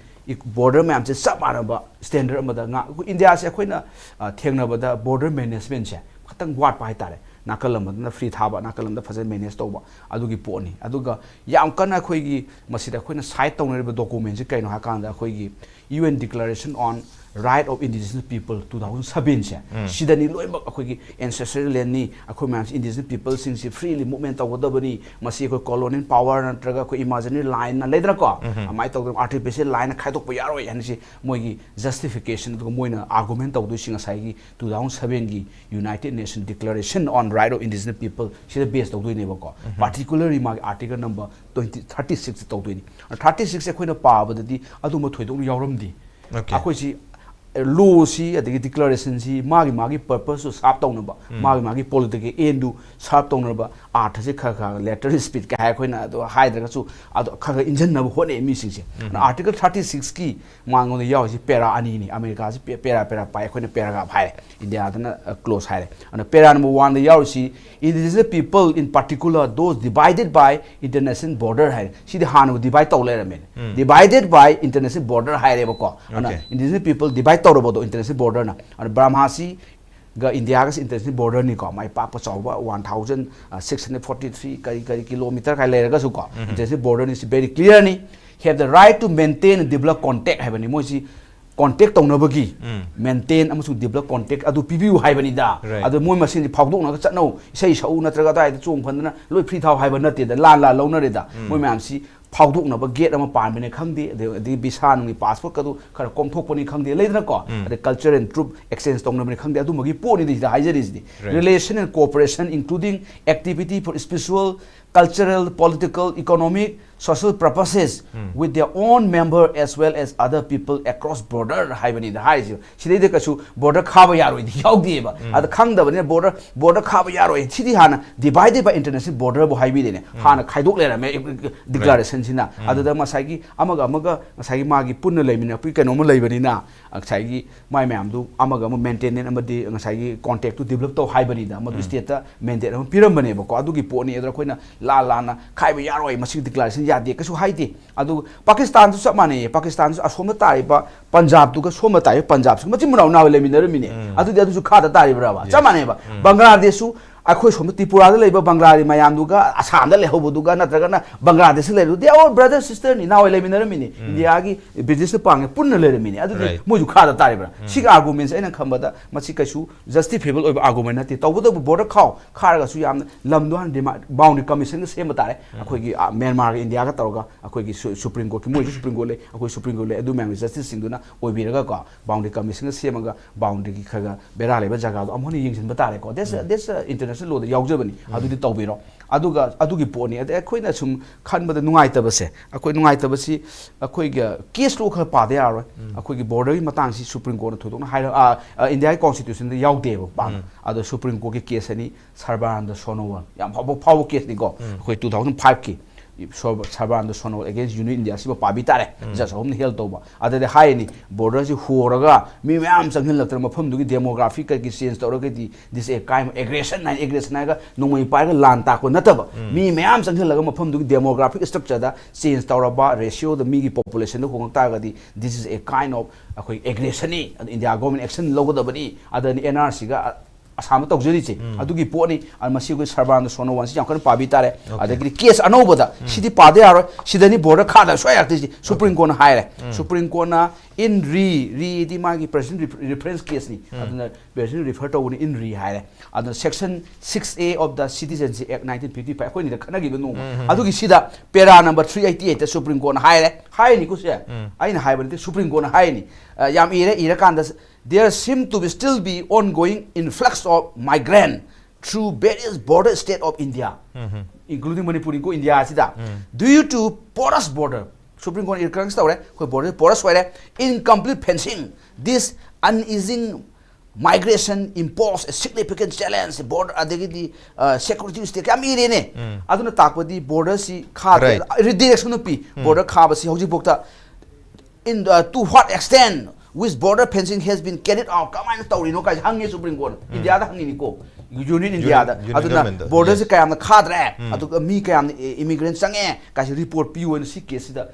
border ꯃꯌꯥꯝꯁꯦ ꯆꯞ ꯃꯥꯟꯅꯕ standard ꯑꯃꯗ ꯉꯥꯛ-, ꯑꯩꯈꯣꯏ ꯏꯟꯗꯤꯌꯥꯁꯦ ꯑꯩꯈꯣꯏꯅ, ꯑ, ꯊꯦꯡꯅꯕꯗ border managementꯁꯦ ꯈꯤꯇꯪ ꯋꯥꯠꯄ ꯍꯥꯏꯇꯥꯔꯦ꯫ ꯅꯥꯀꯜ ꯑꯃꯗꯅ free ꯊꯥꯕ, ꯅꯥꯀꯜ ꯑꯃꯗ ꯐꯖꯅ manage ꯇꯧꯕ, ꯑꯗꯨꯒꯤ ꯄꯣꯠꯅꯤ꯫ ꯑꯗꯨꯒ ꯌꯥꯝ ꯀꯟꯅ ꯑꯩꯈꯣꯏꯒꯤ ꯃꯁꯤꯗ ꯑꯩꯈꯣꯏꯅ cite ꯇꯧꯅꯔꯤꯕ documentꯁꯤ ꯀꯩꯅꯣ ꯍꯥꯏꯀꯥꯟꯗ, ꯑꯩꯈꯣꯏꯒꯤ U N Declaration on Right of Indigenous People two thousand seven ꯁꯦ, ꯁꯤꯗꯅꯤ ꯂꯣꯏꯅꯃꯛ ꯑꯩꯈꯣꯏꯒꯤ ancestral land ꯅꯤ, ꯑꯩꯈꯣꯏ ꯃꯌꯥꯝꯁꯤ indigenous people ꯁꯤꯡꯁꯤ freely movement ꯇꯧꯒꯗꯕꯅꯤ, ꯃꯁꯤ ꯑꯩꯈꯣꯏ colonial power ꯅꯠꯇ꯭ꯔꯒ ꯑꯩꯈꯣꯏ imaginary line ꯅ ꯂꯩꯗꯅꯀꯣ, ꯑꯗꯨꯃꯥꯏꯅ ꯇꯧꯗꯅ artificial line ꯅ ꯈꯥꯏꯗꯣꯛꯄ ꯌꯥꯔꯣꯏ ꯍꯥꯏꯅ ꯁꯤ ꯃꯣꯏꯒꯤ justification, ꯑꯗꯨꯒ ꯃꯣꯏꯅ argument ꯇꯧꯗꯣꯏꯁꯤ ꯉꯁꯥꯏꯒꯤ two thousand seven ꯒꯤ United Nation Declaration on Right of Indigenous People ꯁꯤꯗ base ꯇꯧꯗꯣꯏꯅꯦꯕꯀꯣ꯫ Particularly ꯃꯥꯒꯤ article number twenty, thirty six ꯇꯧꯗꯣꯏꯅꯤ꯫ Thirty six ꯑꯩꯈꯣꯏꯅ ꯄꯥꯕꯗꯗꯤ ꯑꯗꯨꯝꯕ ꯊꯣꯏꯗꯣꯛꯅ ꯌꯥꯎꯔꯝꯗꯦ꯫ Okay. ꯑꯩꯈꯣꯏꯁꯤ law ꯁꯤ ꯑꯗꯒꯤ declaration ꯁꯤ ꯃꯥꯒꯤ ꯃꯥꯒꯤ purpose ꯇꯨ serve ꯇꯧꯅꯕ, ꯃꯥꯒꯤ ꯃꯥꯒꯤ political aim ꯗꯨ serve ꯇꯧꯅꯕ ꯑꯥꯔꯊꯁꯦ ꯈꯔ ꯈꯔ letter speech ꯀꯩ ꯍꯥꯏ ꯑꯩꯈꯣꯏꯅ ꯑꯗꯨ ꯍꯥꯏꯗ꯭ꯔꯒꯁꯨ ꯑꯗꯨ ꯈꯔ ꯈꯔ ꯏꯟꯁꯤꯟꯅꯕ ꯍꯣꯠꯅꯩ ꯃꯤꯁꯤꯡꯁꯦ꯫ ꯑꯗꯨꯅ article thirty six ꯀꯤ ꯃꯉꯣꯟꯗ ꯌꯥꯎꯔꯤꯁꯤ para ꯑꯅꯤꯅꯤ꯫ ꯑꯃꯦꯔꯤꯀꯥꯁꯤ pe-, para para ꯄꯥꯏ, ꯑꯩꯈꯣꯏꯅ paragraph ꯍꯥꯏꯔꯦ, ꯏꯟꯗꯤꯌꯥꯗꯅ clause ꯍꯥꯏꯔꯦ꯫ ꯑꯗꯨꯅ para number one the ꯌꯥꯎꯔꯤꯁꯤ indigenous people in particular those divided by international border ꯍꯥꯏꯔꯦ꯫ ꯁꯤꯗꯤ ꯍꯥꯟꯅꯕꯨ divide ꯇꯧ ꯂꯩꯔꯝꯃꯦ꯫ Divided by international border ꯍꯥꯏꯔꯦꯕꯀꯣ꯫ ꯑꯗꯨꯅ Okay. indigenous people divide ꯇꯧꯔꯕꯗꯣ international border ꯅ꯫ ꯑꯗꯨꯅ ꯕ꯭ꯔꯍꯃꯥꯁꯤ ꯒ ꯏꯟꯗꯤꯌꯥꯒꯁꯤ international border ꯅꯤꯀꯣ, ꯃꯥꯏ ꯄꯥꯛꯄ ꯆꯥꯎꯕ one thousand six hundred forty three ꯀꯔꯤ ꯀꯔꯤ kilometre ꯀꯥꯏ ꯂꯩꯔꯒꯁꯨ ꯀꯣ, international border ꯅꯤ, ꯁꯤ very clear ꯅꯤ꯫ Have the right to maintain and develop contact ꯍꯥꯏꯕꯅꯤ꯫ ꯃꯣꯏꯁꯤ contact ꯇꯧꯅꯕꯒꯤ, maintain ꯑꯃꯁꯨꯡ develop contact ꯑꯗꯨ ꯄꯤꯕꯤꯌꯨ ꯍꯥꯏꯕꯅꯤꯗ꯫ Right. ꯑꯗꯨ ꯃꯣꯏ ꯃꯁꯦꯟꯁꯤ ꯐꯥꯎꯗꯣꯛꯅꯒ ꯆꯠꯅꯧ, ꯏꯁꯩ ꯁꯛꯎ ꯅꯠꯇ꯭ꯔꯒ ꯑꯗꯨꯋꯥꯏꯗ ꯆꯣꯡ ꯐꯟꯗꯅ ꯂꯣꯏ free ꯊꯥꯎ ꯍꯥꯏꯕ ꯅꯠꯇꯦꯗ, ꯂꯥꯟ ꯂꯥꯟ ꯂꯧꯅꯔꯦꯗ꯫ ꯃꯣꯏ ꯃꯌꯥꯝꯁꯤ ꯐꯥꯎꯗꯣꯛꯅꯕ gate ꯑꯃ ꯄꯥꯟꯕꯅꯤ ꯈꯪꯗꯦ, ꯑꯗꯩ, ꯑꯗꯒꯤ visa ꯅꯨꯡꯒꯤ passport ꯀꯗꯨ ꯈꯔ ꯀꯣꯝꯊꯣꯛꯄꯅꯤ ꯈꯪꯗꯦ, ꯂꯩꯗꯅꯀꯣ꯫ ꯑꯗꯩ culture and troop exchange ꯇꯧꯅꯕꯅꯤ ꯈꯪꯗꯦ, ꯑꯗꯨꯝꯕꯒꯤ ꯄꯣꯠꯅꯤꯗ ꯁꯤꯗ ꯍꯥꯏꯖꯔꯤꯁꯤꯗꯤ꯫ Right. Relation and cooperation including activity for spiritual, cultural, political, economic, social purposes with their own member as well as other people across border ꯍꯥꯏꯕꯅꯤꯗ ꯍꯥꯏꯔꯤꯁꯦ꯫ ꯁꯤꯗꯩꯗ ꯀꯩꯁꯨ border ꯈꯥꯕ ꯌꯥꯔꯣꯏꯗꯤ ꯌꯥꯎꯗꯦꯕ꯫ ꯑꯗ ꯈꯪꯗꯕꯅꯤꯅ border, border ꯈꯥꯕ ꯌꯥꯔꯣꯏ꯫ ꯁꯤꯗꯤ ꯍꯥꯟꯅ divided by international border ꯕꯨ ꯍꯥꯏꯕꯤꯗꯦꯅꯦ꯫ ꯍꯥꯟꯅ ꯈꯥꯏꯗꯣꯛ ꯂꯩꯔꯝꯃꯦ declaration ꯁꯤꯅ꯫ ꯑꯗꯨꯗ ꯉꯁꯥꯏꯒꯤ ꯑꯃꯒ ꯑꯃꯒ ꯉꯁꯥꯏꯒꯤ ꯃꯥꯒꯤ ꯄꯨꯟꯅ ꯂꯩꯃꯤꯟꯅꯔꯛꯄꯒꯤ ꯀꯩꯅꯣꯝꯃ ꯂꯩꯕꯅꯤꯅ, ꯉꯁꯥꯏꯒꯤ ꯃꯥꯏ ꯃꯌꯥꯝꯗꯨ ꯑꯃꯒ ꯑꯃ maintenance ꯑꯃꯗꯤ ꯉꯁꯥꯏꯒꯤ contact ꯇꯨ develop ꯇꯧ ꯍꯥꯏꯕꯅꯤꯗ, ꯃꯗꯨ state ꯇ mandate ꯑꯃ ꯄꯤꯔꯝꯕꯅꯦꯕꯀꯣ꯫ ꯑꯗꯨꯒꯤ ꯄꯣꯠꯅꯤ꯫ ꯑꯗꯨꯗ ꯑꯩꯈꯣꯏꯅ ꯂꯥꯟ ꯂꯥꯟꯅ ꯈꯥꯏꯕ ꯌꯥꯔꯣꯏ, ꯃꯁꯤꯒꯤ declaration ꯌꯥꯗꯦ ꯀꯩꯁꯨ ꯍꯥꯏꯗꯦ꯫ ꯑꯗꯨ ꯄꯥꯀꯤꯁꯇꯥꯟꯁꯨ ꯆꯞ ꯃꯥꯟꯅꯩꯌꯦ꯫ ꯄꯥꯀꯤꯁꯇꯥꯟꯁꯨ ꯑꯁꯣꯝꯗ ꯇꯥꯔꯤꯕ ꯄꯟꯖꯥꯕꯇꯨꯒ ꯁꯣꯝꯗ ꯇꯥꯔꯤꯕ ꯄꯟꯖꯥꯕꯁꯤꯒ ꯃꯆꯤꯟ ꯃꯅꯥꯎ ꯅꯥꯕ ꯂꯩꯃꯤꯟꯅꯔꯝꯃꯤꯅꯦ꯫ ꯑꯗꯨꯗꯤ ꯑꯗꯨꯁꯨ ꯈꯥꯗ ꯇꯥꯔꯤꯕ꯭ꯔꯕ? ꯆꯞ ꯃꯥꯟꯅꯩꯕ꯫ ꯕꯪꯒ꯭ꯂꯥꯗꯦꯁꯁꯨ ꯑꯩꯈꯣꯏ ꯁꯣꯝꯗ ꯇ꯭ꯔꯤꯄꯨꯔꯥꯗ ꯂꯩꯕ ꯕꯪꯒ꯭ꯂꯥꯗꯤ ꯃꯌꯥꯝꯗꯨꯒ, ꯑꯁꯥꯝꯗ ꯂꯩꯍꯧꯕꯗꯨꯒ, ꯅꯠꯇ꯭ꯔꯒꯅ ꯕꯪꯒ꯭ꯂꯥꯗꯦꯁꯇ ꯂꯩꯔꯨ, they are all brother sister ꯅꯤ, ꯏꯅꯥꯎ ꯂꯩꯃꯤꯟꯅꯔꯝꯃꯤꯅꯤ꯫ ꯏꯟꯗꯤꯌꯥꯒꯤ ꯕ꯭ꯔꯤꯇꯤꯁꯅ ꯄꯥꯡꯉꯦ ꯄꯨꯟꯅ ꯂꯩꯔꯝꯃꯤꯅꯤ꯫ ꯑꯗꯨꯗꯤ Right. ꯃꯣꯏꯁꯨ ꯈꯥꯗ ꯇꯥꯔꯤꯕ꯭ꯔꯥ? ꯁꯤꯒꯤ ꯑꯥꯔꯒꯨꯃꯦꯟꯁꯦ ꯑꯩꯅ ꯈꯟꯕꯗ ꯃꯁꯤ ꯀꯩꯁꯨ ꯖꯁꯇꯤꯐꯤꯕꯜ ꯑꯣꯏꯕ ꯑꯥꯔꯒꯨꯃꯦꯟ ꯅꯠꯇꯦ꯫ ꯇꯧꯕꯇꯕꯨ ꯕꯣꯔꯗꯔ ꯈꯥꯎ ꯈꯥꯔꯒꯁꯨ ꯌꯥꯝꯅ ꯂꯝꯗꯣ ꯍꯥꯟꯅ ꯗꯤꯃꯥ-, ꯕꯥꯎꯟꯗꯔꯤ ꯀꯃꯤꯁꯟꯒ ꯁꯦꯝꯕ ꯇꯥꯔꯦ꯫ ꯑꯩꯈꯣꯏꯒꯤ, ꯑ, ꯃ꯭ꯌꯥꯟꯃꯥꯔꯒ ꯏꯟꯗꯤꯌꯥꯒ ꯇꯧꯔꯒ ꯑꯩꯈꯣꯏꯒꯤ ꯁꯨ-, ꯁꯨꯄ꯭ꯔꯤꯝ ꯀꯣꯔꯠꯀꯤ, ꯃꯣꯏꯁꯨ ꯁꯨꯄ꯭ꯔꯤꯝ ꯀꯣꯔꯠ ꯂꯩ, ꯑꯩꯈꯣꯏ ꯁꯨꯄ꯭ꯔꯤꯝ ꯀꯣꯔꯠ ꯂꯩ, ꯑꯗꯨ ꯃꯌꯥꯝꯒꯤ ꯖꯁꯇꯤꯁꯁꯤꯡꯗꯨꯅ ꯑꯣꯏꯕꯤꯔꯒꯀꯣ, ꯕꯥꯎꯟꯗꯔꯤ ꯀꯃꯤꯁꯟꯒ ꯁꯦꯝꯃꯒ ꯕꯥꯎꯟꯗꯔꯤꯒꯤ ꯈꯔ ꯈꯔ ꯕꯦꯔꯥ ꯂꯩꯕ ꯖꯒꯥꯗꯣ ꯑꯃꯨꯛ ꯍꯟꯅ ꯌꯦꯡꯁꯤꯟꯕ ꯇꯥꯔꯦꯀꯣ꯫ That's, that's international lawꯗ ꯌꯥꯎꯖꯕꯅꯤ꯫ ꯑꯗꯨꯗꯤ ꯇꯧꯕꯤꯔꯣ꯫ ꯑꯗꯨꯒ ꯑꯗꯨꯒꯤ ꯄꯣꯠꯅꯤ꯫ ꯑꯗꯩ ꯑꯩꯈꯣꯏꯅ ꯁꯨꯝ ꯈꯟꯕꯗ ꯅꯨꯡꯉꯥꯏꯇꯕꯁꯦ, ꯑꯩꯈꯣꯏ ꯅꯨꯡꯉꯥꯏꯇꯕꯁꯤ ꯑꯩꯈꯣꯏꯒꯤ case law ꯈꯔ ꯄꯥꯗ ꯌꯥꯔꯣꯏ꯫ ꯑꯩꯈꯣꯏꯒꯤ ꯕꯣꯔꯗꯔꯒꯤ ꯃꯇꯥꯡꯁꯤ ꯁꯨꯄ꯭ꯔꯤꯝ ꯀꯣꯔꯠꯅ ꯊꯣꯏꯗꯣꯛꯅ ꯍꯥꯏꯔ-, ꯑ, ꯑ, ꯏꯟꯗꯤꯌꯥꯒꯤ ꯀꯣꯟꯁꯇꯤꯇ꯭ꯌꯨꯁꯟꯗ ꯌꯥꯎꯗꯦꯕ ꯄꯥꯛꯅ꯫ ꯑꯗꯣ ꯁꯨꯄ꯭ꯔꯤꯝ ꯀꯣꯔꯠꯀꯤ ꯀꯦꯁ ꯑꯅꯤ, ꯁꯔꯕꯥꯅꯟꯗ ꯁꯣꯅꯣꯋꯥꯜ, ꯌꯥꯝ ꯐꯥꯎꯕ, ꯐꯥꯎꯕ ꯀꯦꯁꯅꯤꯀꯣ꯫ ꯑꯩꯈꯣꯏ two thousand fiveꯀꯤ ꯁꯣ-, ꯁꯔꯕꯥꯅꯟꯗ ꯁꯣꯅꯣꯋꯥꯜ against Union India, ꯁꯤꯃ ꯄꯥꯕꯤ ꯇꯥꯔꯦ꯫ ꯖꯖ ꯑꯍꯨꯝꯅ ꯍꯦꯜ ꯇꯧꯕ꯫ ꯑꯗꯨꯗꯤ ꯍꯥꯏꯔꯅꯤ, ꯕꯣꯔꯗꯔꯁꯤ ꯍꯣꯔꯒ ꯃꯤ ꯃꯌꯥꯝ ꯆꯪꯁꯤꯜꯂꯛꯇꯅ ꯃꯐꯝꯗꯨꯒꯤ ꯗꯦꯃꯣꯒ꯭ꯔꯥꯐꯤ ꯀꯩꯀꯩ ꯆꯦꯟꯖ ꯇꯧꯔꯒꯗꯤ, this is a kind of aggression ꯍꯥꯏꯅ, aggression ꯍꯥꯏꯔꯒ ꯅꯣꯡꯃꯩ ꯄꯥꯏꯔꯒ ꯂꯥꯟ ꯇꯥꯛꯄ ꯅꯠꯇꯕ, ꯃꯤ ꯃꯌꯥꯝ ꯆꯪꯁꯤꯜꯂꯒ ꯃꯐꯝꯗꯨꯒꯤ ꯗꯦꯃꯣꯒ꯭ꯔꯥꯐꯤꯛ ꯁ꯭ꯇ꯭ꯔꯛꯆꯔꯗ ꯆꯦꯟꯖ ꯇꯧꯔꯕ, ꯔꯦꯁꯤꯌꯣꯗ ꯃꯤꯒꯤ ꯄꯣꯄꯨꯂꯦꯁꯟꯗ ꯍꯣꯡꯉꯛ ꯇꯥꯔꯒꯗꯤ, this is a kind of ꯑꯩꯈꯣꯏ ꯑꯦꯒ꯭ꯔꯦꯁꯟꯅꯤ꯫ ꯑꯗꯨ ꯏꯟꯗꯤꯌꯥ ꯒꯣꯔꯃꯦꯟ ꯑꯦꯛꯁꯟ ꯂꯧꯒꯗꯕꯅꯤ꯫ ꯑꯗꯅꯤ ꯑꯦꯟ ꯑꯥꯔ ꯁꯤꯒ ꯑꯁꯥꯝꯗ ꯇꯧꯖꯔꯤꯁꯦ ꯑꯗꯨꯒꯤ ꯄꯣꯠꯅꯤ꯫ ꯑꯗ ꯃꯁꯤ ꯑꯩꯈꯣꯏ ꯁꯔꯕꯥꯅꯟꯗ ꯁꯣꯅꯣꯋꯥꯜꯁꯤ ꯌꯥꯝ ꯀꯟꯅ ꯄꯥꯕꯤ ꯇꯥꯔꯦ꯫ ꯑꯗꯒꯤꯗꯤ ꯀꯦꯁ ꯑꯅꯧꯕꯗ ꯁꯤꯗꯤ ꯄꯥꯗ ꯌꯥꯔꯣꯏ, ꯁꯤꯗꯅꯤ ꯕꯣꯔꯗꯔ ꯈꯥꯗ ꯁꯨꯡꯌꯥ ꯌꯥꯔꯛꯇ꯭ꯔꯤꯁꯤ꯫ ꯁꯨꯄ꯭ꯔꯤꯝ ꯀꯣꯔꯠꯅ ꯍꯥꯏꯔꯦ꯫ ꯁꯨꯄ꯭ꯔꯤꯝ ꯀꯣꯔꯠꯅ in re, reꯗꯤ ꯃꯥꯒꯤ ꯄ꯭ꯔꯦꯁꯤꯗꯦꯟ ꯔꯤꯐꯔꯦꯟꯁ ꯀꯦꯁꯅꯤ꯫ ꯑꯗꯨꯅ ꯄ꯭ꯔꯦꯁꯤꯗꯦꯟ ꯔꯤꯐꯔ ꯇꯧꯕꯅꯤ, in re ꯍꯥꯏꯔꯦ꯫ ꯑꯗꯨꯅ section six A of the Citizenship Act nineteen fifty five, ꯑꯩꯈꯣꯏꯅꯤꯗ ꯈꯠꯅꯈꯤꯕ ꯅꯣꯡꯃ, ꯑꯗꯨꯒꯤ ꯁꯤꯗ para number three eighty eight supreme ꯀꯣꯔꯠꯅ ꯍꯥꯏꯔꯦ꯫ ꯍꯥꯏꯔꯤꯅꯤꯀꯣ ꯁꯦ꯫ ꯑꯩꯅ ꯍꯥꯏꯕ ꯅꯠꯇꯦ, ꯁꯨꯄ꯭ꯔꯤꯝ ꯀꯣꯔꯠꯅ ꯍꯥꯏꯔꯤꯅꯤ꯫ ꯑ, ꯌꯥꯝ ꯏꯔꯦ, ꯏꯔꯀꯥꯟꯗ, there seem to be still be ongoing influx of migrant through various border state of India, including Manipur, ꯏꯟꯀꯣ ꯏꯟꯗꯤꯌꯥ ꯑꯁꯤꯗ, due to porous border꯫ Supreme court reference ꯇꯧꯔꯦ, ꯑꯩꯈꯣꯏ ꯕꯣꯔꯗꯔ ꯄꯣꯔꯁ ꯑꯣꯏꯔꯦ꯫ Incomplete fencing, this uneasing migration impose a significant challenge, border ꯑꯗꯒꯤꯗꯤ, ꯑ, security state ꯌꯥꯝ ꯏꯔꯦꯅꯦ꯫ ꯑꯗꯨꯅ ꯇꯥꯛꯄꯗꯤ ꯕꯣꯔꯗꯔꯁꯤ ꯈꯥꯗꯦ, Right. ꯔꯤꯗꯤꯔꯦꯛꯁꯟ ꯅꯨꯄꯤ꯫ ꯕꯣꯔꯗꯔ ꯈꯥꯕꯁꯤ ꯍꯧꯖꯤꯛꯐꯥꯎꯗ in, uh, to what extent which border fencing has been carried out, ꯀꯃꯥꯏꯅ ꯇꯧꯔꯤꯅꯣ ꯀꯥꯏꯁꯦ ꯍꯪꯉꯦ ꯁꯨꯄ꯭ꯔꯤꯝ ꯀꯣꯔꯠꯅ꯫ ꯏꯟꯗꯤꯌꯥꯗ ꯍꯪꯉꯤꯅꯤꯀꯣ꯫ ꯌꯨꯅꯤꯌꯟ ꯏꯟꯗꯤꯌꯥꯗ꯫ ꯑꯗꯨꯅ ꯕꯣꯔꯗꯔꯁꯦ ꯀꯌꯥꯝꯅ ꯈꯥꯗ꯭ꯔꯦ, ꯑꯗꯨꯒ ꯃꯤ ꯀꯌꯥꯝꯅ ꯏꯃꯤꯒ꯭ꯔꯦꯟ ꯆꯪꯉꯦ ꯀꯥꯏꯁꯦ ꯔꯤꯄꯣꯔꯠ ꯄꯤꯌꯨ ꯍꯥꯏꯅ ꯁꯤ ꯀꯦꯁꯁꯤꯗ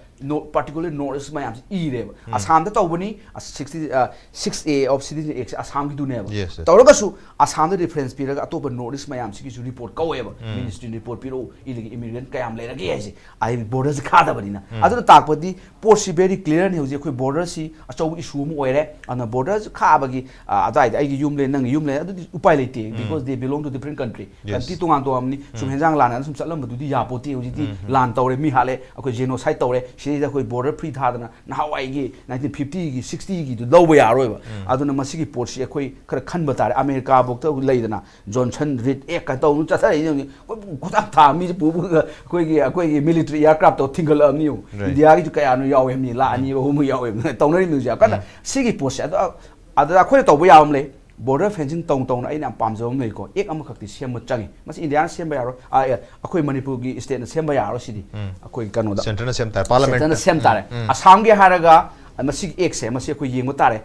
ꯄꯥꯔꯇꯤꯀꯨꯂꯔ ꯅꯣꯔꯠ ꯏꯁ ꯃꯌꯥꯝꯁꯦ ꯏꯔꯦꯕ꯫ ꯑꯁꯥꯝꯗ ꯇꯧꯕꯅꯤ, sixty six A of citizen ꯑꯦꯛꯁꯦ ꯑꯁꯥꯝꯒꯤꯗꯨꯅꯦꯕ꯫ ꯇꯧꯔꯒꯁꯨ ꯑꯁꯥꯝꯗ ꯔꯤꯐꯔꯦꯟꯁ ꯄꯤꯔꯒ ꯑꯇꯣꯞꯄ ꯅꯣꯔꯠ ꯏꯁ ꯃꯌꯥꯝꯁꯤꯒꯤꯁꯨ ꯔꯤꯄꯣꯔꯠ ꯀꯧꯋꯦꯕ꯫ ꯃꯤꯅꯤꯁꯇ꯭ꯔꯤꯅ ꯔꯤꯄꯣꯔꯠ ꯄꯤꯔꯛꯎ, ꯏꯂꯤꯒꯤ ꯏꯃꯤꯒ꯭ꯔꯦꯟ ꯀꯌꯥꯝ ꯂꯩꯔꯒꯦ ꯍꯥꯏꯁꯦ꯫ ꯑꯩ ꯕꯣꯔꯗꯔꯁꯦ ꯈꯥꯗꯕꯅꯤꯅ꯫ ꯑꯗꯨꯅ ꯇꯥꯛꯄꯗꯤ ꯄꯣꯠꯁꯤ ꯚꯦꯔꯤ ꯀ꯭ꯂꯤꯌꯥꯔꯅꯤ꯫ ꯍꯧꯖꯤꯛ ꯑꯩꯈꯣꯏ ꯕꯣꯔꯗꯔꯁꯤ ꯑꯆꯧꯕ ꯏꯁꯨ ꯑꯃ ꯑꯣꯏꯔꯦ꯫ ꯑꯗꯨꯅ ꯕꯣꯔꯗꯔꯁꯤ ꯈꯥꯕꯒꯤ, ꯑ, ꯑꯗꯨꯋꯥꯏꯗ ꯑꯩꯒꯤ ꯌꯨꯝ ꯂꯩ, ꯅꯪꯒꯤ ꯌꯨꯝ ꯂꯩ, ꯑꯗꯨꯗꯤ ꯎꯄꯥꯏ ꯂꯩꯇꯦ, because they belong to different country꯫ Country ꯇꯣꯉꯥꯟ ꯇꯣꯉꯥꯟꯕꯅꯤ꯫ ꯁꯨꯝ ꯍꯦꯟꯖꯥꯡ ꯂꯥꯟꯅ ꯁꯨꯝ ꯆꯠꯂꯝꯕꯗꯨꯗꯤ ꯌꯥꯄꯣꯠꯇꯦ꯫ ꯍꯧꯖꯤꯛꯇꯤ ꯂꯥꯟ ꯇꯧꯔꯦ, ꯃꯤ ꯍꯥꯠꯂꯦ, ꯑꯩꯈꯣꯏ ꯖꯦꯅꯣꯁꯥꯏꯠ ꯇꯧꯔꯦ꯫ ꯁꯤꯗꯩꯗ ꯑꯩꯈꯣꯏ ꯕꯣꯔꯗꯔ ꯐ꯭ꯔꯤ ꯊꯥꯗꯅ ꯅꯍꯥꯟꯋꯥꯏꯒꯤ ꯅꯥꯏꯟꯇꯤꯟ ꯐꯤꯐꯇꯤꯒꯤ, ꯁꯤꯛꯁꯇꯤꯒꯤꯗꯨ ꯂꯧꯕ ꯌꯥꯔꯣꯏꯕ꯫ ꯑꯗꯨꯅ ꯃꯁꯤꯒꯤ ꯄꯣꯠꯁꯤ ꯑꯩꯈꯣꯏ ꯈꯔ ꯈꯟꯕ ꯇꯥꯔꯦ꯫ ꯑꯃꯦꯔꯤꯀꯥ ꯐꯥꯎꯗ ꯂꯩꯗꯅ ꯖꯣꯟꯁꯟ ꯔꯤꯠ ꯑꯦꯛ ꯀꯥꯏꯅ ꯇꯧꯗꯅ ꯆꯠꯊꯔꯛꯏꯁꯦ ꯌꯦꯡꯉꯨꯅꯦ꯫ ꯑꯩꯈꯣꯏ ꯈꯨꯗꯥꯡ ꯊꯥ ꯃꯤꯁꯦ ꯄꯨꯕꯒ ꯑꯩꯈꯣꯏꯒꯤ, ꯑꯩꯈꯣꯏꯒꯤ ꯃꯤꯂꯤꯇꯔꯤ ꯑꯦꯌꯥꯔꯀ꯭ꯔꯥꯐꯇꯣ ꯊꯤꯡꯒꯠꯂꯛꯑꯕꯅꯤ ꯌꯦꯡꯉꯨ꯫ ꯏꯟꯗꯤꯌꯥꯒꯤꯁꯨ ꯀꯌꯥꯅꯣ ꯌꯥꯎꯋꯦ ꯍꯥꯏꯕꯅꯤ, ꯂꯥꯛ ꯑꯅꯤ ꯑꯍꯨꯝ ꯌꯥꯎꯋꯦ ꯍꯥꯏꯕꯅꯤ ꯇꯧꯅꯔꯤ ꯃꯌꯥꯝꯁꯦ ꯌꯥꯝ ꯀꯟꯅ꯫ ꯁꯤꯒꯤ ꯄꯣꯠꯁꯦ ꯑꯗꯣ, ꯑꯗꯨꯗ ꯑꯩꯈꯣꯏꯅ ꯇꯧꯕ ꯌꯥꯕ ꯑꯃ ꯂꯩ꯫ ꯕꯣꯔꯗꯔ ꯐꯦꯟꯁꯤꯡ ꯇꯧ ꯇꯧꯅ ꯑꯩꯅ ꯌꯥꯝ ꯄꯥꯝꯖꯕ ꯑꯃ ꯂꯩꯀꯣ, ꯑꯦꯛ ꯑꯃꯈꯛꯇꯤ ꯁꯦꯝꯕ ꯆꯪꯉꯤ꯫ ꯃꯁꯤ ꯏꯟꯗꯤꯌꯥꯅ ꯁꯦꯝꯕ ꯌꯥꯔꯣꯏ, ꯑ, ꯑꯦ, ꯑꯩꯈꯣꯏ ꯃꯅꯤꯄꯨꯔꯒꯤ ꯁ꯭ꯇꯦꯠꯅ ꯁꯦꯝꯕ ꯌꯥꯔꯣꯏ꯫ ꯁꯤꯗꯤ ꯑꯩꯈꯣꯏ ꯀꯩꯅꯣꯗ ꯁꯦꯟꯇꯔꯅ ꯁꯦꯝ ꯇꯥꯔꯦ, ꯄꯥꯔꯂꯥꯃꯦꯟꯠꯅ ꯁꯦꯝ ꯇꯥꯔꯦ꯫ ꯑꯁꯥꯝꯒꯤ ꯍꯥꯏꯔꯒ ꯃꯁꯤꯒꯤ ꯑꯦꯛꯁꯦ, ꯃꯁꯤ ꯑꯩꯈꯣꯏ ꯌꯦꯡꯕ ꯇꯥꯔꯦ꯫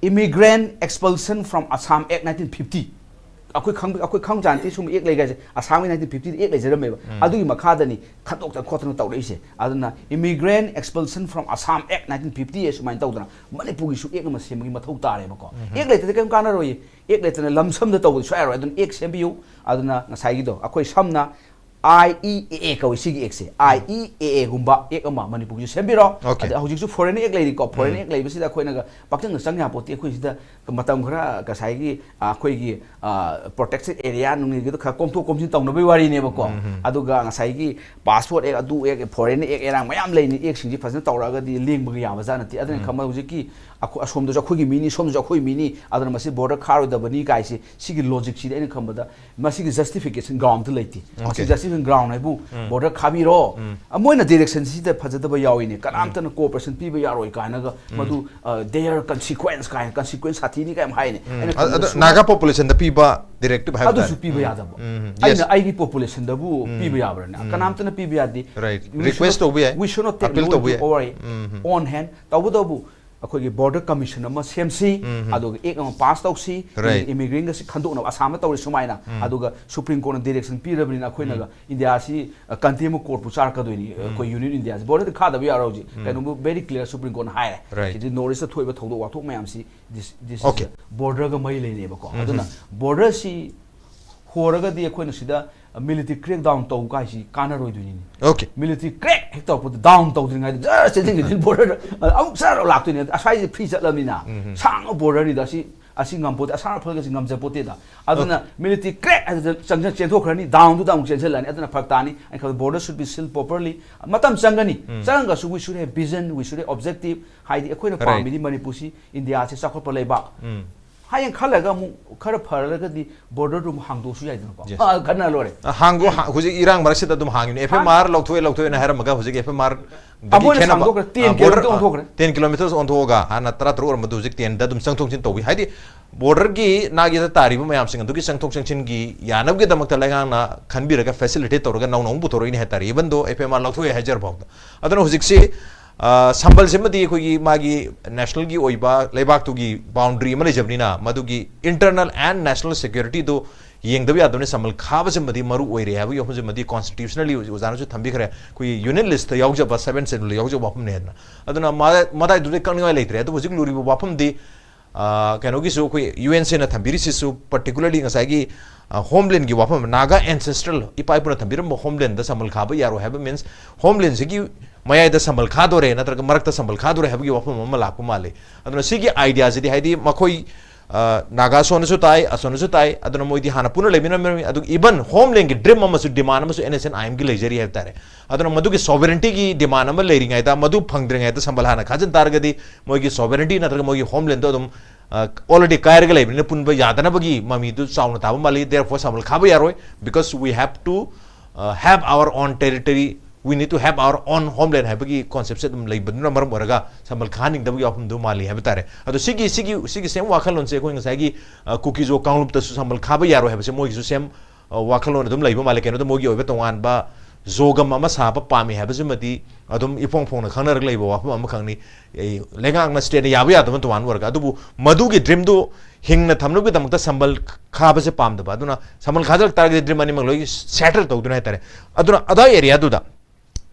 Immigrant Expulsion from Assam Act nineteen fifty꯫ ꯑꯩꯈꯣꯏ ꯈꯪ-, ꯑꯩꯈꯣꯏ ꯈꯪ ꯆꯥꯟꯇꯦ ꯁꯨꯝ ꯑꯦꯛ ꯂꯩ ꯀꯥꯏꯁꯦ꯫ ꯑꯁꯥꯝꯒꯤ ꯅꯥꯏꯟꯇꯤꯟ ꯐꯤꯐꯇꯤꯗ ꯑꯦꯛ ꯂꯩꯖꯔꯝꯃꯦꯕ꯫ ꯑꯗꯨꯒꯤ ꯃꯈꯥꯗꯅꯤ ꯈꯟꯗꯣꯛꯇꯅ ꯈꯣꯠꯇꯅ ꯇꯧꯔꯛꯏꯁꯦ꯫ ꯑꯗꯨꯅ Immigrant Expulsion from Assam Act nineteen fifty ꯁꯨꯃꯥꯏꯅ ꯇꯧꯗꯅ ꯃꯅꯤꯄꯨꯔꯒꯤꯁꯨ ꯑꯦꯛ ꯑꯃ ꯁꯦꯝꯕꯒꯤ ꯃꯊꯧ ꯇꯥꯔꯦꯕꯀꯣ꯫ ꯑꯦꯛ ꯂꯩꯇ꯭ꯔꯗꯤ ꯀꯔꯤꯝ ꯀꯥꯟꯅꯔꯣꯏꯌꯦ꯫ ꯑꯦꯛ ꯂꯩꯇꯅ ꯂꯝꯁꯝꯗ ꯇꯧꯕꯗꯤ ꯁꯨꯡꯌꯥ ꯌꯥꯔꯣꯏ꯫ ꯑꯗꯨꯅ ꯑꯦꯛ ꯁꯦꯝꯕꯤꯌꯨ꯫ ꯑꯗꯨꯅ ꯉꯁꯥꯏꯒꯤꯗꯣ ꯑꯩꯈꯣꯏ ꯁꯝꯅ I E A A ꯀꯧꯏ ꯁꯤꯒꯤ ꯑꯦꯛꯁꯦ꯫ I E A A ꯒꯨꯝꯕ ꯑꯦꯛ ꯑꯃ ꯃꯅꯤꯄꯨꯔꯒꯤꯁꯨ ꯁꯦꯝꯕꯤꯔꯣ꯫ ꯑꯗ ꯍꯧꯖꯤꯛꯁꯨ ꯐꯣꯔꯦꯟ ꯑꯦꯛ ꯂꯩꯔꯤꯀꯣ꯫ ꯐꯣꯔꯦꯟ ꯑꯦꯛ ꯂꯩꯕꯁꯤꯗ ꯑꯩꯈꯣꯏꯅꯒ ꯄꯥꯛꯆꯪꯗ ꯆꯪ ꯌꯥꯄꯣꯠꯇꯦ꯫ ꯑꯩꯈꯣꯏ ꯁꯤꯗ ꯃꯇꯝ ꯈꯔ ꯉꯁꯥꯏꯒꯤ, ꯑ, ꯑꯩꯈꯣꯏꯒꯤ, ꯑ, ꯄ꯭ꯔꯣꯇꯦꯛꯇꯦꯗ ꯑꯦꯔꯤꯌꯥ ꯅꯨꯡꯒꯤꯗꯣ ꯈꯔ ꯀꯣꯝꯊꯣꯛ ꯀꯣꯝꯁꯤꯟ ꯇꯧꯅꯕꯒꯤ ꯋꯥꯔꯤꯅꯦꯕꯀꯣ꯫ ꯑꯗꯨꯒ ꯉꯁꯥꯏꯒꯤ ꯄꯥꯁꯄꯣꯔꯠ ꯑꯦꯛ, ꯑꯗꯨ ꯑꯦꯛ, ꯐꯣꯔꯦꯟ ꯑꯦꯛ, ꯏꯔꯥꯡ ꯃꯌꯥꯝ ꯂꯩꯅꯤ꯫ ꯑꯦꯛꯁꯤꯡꯁꯤ ꯐꯖꯅ ꯇꯧꯔꯛꯑꯒꯗꯤ ꯂꯦꯡꯕꯒ ꯌꯥꯕ ꯖꯥꯠ ꯅꯠꯇꯦ꯫ ꯑꯗꯨꯅ ꯈꯪꯕ ꯍꯧꯖꯤꯛꯀꯤ ꯑꯩꯈꯣꯏ ꯑꯁꯣꯝꯗꯁꯨ ꯑꯩꯈꯣꯏꯒꯤ ꯃꯤꯅꯤ, ꯁꯣꯝꯗꯁꯨ ꯑꯩꯈꯣꯏ ꯃꯤꯅꯤ, ꯑꯗꯨꯅ ꯃꯁꯤ ꯕꯣꯔꯗꯔ ꯈꯥꯔꯣꯏꯗꯕꯅꯤ ꯀꯥꯏꯁꯤ, ꯁꯤꯒꯤ ꯂꯣꯖꯤꯛꯁꯤꯗꯤ ꯑꯩꯅ ꯈꯟꯕꯗ ꯃꯁꯤꯒꯤ ꯖꯁꯇꯤꯐꯤꯀꯦꯁꯟ ꯒ꯭ꯔꯥꯎꯟꯗ ꯂꯩꯇꯦ꯫ ꯃꯁꯤ ꯖꯁꯇꯤꯐꯤꯀꯦꯁꯟ ꯒ꯭ꯔꯥꯎꯟ ꯍꯥꯏꯕꯨ ꯕꯣꯔꯗꯔ ꯈꯥꯕꯤꯔꯣ꯫ ꯑ, ꯃꯣꯏꯅ ꯗꯤꯔꯦꯛꯁꯟꯁꯤꯗ ꯐꯖꯗꯕ ꯌꯥꯎꯏꯅꯦ, ꯀꯅꯥꯝꯇꯅ ꯀꯣꯑꯣꯄꯔꯦꯁꯟ ꯄꯤꯕ ꯌꯥꯔꯣꯏ ꯀꯥꯏꯅꯒ꯫ ꯃꯗꯨ, ꯑ, they are consequence ꯀꯥꯏꯅ, ꯀꯟꯁꯤꯀ꯭ꯋꯦꯟꯁ ꯁꯥꯊꯤꯅꯤ ꯀꯥꯏꯅ ꯍꯥꯏꯅꯦ꯫ ꯑꯩꯅ ꯈꯟꯕꯗ ꯑꯗ ꯁꯨꯃꯥꯏꯅ ꯅꯥꯒꯥ ꯄꯣꯄꯨꯂꯦꯁꯟꯗ ꯄꯤꯕ ꯗꯤꯔꯦꯛꯇꯤꯚ ꯍꯥꯏꯕ ꯑꯗꯨꯁꯨ ꯇꯥꯔꯦ꯫ ꯄꯤꯕ ꯌꯥꯗꯕ꯫ Yes꯫ ꯑꯩꯅ ꯑꯩꯒꯤ ꯄꯣꯄꯨꯂꯦꯁꯟꯗꯕꯨ ꯄꯤꯕ ꯌꯥꯕ꯭ꯔꯅꯦ? ꯀꯅꯥꯝꯇꯅ ꯄꯤꯕ ꯌꯥꯗꯦ꯫ Right꯫ We should request not, ꯇꯧꯕ ꯌꯥꯏ꯫ We should not take appeal law ꯇꯧꯕ into ꯌꯥꯏ꯫ Our own hand꯫ ꯇꯧꯕꯇꯕꯨ ꯑꯩꯈꯣꯏꯒꯤ ꯕꯣꯔꯗꯔ ꯀꯃꯤꯁꯟ ꯑꯃ ꯁꯦꯝꯁꯤ, ꯑꯗꯨꯒ ꯑꯦꯛ ꯑꯃ ꯄꯥꯁ ꯇꯧꯁꯤ, Right. ꯏꯃꯤꯒ꯭ꯔꯦꯟꯒꯁꯤ ꯈꯟꯗꯣꯛꯅꯕ ꯑꯁꯥꯝꯗ ꯇꯧꯔꯤ ꯁꯨꯃꯥꯏꯅ꯫ ꯑꯗꯨꯒ ꯁꯨꯄ꯭ꯔꯤꯝ ꯀꯣꯔꯠꯅ ꯗꯤꯔꯦꯛꯁꯟ ꯄꯤꯔꯕꯅꯤꯅ ꯑꯩꯈꯣꯏꯅꯒ ꯏꯟꯗꯤꯌꯥꯁꯤ ꯀꯟꯇꯦꯝ ꯀꯣꯔꯠꯄꯨ ꯆꯥꯔꯛꯀꯗꯣꯏꯅꯤ꯫ ꯑꯩꯈꯣꯏ ꯌꯨꯅꯤꯌꯟ ꯏꯟꯗꯤꯌꯥꯁꯤ ꯕꯣꯔꯗꯔꯗꯤ ꯈꯥꯗꯕ ꯌꯥꯔꯣꯏ ꯍꯧꯖꯤꯛ꯫ ꯀꯩꯅꯣꯕꯨ ꯚꯦꯔꯤ ꯀ꯭ꯂꯤꯌꯥꯔ ꯁꯨꯄ꯭ꯔꯤꯝ ꯀꯣꯔꯠꯅ ꯍꯥꯏꯔꯦ꯫ Right. ꯁꯤꯗꯤ ꯅꯣꯔꯠ ꯏꯁꯇ ꯊꯣꯛꯏꯕ ꯊꯧꯗꯣꯛ ꯋꯥꯊꯣꯛ ꯃꯌꯥꯝꯁꯤ ꯗꯤꯁ Okay. ꯕꯣꯔꯗꯔꯒ ꯃꯔꯤ ꯂꯩꯅꯩꯕꯀꯣ꯫ ꯑꯗꯨꯅ ꯕꯣꯔꯗꯔꯁꯤ ꯍꯣꯔꯒꯗꯤ ꯑꯩꯈꯣꯏꯅ ꯁꯤꯗ ꯃꯤꯂꯤꯇꯔꯤ ꯀ꯭ꯔꯦꯛ ꯗꯥꯎꯟ ꯇꯧꯕ ꯍꯥꯏꯁꯤ ꯀꯥꯟꯅꯔꯣꯏꯗꯣꯏꯅꯤꯅꯦ꯫ Okay. ꯃꯤꯂꯤꯇꯔꯤ ꯀ꯭ꯔꯦꯛ ꯍꯦꯛ ꯇꯧꯔꯛꯄꯗ ꯗꯥꯎꯟ ꯇꯧꯗ꯭ꯔꯤꯉꯩꯗ ꯖꯔ ꯆꯦꯟꯁꯤꯟꯈꯤꯗꯣꯏꯅꯤ ꯕꯣꯔꯗꯔꯗ꯫ ꯑꯃꯨꯛ ꯖꯔ ꯂꯥꯛꯇꯣꯏꯅꯦ꯫ ꯑꯁ꯭ꯋꯥꯏꯁꯦ ꯐ꯭ꯔꯤ ꯆꯠꯂꯕꯅꯤꯅ ꯁꯥꯡꯕ ꯕꯣꯔꯗꯔꯅꯤꯗ ꯑꯁꯤ ꯑꯁꯤ ꯉꯝꯄꯣꯠꯇꯦ꯫ ꯑꯁꯥꯝ ꯔꯥꯏꯐꯜꯒꯁꯤ ꯉꯝꯖꯄꯣꯠꯇꯦꯗ꯫ ꯑꯗꯨꯅ ꯃꯤꯂꯤꯇꯔꯤ ꯀ꯭ꯔꯦꯛ ꯍꯥꯏꯗꯨꯗ ꯆꯪꯁꯤꯟ ꯆꯦꯟꯊꯣꯛꯈ꯭ꯔꯅꯤ, ꯗꯥꯎꯟꯗꯨꯗ ꯑꯃꯨꯛ ꯆꯦꯟꯁꯤꯜꯂꯅꯤ꯫ ꯑꯗꯨꯅ ꯐꯔꯛ ꯇꯥꯅꯤ꯫ ꯑꯩꯅ ꯈꯜꯂꯤ border should be sealed properly꯫ ꯃꯇꯝ ꯆꯪꯒꯅꯤ꯫ ꯆꯪꯉꯒꯁꯨ we should have vision, we should have objective꯫ ꯍꯥꯏꯗꯤ ꯑꯩꯈꯣꯏꯅ Right. ꯄꯥꯝꯃꯤꯗꯤ ꯃꯅꯤꯄꯨꯔꯁꯤ ꯏꯟꯗꯤꯌꯥꯁꯤ ꯆꯥꯎꯈꯠꯄ ꯂꯩꯕꯥꯛ꯫ ꯍꯌꯦꯡ ꯈꯜꯂꯒ ꯑꯃꯨꯛ ꯈꯔ ꯐꯔꯒꯗꯤ ꯕꯣꯔꯗꯔꯗꯨ ꯑꯃꯨꯛ ꯍꯥꯡꯗꯣꯛꯑꯁꯨ ꯌꯥꯏꯗꯅꯀꯣ꯫ Yes. ꯑ, ꯈꯟꯅ ꯂꯣꯏꯔꯦ꯫ ꯍꯥꯡꯒꯣ ꯍꯥ- ꯍꯧꯖꯤꯛ ꯏꯔꯥꯡ ꯃꯔꯛꯁꯤꯗ ꯑꯗꯨꯝ ꯍꯥꯡꯉꯤꯅꯦ꯫ ꯑꯦꯐ ꯑꯦꯝ ꯑꯥꯔ ꯂꯧꯊꯣꯛꯑꯦ ꯂꯧꯊꯣꯛꯑꯦꯅ ꯍꯥꯏꯔꯝꯃꯒ ꯍꯧꯖꯤꯛ ꯑꯦꯐ ꯑꯦꯝ ꯑꯥꯔ ꯑꯃꯣꯏꯅ ꯁꯥꯡꯗꯣꯛꯈ꯭ꯔꯦ, ten kilometer ꯑꯣꯟꯊꯣꯛꯈ꯭ꯔꯦ꯫ ꯇꯦꯟ ꯀꯤꯂꯣꯃꯤꯇꯔꯁ ꯑꯣꯟꯊꯣꯛꯑꯒ ꯍꯥꯟꯅ ꯇꯔꯥ ꯇꯔꯨꯛ ꯑꯣꯏꯔꯝꯕꯗꯨ ꯍꯧꯖꯤꯛ ꯇꯦꯟꯗ ꯑꯗꯨꯝ ꯆꯪꯊꯣꯛ ꯆꯪꯁꯤꯟ ꯇꯧꯕꯤ꯫ ꯍꯥꯏꯗꯤ ꯕꯣꯔꯗꯔꯒꯤ ꯅꯥꯛ ꯌꯦꯠꯇ ꯇꯥꯔꯤꯕ ꯃꯌꯥꯝꯁꯤꯡ ꯑꯗꯨꯒꯤ ꯆꯪꯊꯣꯛ ꯆꯪꯁꯤꯟꯒꯤ ꯌꯥꯅꯕꯒꯤꯗꯃꯛꯇ ꯂꯩꯉꯥꯛꯅ ꯈꯟꯕꯤꯔꯒ ꯐꯦꯁꯤꯂꯤꯇꯦꯠ ꯇꯧꯔꯒ ꯅꯧꯅ ꯑꯃꯨꯛ ꯄꯨꯊꯣꯔꯛꯏꯅꯦ ꯍꯥꯏꯇꯥꯔꯦ, even though F M R ꯂꯧꯊꯣꯛꯑꯦ ꯍꯥꯏꯖꯔ ꯐꯥꯎꯗ꯫ ꯑꯗꯨꯅ ꯍꯧꯖꯤꯛꯁꯤ ꯑ, ꯁꯝꯕꯜꯁꯤꯃꯗꯤ ꯑꯩꯈꯣꯏꯒꯤ ꯃꯥꯒꯤ ꯅꯦꯁꯅꯦꯜꯒꯤ ꯑꯣꯏꯕ ꯂꯩꯕꯥꯛꯇꯨꯒꯤ ꯕꯥꯎꯟꯗ꯭ꯔꯤ ꯑꯃ ꯂꯩꯖꯕꯅꯤꯅ ꯃꯗꯨꯒꯤ internal and national security ꯗꯨ ꯌꯦꯡꯗꯕ ꯌꯥꯗꯕꯅꯤ꯫ ꯁꯝꯕꯜ ꯈꯥꯕꯁꯤꯃꯗꯤ ꯃꯔꯨ ꯑꯣꯏꯔꯦ ꯍꯥꯏꯕꯒꯤ ꯋꯥꯐꯝꯁꯤꯃꯗꯤ constitutionally ꯑꯣꯖꯥꯅꯁꯨ ꯊꯝꯕꯤꯈ꯭ꯔꯦ꯫ ꯑꯩꯈꯣꯏꯒꯤ ꯌꯨꯅꯤꯌꯟ ꯂꯤꯁꯇ ꯌꯥꯎꯖꯕ, ꯁꯕꯦꯟ ꯁꯦꯗꯨꯜꯗ ꯌꯥꯎꯖꯕ ꯋꯥꯐꯝꯅꯦ ꯍꯥꯏꯗꯅ꯫ ꯑꯗꯨꯅ ꯃꯥ- ꯃꯇꯥꯏꯗꯨꯗꯤ ꯀꯛꯅꯤꯡꯉꯥꯏ ꯂꯩꯇ꯭ꯔꯦ꯫ ꯑꯗꯨꯕꯨ ꯍꯧꯖꯤꯛ ꯂꯨꯔꯤꯕ ꯋꯥꯐꯝꯗꯤ ꯑ, ꯀꯩꯅꯣꯒꯤꯁꯨ ꯑꯩꯈꯣꯏ ꯌꯨ ꯑꯦꯟ ꯁꯤꯅ ꯊꯝꯕꯤꯔꯤꯁꯤꯁꯨ particularly ꯉꯁꯥꯏꯒꯤ, ꯑ, ꯍꯣꯝꯂꯦꯟꯒꯤ ꯋꯥꯐꯝ, ꯅꯥꯒꯥ ꯑꯦꯟꯁꯦꯁꯇ꯭ꯔꯦꯜ ꯏꯄꯥ ꯏꯄꯨꯅ ꯊꯝꯕꯤꯔꯝꯕ ꯍꯣꯝꯂꯦꯟꯗ ꯁꯝꯕꯜ ꯈꯥꯕ ꯌꯥꯔꯣꯏ ꯍꯥꯏꯕ means ꯍꯣꯝꯂꯦꯟꯁꯤꯒꯤ ꯃꯌꯥꯏꯗ ꯁꯝꯕꯜ ꯈꯥꯗꯣꯔꯦ ꯅꯠꯇ꯭ꯔꯒ ꯃꯔꯛꯇ ꯁꯝꯕꯜ ꯈꯥꯗꯣꯔꯦ ꯍꯥꯏꯕꯒꯤ ꯋꯥꯐꯝ ꯑꯃ ꯂꯥꯛꯄ ꯃꯥꯜꯂꯤ꯫ ꯑꯗꯨꯅ ꯁꯤꯒꯤ ꯑꯥꯏꯗꯤꯌꯥꯁꯤꯗꯤ ꯍꯥꯏꯗꯤ ꯃꯈꯣꯏ, ꯑ, ꯅꯥꯒꯥ ꯁꯣꯝꯗꯁꯨ ꯇꯥꯏ, ꯑꯁꯣꯝꯗꯁꯨ ꯇꯥꯏ, ꯑꯗꯨꯅ ꯃꯣꯏꯗꯤ ꯍꯥꯟꯅ ꯄꯨꯟꯅ ꯂꯩꯃꯤꯟꯅꯔꯝꯃꯤ꯫ ꯑꯗꯨꯒ even ꯍꯣꯝꯂꯦꯟꯒꯤ ꯗ꯭ꯔꯤꯝ ꯑꯃꯁꯨ, ꯗꯤꯃꯥꯟ ꯑꯃꯁꯨ ꯑꯦꯟ ꯑꯦꯁ ꯑꯦꯟ ꯑꯥꯏ ꯑꯦꯝꯒꯤ ꯂꯩꯖꯔꯤ ꯍꯥꯏꯕ ꯇꯥꯔꯦ꯫ ꯑꯗꯨꯅ ꯃꯗꯨꯒꯤ ꯁꯣꯕꯔꯦꯟꯇꯤꯒꯤ ꯗꯤꯃꯥꯟ ꯑꯃ ꯂꯩꯔꯤꯉꯩꯗ, ꯃꯗꯨ ꯐꯪꯗ꯭ꯔꯤꯉꯩꯗ ꯁꯝꯕꯜ ꯍꯥꯟꯅ ꯈꯥꯖꯤꯟ ꯇꯥꯔꯒꯗꯤ ꯃꯣꯏꯒꯤ ꯁꯣꯕꯔꯦꯟꯇꯤ ꯅꯠꯇ꯭ꯔꯒ ꯃꯣꯏꯒꯤ ꯍꯣꯝꯂꯦꯟꯗꯣ ꯑꯗꯨꯝ ꯑꯣꯜꯔꯦꯗꯤ ꯀꯥꯏꯔꯒ ꯂꯩꯕꯅꯤꯅ ꯄꯨꯟꯕ ꯌꯥꯗꯅꯕꯒꯤ ꯃꯃꯤꯗꯨ ꯆꯥꯎꯅ ꯇꯥꯕ ꯃꯥꯜꯂꯤ꯫ Therefore ꯁꯝꯕꯜ ꯈꯥꯕ ꯌꯥꯔꯣꯏ, because we have to, uh, have our own territory, we need to have our own homeland ꯍꯥꯏꯕꯒꯤ ꯀꯣꯟꯁꯦꯞꯁꯦ ꯑꯗꯨꯝ ꯂꯩꯕꯗꯨꯅ ꯃꯔꯝ ꯑꯣꯏꯔꯒ ꯁꯝꯕꯜ ꯈꯥꯍꯟꯅꯤꯡꯗꯕꯒꯤ ꯋꯥꯐꯝꯗꯨ ꯃꯥꯜꯂꯤ ꯍꯥꯏꯕ ꯇꯥꯔꯦ꯫ ꯑꯗꯣ ꯁꯤꯒꯤ, ꯁꯤꯒꯤ, ꯁꯤꯒꯤ ꯁꯦꯝ ꯋꯥꯈꯜꯂꯣꯟꯁꯦ ꯑꯩꯈꯣꯏ ꯉꯁꯥꯏꯒꯤ, ꯑ, ꯀꯨꯀꯤꯖꯣ ꯀꯥꯡꯂꯨꯞꯇꯁꯨ ꯁꯝꯕꯜ ꯈꯥꯕ ꯌꯥꯔꯣꯏ ꯍꯥꯏꯕꯁꯦ ꯃꯣꯏꯒꯤꯁꯨ ꯁꯦꯝ, ꯑ, ꯋꯥꯈꯜꯂꯣꯟ ꯑꯗꯨꯝ ꯂꯩꯕ ꯃꯥꯜꯂꯤ꯫ ꯀꯩꯅꯣꯗ ꯃꯣꯏꯒꯤ ꯑꯣꯏꯕ ꯇꯣꯉꯥꯟꯕ ꯖꯣꯒꯝ ꯑꯃ ꯁꯥꯕ ꯄꯥꯝꯃꯤ ꯍꯥꯏꯕꯁꯤꯃꯗꯤ ꯑꯗꯨꯝ ꯏꯐꯣꯡ ꯐꯣꯡꯅ ꯈꯪꯅꯔꯒ ꯂꯩꯕ ꯋꯥꯐꯝ ꯑꯃꯈꯛꯅꯤ꯫ ꯑꯩ ꯂꯩꯉꯥꯛꯅ, ꯁ꯭ꯇꯦꯠꯅ ꯌꯥꯕ ꯌꯥꯗꯕ ꯇꯣꯉꯥꯟꯕ ꯑꯣꯏꯔꯒ, ꯑꯗꯨꯕꯨ ꯃꯗꯨꯒꯤ ꯗ꯭ꯔꯤꯝꯗꯨ ꯍꯤꯡꯅ ꯊꯝꯅꯕꯒꯤꯗꯃꯛꯇ ꯁꯝꯕꯜ ꯈꯥꯕꯁꯦ ꯄꯥꯝꯗꯕ꯫ ꯑꯗꯨꯅ ꯁꯝꯕꯜ ꯈꯥꯖꯤꯜꯂꯛ ꯇꯥꯔꯒꯗꯤ ꯗ꯭ꯔꯤꯝ ꯑꯅꯤꯃꯛ ꯂꯣꯏ ꯁꯦꯇꯔ ꯇꯧꯗꯣꯏꯅꯤ ꯍꯥꯏꯇꯥꯔꯦ꯫ ꯑꯗꯨꯅ ꯑꯗꯥꯏ ꯑꯦꯔꯤꯌꯥꯗꯨꯗ,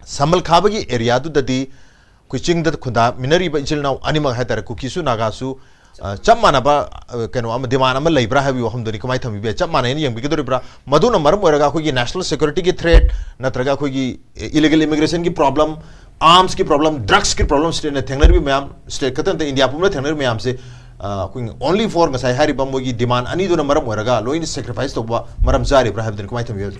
ꯁꯝꯕꯜ ꯈꯥꯕꯒꯤ ꯑꯦꯔꯤꯌꯥꯗꯨꯗꯗꯤ ꯑꯩꯈꯣꯏ ꯆꯤꯡꯗ ꯈꯨꯟꯗꯥꯃꯤꯟꯅꯔꯤꯕ ꯏꯆꯤꯜ ꯏꯅꯥꯎ ꯑꯅꯤꯃꯛ ꯍꯥꯏꯇꯥꯔꯦ, ꯀꯨꯀꯤꯁꯨ ꯅꯥꯒꯥꯁꯨ, ꯑ, ꯆꯞ ꯃꯥꯟꯅꯕ, ꯑ, ꯀꯩꯅꯣ ꯑꯃ, ꯗꯤꯃꯥꯟ ꯑꯃ ꯂꯩꯕ꯭ꯔꯥ ꯍꯥꯏꯕꯒꯤ ꯋꯥꯐꯝꯗꯨꯅꯤ ꯀꯃꯥꯏꯅ ꯊꯝꯕꯤꯕ ꯌꯥꯏ? ꯆꯞ ꯃꯥꯟꯅꯩꯅ ꯌꯦꯡꯕꯤꯒꯗꯧꯔꯤꯕ꯭ꯔꯥ? ꯃꯗꯨꯅ ꯃꯔꯝ ꯑꯣꯏꯔꯒ ꯑꯩꯈꯣꯏꯒꯤ ꯅꯦꯁꯅꯦꯜ ꯁꯦꯀ꯭ꯌꯨꯔꯤꯇꯤꯒꯤ ꯊ꯭ꯔꯦꯠ ꯅꯠꯇ꯭ꯔꯒ ꯑꯩꯈꯣꯏꯒꯤ ꯏꯂꯤꯒꯦꯜ ꯏꯃꯤꯒ꯭ꯔꯦꯁꯟꯒꯤ ꯄ꯭ꯔꯣꯕ꯭ꯂꯦꯝ, ꯑꯥꯔꯝꯁꯀꯤ ꯄ꯭ꯔꯣꯕ꯭ꯂꯦꯝ, ꯗ꯭ꯔꯛꯁꯀꯤ ꯄ꯭ꯔꯣꯕ꯭ꯂꯦꯝ ꯁ꯭ꯇꯦꯠꯅ ꯊꯦꯡꯅꯔꯤꯕ ꯃꯌꯥꯝ, ꯁ꯭ꯇꯦꯠ ꯈꯛꯇ ꯅꯠꯇꯦ, ꯏꯟꯗꯤꯌꯥ ꯄꯨꯝꯕꯗ ꯊꯦꯡꯅꯔꯤꯕ ꯃꯌꯥꯝꯁꯦ, ꯑ, ꯑꯩꯈꯣꯏ only for ꯉꯁꯥꯏ ꯍꯥꯏꯔꯤꯕ ꯃꯣꯏꯒꯤ ꯗꯤꯃꯥꯟ ꯑꯅꯤꯗꯨꯅ ꯃꯔꯝ ꯑꯣꯏꯔꯒ ꯂꯣꯏꯅ ꯁꯦꯀ꯭ꯔꯤꯐꯥꯏꯁ ꯇꯧꯕ ꯃꯔꯝ ꯆꯥꯔꯤꯕ꯭ꯔꯥ ꯍꯥꯏꯕꯗꯨꯅꯤ ꯀꯃꯥꯏꯅ ꯊꯝꯕꯤꯕ?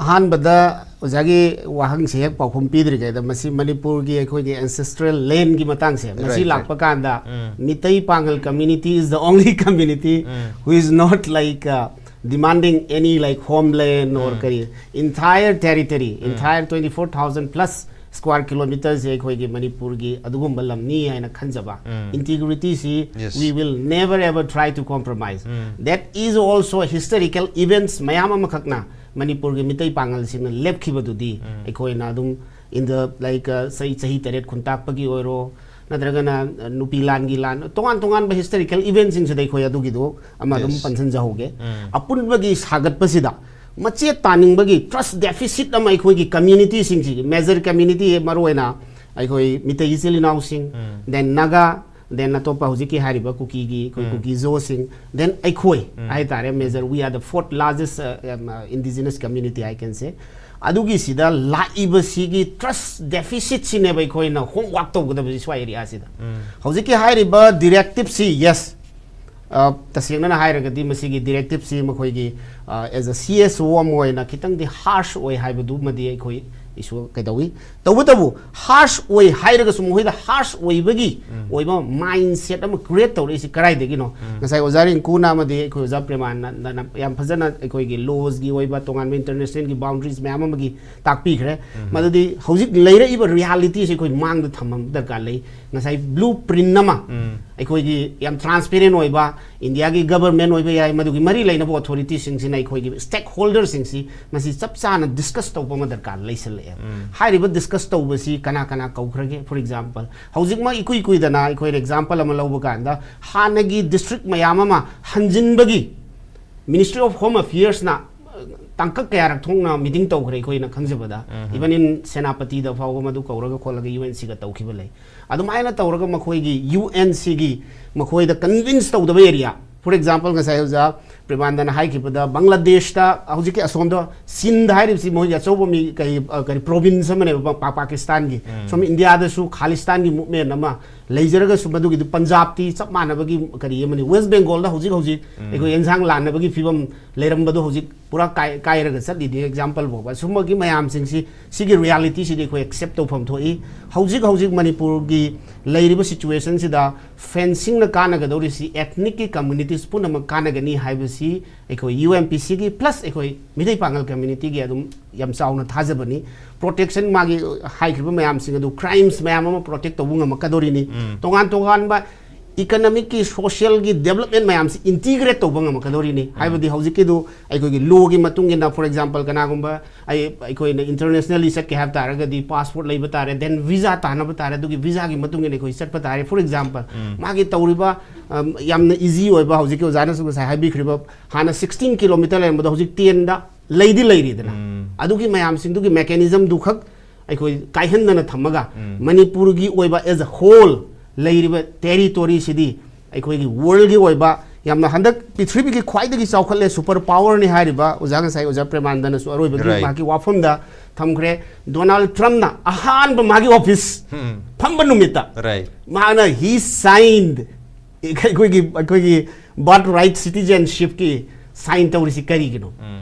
ꯑꯍꯥꯟꯕꯗ ꯑꯣꯖꯥꯒꯤ ꯋꯥꯍꯪꯁꯦ ꯍꯦꯛ ꯄꯥꯎꯈꯨꯝ ꯄꯤꯗ꯭ꯔꯤꯉꯩꯗ, ꯃꯁꯤ ꯃꯅꯤꯄꯨꯔꯒꯤ ꯑꯩꯈꯣꯏꯒꯤ ancestral land ꯒꯤ ꯃꯇꯥꯡꯁꯦ, ꯃꯁꯤ right, right. ꯂꯥꯛꯄ ꯀꯥꯟꯗ, ꯎꯝ꯫ ꯃꯤꯇꯩ ꯄꯥꯉꯜ community is the only community um. who is not, like, uh, demanding any, like, homeland or ꯎꯝ꯫ ꯀꯔꯤ, entire territory, ꯎꯝ꯫ entire twenty four thousand plus square kilometer ꯁꯦ ꯑꯩꯈꯣꯏꯒꯤ ꯃꯅꯤꯄꯨꯔꯒꯤ ꯑꯗꯨꯒꯨꯝꯕ ꯂꯝꯅꯤ ꯍꯥꯏꯅ ꯈꯟꯖꯕ꯫ ꯎꯝ꯫ Integrity ꯁꯤ yes. we will never ever try to compromise. Um. That is also a historical events ꯃꯌꯥꯝ ꯑꯃꯈꯛꯅ ꯃꯅꯤꯄꯨꯔꯒꯤ ꯃꯤꯇꯩ ꯄꯥꯉꯜꯁꯤꯡꯅ ꯂꯦꯞꯈꯤꯕꯗꯨꯗꯤ ꯎꯝ꯫ ꯑꯩꯈꯣꯏꯅ ꯑꯗꯨꯝ in the, like, uh, ꯆꯍꯤ, ꯆꯍꯤ ꯇꯔꯦꯠ ꯈꯨꯟꯇꯥꯛꯄꯒꯤ ꯑꯣꯏꯔꯣ, ꯅꯠꯇ꯭ꯔꯒꯅ, uh, ꯅꯨꯄꯤ ꯂꯥꯟꯒꯤ ꯂꯥꯟ, ꯇꯣꯉꯥꯟ ꯇꯣꯉꯥꯟꯕ historical event ꯁꯤꯡꯁꯤꯗ ꯑꯩꯈꯣꯏ ꯑꯗꯨꯒꯤꯗꯣ ꯑꯃ ꯑꯗꯨꯝ yes. ꯄꯟꯁꯤꯟꯖꯍꯧꯒꯦ꯫ ꯎꯝ꯫ ꯑꯄꯨꯟꯕꯒꯤ ꯁꯥꯒꯠꯄꯁꯤꯗ ꯃꯆꯦꯠ ꯇꯥꯅꯤꯡꯕꯒꯤ trust deficit ꯑꯃ ꯑꯩꯈꯣꯏꯒꯤ community ꯁꯤꯡꯁꯤꯒꯤ, major community ꯃꯔꯨꯑꯣꯏꯅ ꯑꯩꯈꯣꯏ ꯃꯤꯇꯩ ꯏꯆꯤꯜ ꯏꯅꯥꯎꯁꯤꯡ, ꯎꯝ꯫ then ꯅꯥꯒꯥ, then ꯑꯇꯣꯞꯄ ꯍꯧꯖꯤꯛꯀꯤ ꯍꯥꯏꯔꯤꯕ ꯀꯨꯀꯤꯒꯤ, ꯑꯩꯈꯣꯏ ꯎꯝ꯫ ꯀꯨꯀꯤ ꯖꯣꯁꯤꯡ, then ꯑꯩꯈꯣꯏ ꯎꯝ꯫ ꯍꯥꯏꯇꯥꯔꯦ, major, we are the fourth largest, uh, um, uh, indigenous community, I can say. ꯑꯗꯨꯒꯤꯁꯤꯗ ꯂꯥꯛꯏꯕꯁꯤꯒꯤ trust deficit ꯁꯤꯅꯦꯕ ꯑꯩꯈꯣꯏꯅ homework ꯇꯧꯒꯗꯕꯁꯤ ꯁ꯭ꯋꯥꯏ area ꯁꯤꯗ꯫ ꯎꯝ꯫ ꯍꯧꯖꯤꯛꯀꯤ ꯍꯥꯏꯔꯤꯕ directive ꯁꯤ, yes, ꯑ, ꯇꯁꯦꯡꯅꯅ ꯍꯥꯏꯔꯒꯗꯤ ꯃꯁꯤꯒꯤ directive ꯁꯤ ꯃꯈꯣꯏꯒꯤ, ꯑ, as a C S O ꯑꯃ ꯑꯣꯏꯅ ꯈꯤꯇꯪꯗꯤ harsh ꯑꯣꯏ ꯍꯥꯏꯕꯗꯨꯃꯗꯤ ꯑꯩꯈꯣꯏ ꯏꯁꯨ ꯀꯩꯗꯧꯏ꯫ ꯇꯧꯕꯇꯕꯨ harsh ꯑꯣꯏ ꯍꯥꯏꯔꯒꯁꯨ ꯃꯈꯣꯏꯗ harsh ꯑꯣꯏꯕꯒꯤ ꯎꯝ꯫ ꯑꯣꯏꯕ mindset ꯑꯃ create ꯇꯧꯔꯛꯏꯁꯤ ꯀꯗꯥꯏꯗꯒꯤꯅꯣ? ꯎꯝ꯫ ꯉꯁꯥꯏ ꯑꯣꯖꯥ ꯔꯤꯡꯀꯨꯅ ꯑꯃꯗꯤ ꯑꯩꯈꯣꯏ ꯑꯣꯖꯥ ꯄ꯭ꯔꯦꯃꯥꯟꯅꯟꯗꯅ ꯌꯥꯝ ꯐꯖꯅ ꯑꯩꯈꯣꯏꯒꯤ laws ꯀꯤ ꯑꯣꯏꯕ ꯇꯣꯉꯥꯟꯕ international ꯒꯤ boundaries ꯃꯌꯥꯝ ꯑꯃꯒꯤ ꯇꯥꯛꯄꯤꯈ꯭ꯔꯦ꯫ ꯎꯝ꯫ ꯃꯗꯨꯗꯤ ꯍꯧꯖꯤꯛ ꯂꯩꯔꯛꯏꯕ reality ꯁꯤ ꯑꯩꯈꯣꯏ ꯃꯥꯡꯗ ꯊꯝꯕ ꯗꯔꯀꯥꯔ ꯂꯩ꯫ ꯉꯁꯥꯏ blueprint ꯑꯃ ꯎꯝ꯫ ꯑꯩꯈꯣꯏꯒꯤ ꯌꯥꯝ transparent ꯑꯣꯏꯕ, ꯏꯟꯗꯤꯌꯥꯒꯤ ꯒꯕꯔꯃꯦꯟ ꯑꯣꯏꯕ ꯌꯥꯏ, ꯃꯗꯨꯒꯤ ꯃꯔꯤ ꯂꯩꯅꯕ ꯑꯣꯊꯣꯔꯤꯇꯤꯁꯤꯡꯁꯤꯅ ꯑꯩꯈꯣꯏꯒꯤ ꯁ꯭ꯇꯦꯛ ꯍꯣꯜꯗꯔꯁꯤꯡꯁꯤ ꯃꯁꯤ ꯆꯞ ꯆꯥꯅ ꯗꯤꯁꯀꯁ ꯇꯧꯕ ꯑꯃ ꯗꯔꯀꯥꯔ ꯂꯩꯁꯜꯂꯛꯑꯦ꯫ ꯍꯥꯏꯔꯤꯕ ꯗꯤꯁꯀꯁ ꯇꯧꯕꯁꯤ ꯀꯅꯥ ꯀꯅꯥ ꯀꯧꯈ꯭ꯔꯒꯦ? ꯐꯣꯔ ꯑꯦꯛꯖꯥꯝꯄꯜ, ꯍꯧꯖꯤꯛꯃꯛ ꯏꯀꯨꯏ ꯀꯨꯏꯗꯅ ꯑꯩꯈꯣꯏꯅ ꯑꯦꯛꯖꯥꯝꯄꯜ ꯑꯃ ꯂꯧꯕ ꯀꯥꯟꯗ, ꯍꯥꯟꯅꯒꯤ ꯗꯤꯁꯇ꯭ꯔꯤꯛ ꯃꯌꯥꯝ ꯑꯃ ꯍꯟꯖꯤꯟꯕꯒꯤ Ministry of Home Affairsꯅ ꯇꯥꯡꯀꯛ ꯀꯌꯥꯔꯛ ꯊꯣꯛꯅ ꯃꯤꯇꯤꯡ ꯇꯧꯈ꯭ꯔꯦ ꯑꯩꯈꯣꯏꯅ ꯈꯪꯖꯕꯗ꯫ ꯏꯚꯟ ꯏꯟ ꯁꯦꯅꯥꯄꯇꯤꯗ ꯐꯥꯎꯕ ꯃꯗꯨ ꯀꯧꯔꯒ ꯈꯣꯠꯂꯒ ꯌꯨ ꯑꯦꯟ ꯁꯤꯒ ꯇꯧꯈꯤꯕ ꯂꯩ꯫ ꯑꯗꯨꯃꯥꯏꯅ ꯇꯧꯔꯒ ꯃꯈꯣꯏꯒꯤ ꯌꯨ ꯑꯦꯟ ꯁꯤꯒꯤ ꯃꯈꯣꯏꯗ ꯀꯟꯚꯤꯟꯁ ꯇꯧꯗꯕ ꯑꯦꯔꯤꯌꯥ, ꯐꯣꯔ ꯑꯦꯛꯖꯥꯝꯄꯜ, ꯉꯁꯥꯏ ꯑꯣꯖꯥ ꯄ꯭ꯔꯦꯃꯥꯟꯗꯅ ꯍꯥꯏꯈꯤꯕꯗ, ꯕꯪꯒ꯭ꯂꯥꯗꯦꯁꯇ ꯍꯧꯖꯤꯛꯀꯤ ꯑꯁꯣꯝꯗ ꯁꯤꯟꯙ ꯍꯥꯏꯔꯤꯕꯁꯤ ꯃꯣꯏꯒꯤ ꯑꯆꯧꯕ ꯃꯤ ꯀꯔꯤ, ꯑ, ꯀꯔꯤ ꯄ꯭ꯔꯣꯚꯤꯟꯁ ꯑꯃꯅꯦꯕ ꯄꯥ-, ꯄꯥ-, ꯄꯥꯀꯤꯁꯇꯥꯟꯒꯤ꯫ ꯁꯣꯝ ꯏꯟꯗꯤꯌꯥꯗꯁꯨ ꯈꯥꯂꯤꯁꯇꯥꯟꯒꯤ ꯃꯨꯚꯃꯦꯟ ꯑꯃ ꯂꯩꯖꯔꯒꯁꯨ, ꯃꯗꯨꯒꯤꯗꯨ ꯄꯟꯖꯥꯕꯇꯤ ꯆꯞ ꯃꯥꯟꯅꯕꯒꯤ ꯀꯔꯤ ꯑꯃꯅꯤ꯫ ꯋꯦꯁ ꯕꯦꯡꯒꯣꯜꯗ ꯍꯧꯖꯤꯛ ꯍꯧꯖꯤꯛ ꯑꯩꯈꯣꯏ ꯑꯦꯟꯁꯥꯡ ꯂꯥꯟꯅꯕꯒꯤ ꯐꯤꯕꯝ ꯂꯩꯔꯝꯕꯗꯣ ꯍꯧꯖꯤꯛ ꯄꯨꯔꯥ ꯀꯥꯏ-, ꯀꯥꯏꯔꯒ ꯆꯠꯂꯤꯅꯤ꯫ ꯑꯦꯛꯖꯥꯝꯄꯜ ꯐꯥꯎꯕ ꯁꯨꯝꯕꯒꯤ ꯃꯌꯥꯝꯁꯤꯡꯁꯤ, ꯁꯤꯒꯤ ꯔꯤꯌꯥꯂꯤꯇꯤꯁꯤꯗꯤ ꯑꯩꯈꯣꯏ ꯑꯦꯛꯁꯦꯞ ꯇꯧꯐꯝ ꯊꯣꯛꯏ꯫ ꯍꯧꯖꯤꯛ ꯍꯧꯖꯤꯛ ꯃꯅꯤꯄꯨꯔꯒꯤ ꯂꯩꯔꯤꯕ ꯁꯤꯆꯨꯋꯦꯁꯟꯁꯤꯗ ꯐꯦꯟꯁꯤꯡꯅ ꯀꯥꯟꯅꯒꯗꯧꯔꯤꯁꯤ ꯑꯦꯊꯅꯤꯛꯀꯤ ꯀꯝꯃ꯭ꯌꯨꯅꯤꯇꯤꯁ ꯄꯨꯝꯅꯃꯛ ꯀꯥꯟꯅꯒꯅꯤ ꯍꯥꯏꯕꯁꯤ ꯑꯩꯈꯣꯏ ꯌꯨ ꯑꯦꯝ ꯄꯤ ꯁꯤꯒꯤ ꯄ꯭ꯂꯁ ꯑꯩꯈꯣꯏ ꯃꯤꯇꯩ ꯄꯥꯉꯜ ꯀꯝꯃ꯭ꯌꯨꯅꯤꯇꯤꯒꯤ ꯑꯗꯨꯝ ꯌꯥꯝ ꯆꯥꯎꯅ ꯊꯥꯖꯕꯅꯤ꯫ ꯄ꯭ꯔꯣꯇꯦꯛꯁꯟ, ꯃꯥꯒꯤ ꯍꯥꯏꯈ꯭ꯔꯤꯕ ꯃꯌꯥꯝꯁꯤꯡ ꯑꯗꯨ, ꯀ꯭ꯔꯥꯏꯝꯁ ꯃꯌꯥꯝ ꯑꯃ ꯄ꯭ꯔꯣꯇꯦꯛ ꯇꯧꯕ ꯉꯝꯃꯛꯀꯗꯧꯔꯤꯅꯤ꯫ ꯇꯣꯉꯥꯟ ꯇꯣꯉꯥꯟꯕ ꯏꯀꯅꯃꯤꯛꯀꯤ, ꯁꯣꯁꯤꯌꯦꯜꯒꯤ ꯗꯦꯕꯂꯞꯃꯦꯟ ꯃꯌꯥꯝꯁꯤ ꯏꯟꯇꯤꯒ꯭ꯔꯦꯠ ꯇꯧꯕ ꯉꯝꯃꯛꯀꯗꯧꯔꯤꯅꯤ꯫ ꯍꯥꯏꯕꯗꯤ ꯍꯧꯖꯤꯛꯀꯤꯗꯨ ꯑꯩꯈꯣꯏꯒꯤ ꯂꯣꯒꯤ ꯃꯇꯨꯡ ꯏꯟꯅ, ꯐꯣꯔ ꯑꯦꯛꯖꯥꯝꯄꯜ, ꯀꯅꯥꯒꯨꯝꯕ ꯑꯩ, ꯑꯩꯈꯣꯏꯅ ꯏꯟꯇꯔꯅꯦꯁꯅꯦꯜꯂꯤ ꯆꯠꯀꯦ ꯍꯥꯏꯕ ꯇꯥꯔꯒꯗꯤ ꯄꯥꯁꯄꯣꯔꯠ ꯂꯩꯕ ꯇꯥꯔꯦ, ꯗꯦꯟ ꯚꯤꯖꯥ ꯇꯥꯟꯅꯕ ꯇꯥꯔꯦ, ꯑꯗꯨꯒꯤ ꯚꯤꯖꯥꯒꯤ ꯃꯇꯨꯡ ꯏꯟꯅ ꯑꯩꯈꯣꯏ ꯆꯠꯄ ꯇꯥꯔꯦ꯫ ꯐꯣꯔ ꯑꯦꯛꯖꯥꯝꯄꯜ, ꯃꯥꯒꯤ ꯇꯧꯔꯤꯕ, ꯑꯝ, ꯌꯥꯝꯅ ꯏꯖꯤ ꯑꯣꯏꯕ, ꯍꯧꯖꯤꯛꯀꯤ ꯑꯣꯖꯥꯅꯁꯨ ꯉꯁꯥꯏ ꯍꯥꯏꯕꯤꯈ꯭ꯔꯤꯕ, ꯍꯥꯟꯅ ꯁꯤꯛꯁꯇꯤꯟ ꯀꯤꯂꯣꯃꯤꯇꯔ ꯂꯩꯔꯝꯕꯗꯣ ꯍꯧꯖꯤꯛ ꯇꯦꯟꯗ ꯂꯩꯗꯤ ꯂꯩꯔꯤꯗꯅ, ꯑꯗꯨꯒꯤ ꯃꯌꯥꯝꯁꯤꯡꯗꯨꯒꯤ ꯃꯦꯀꯥꯅꯤꯖꯝꯗꯨ ꯈꯛ ꯑꯩꯈꯣꯏ ꯀꯥꯏꯍꯟꯗꯅ ꯊꯝꯃꯒ, ꯃꯅꯤꯄꯨꯔꯒꯤ ꯑꯣꯏꯕ as a whole ꯂꯩꯔꯤꯕ ꯇꯦꯔꯤꯇꯣꯔꯤꯁꯤꯗꯤ ꯑꯩꯈꯣꯏꯒꯤ ꯋꯥꯔꯜꯒꯤ ꯑꯣꯏꯕ ꯌꯥꯝꯅ ꯍꯟꯗꯛ ꯄ꯭ꯔꯤꯊꯤꯕꯤꯒꯤ ꯈ꯭ꯋꯥꯏꯗꯒꯤ ꯆꯥꯎꯈꯠꯂꯦ, ꯁꯨꯄꯔ ꯄꯥꯋꯔꯅꯤ ꯍꯥꯏꯔꯤꯕ ꯑꯣꯖꯥ ꯉꯁꯥꯏ ꯑꯣꯖꯥ ꯄ꯭ꯔꯦꯃꯥꯅꯟꯗꯅꯁꯨ ꯑꯔꯣꯏꯕꯗ Right. ꯃꯍꯥꯛꯀꯤ ꯋꯥꯐꯝꯗ ꯊꯝꯈ꯭ꯔꯦ꯫ ꯗꯣꯅꯥꯜꯗ ꯇ꯭ꯔꯝꯞꯅ ꯑꯍꯥꯟꯕ ꯃꯥꯒꯤ ꯑꯣꯐꯤꯁ ꯐꯝꯕ ꯅꯨꯃꯤꯠꯇ Right. ꯃꯥꯅ he signed ꯑꯩꯈꯣꯏꯒꯤ, ꯑꯩꯈꯣꯏꯒꯤ ꯕꯔꯠ ꯔꯥꯏꯠ ꯁꯤꯇꯤꯖꯦꯟꯁꯤꯞꯀꯤ ꯁꯥꯏꯟ ꯇꯧꯔꯤꯁꯤ ꯀꯔꯤꯒꯤꯅꯣ?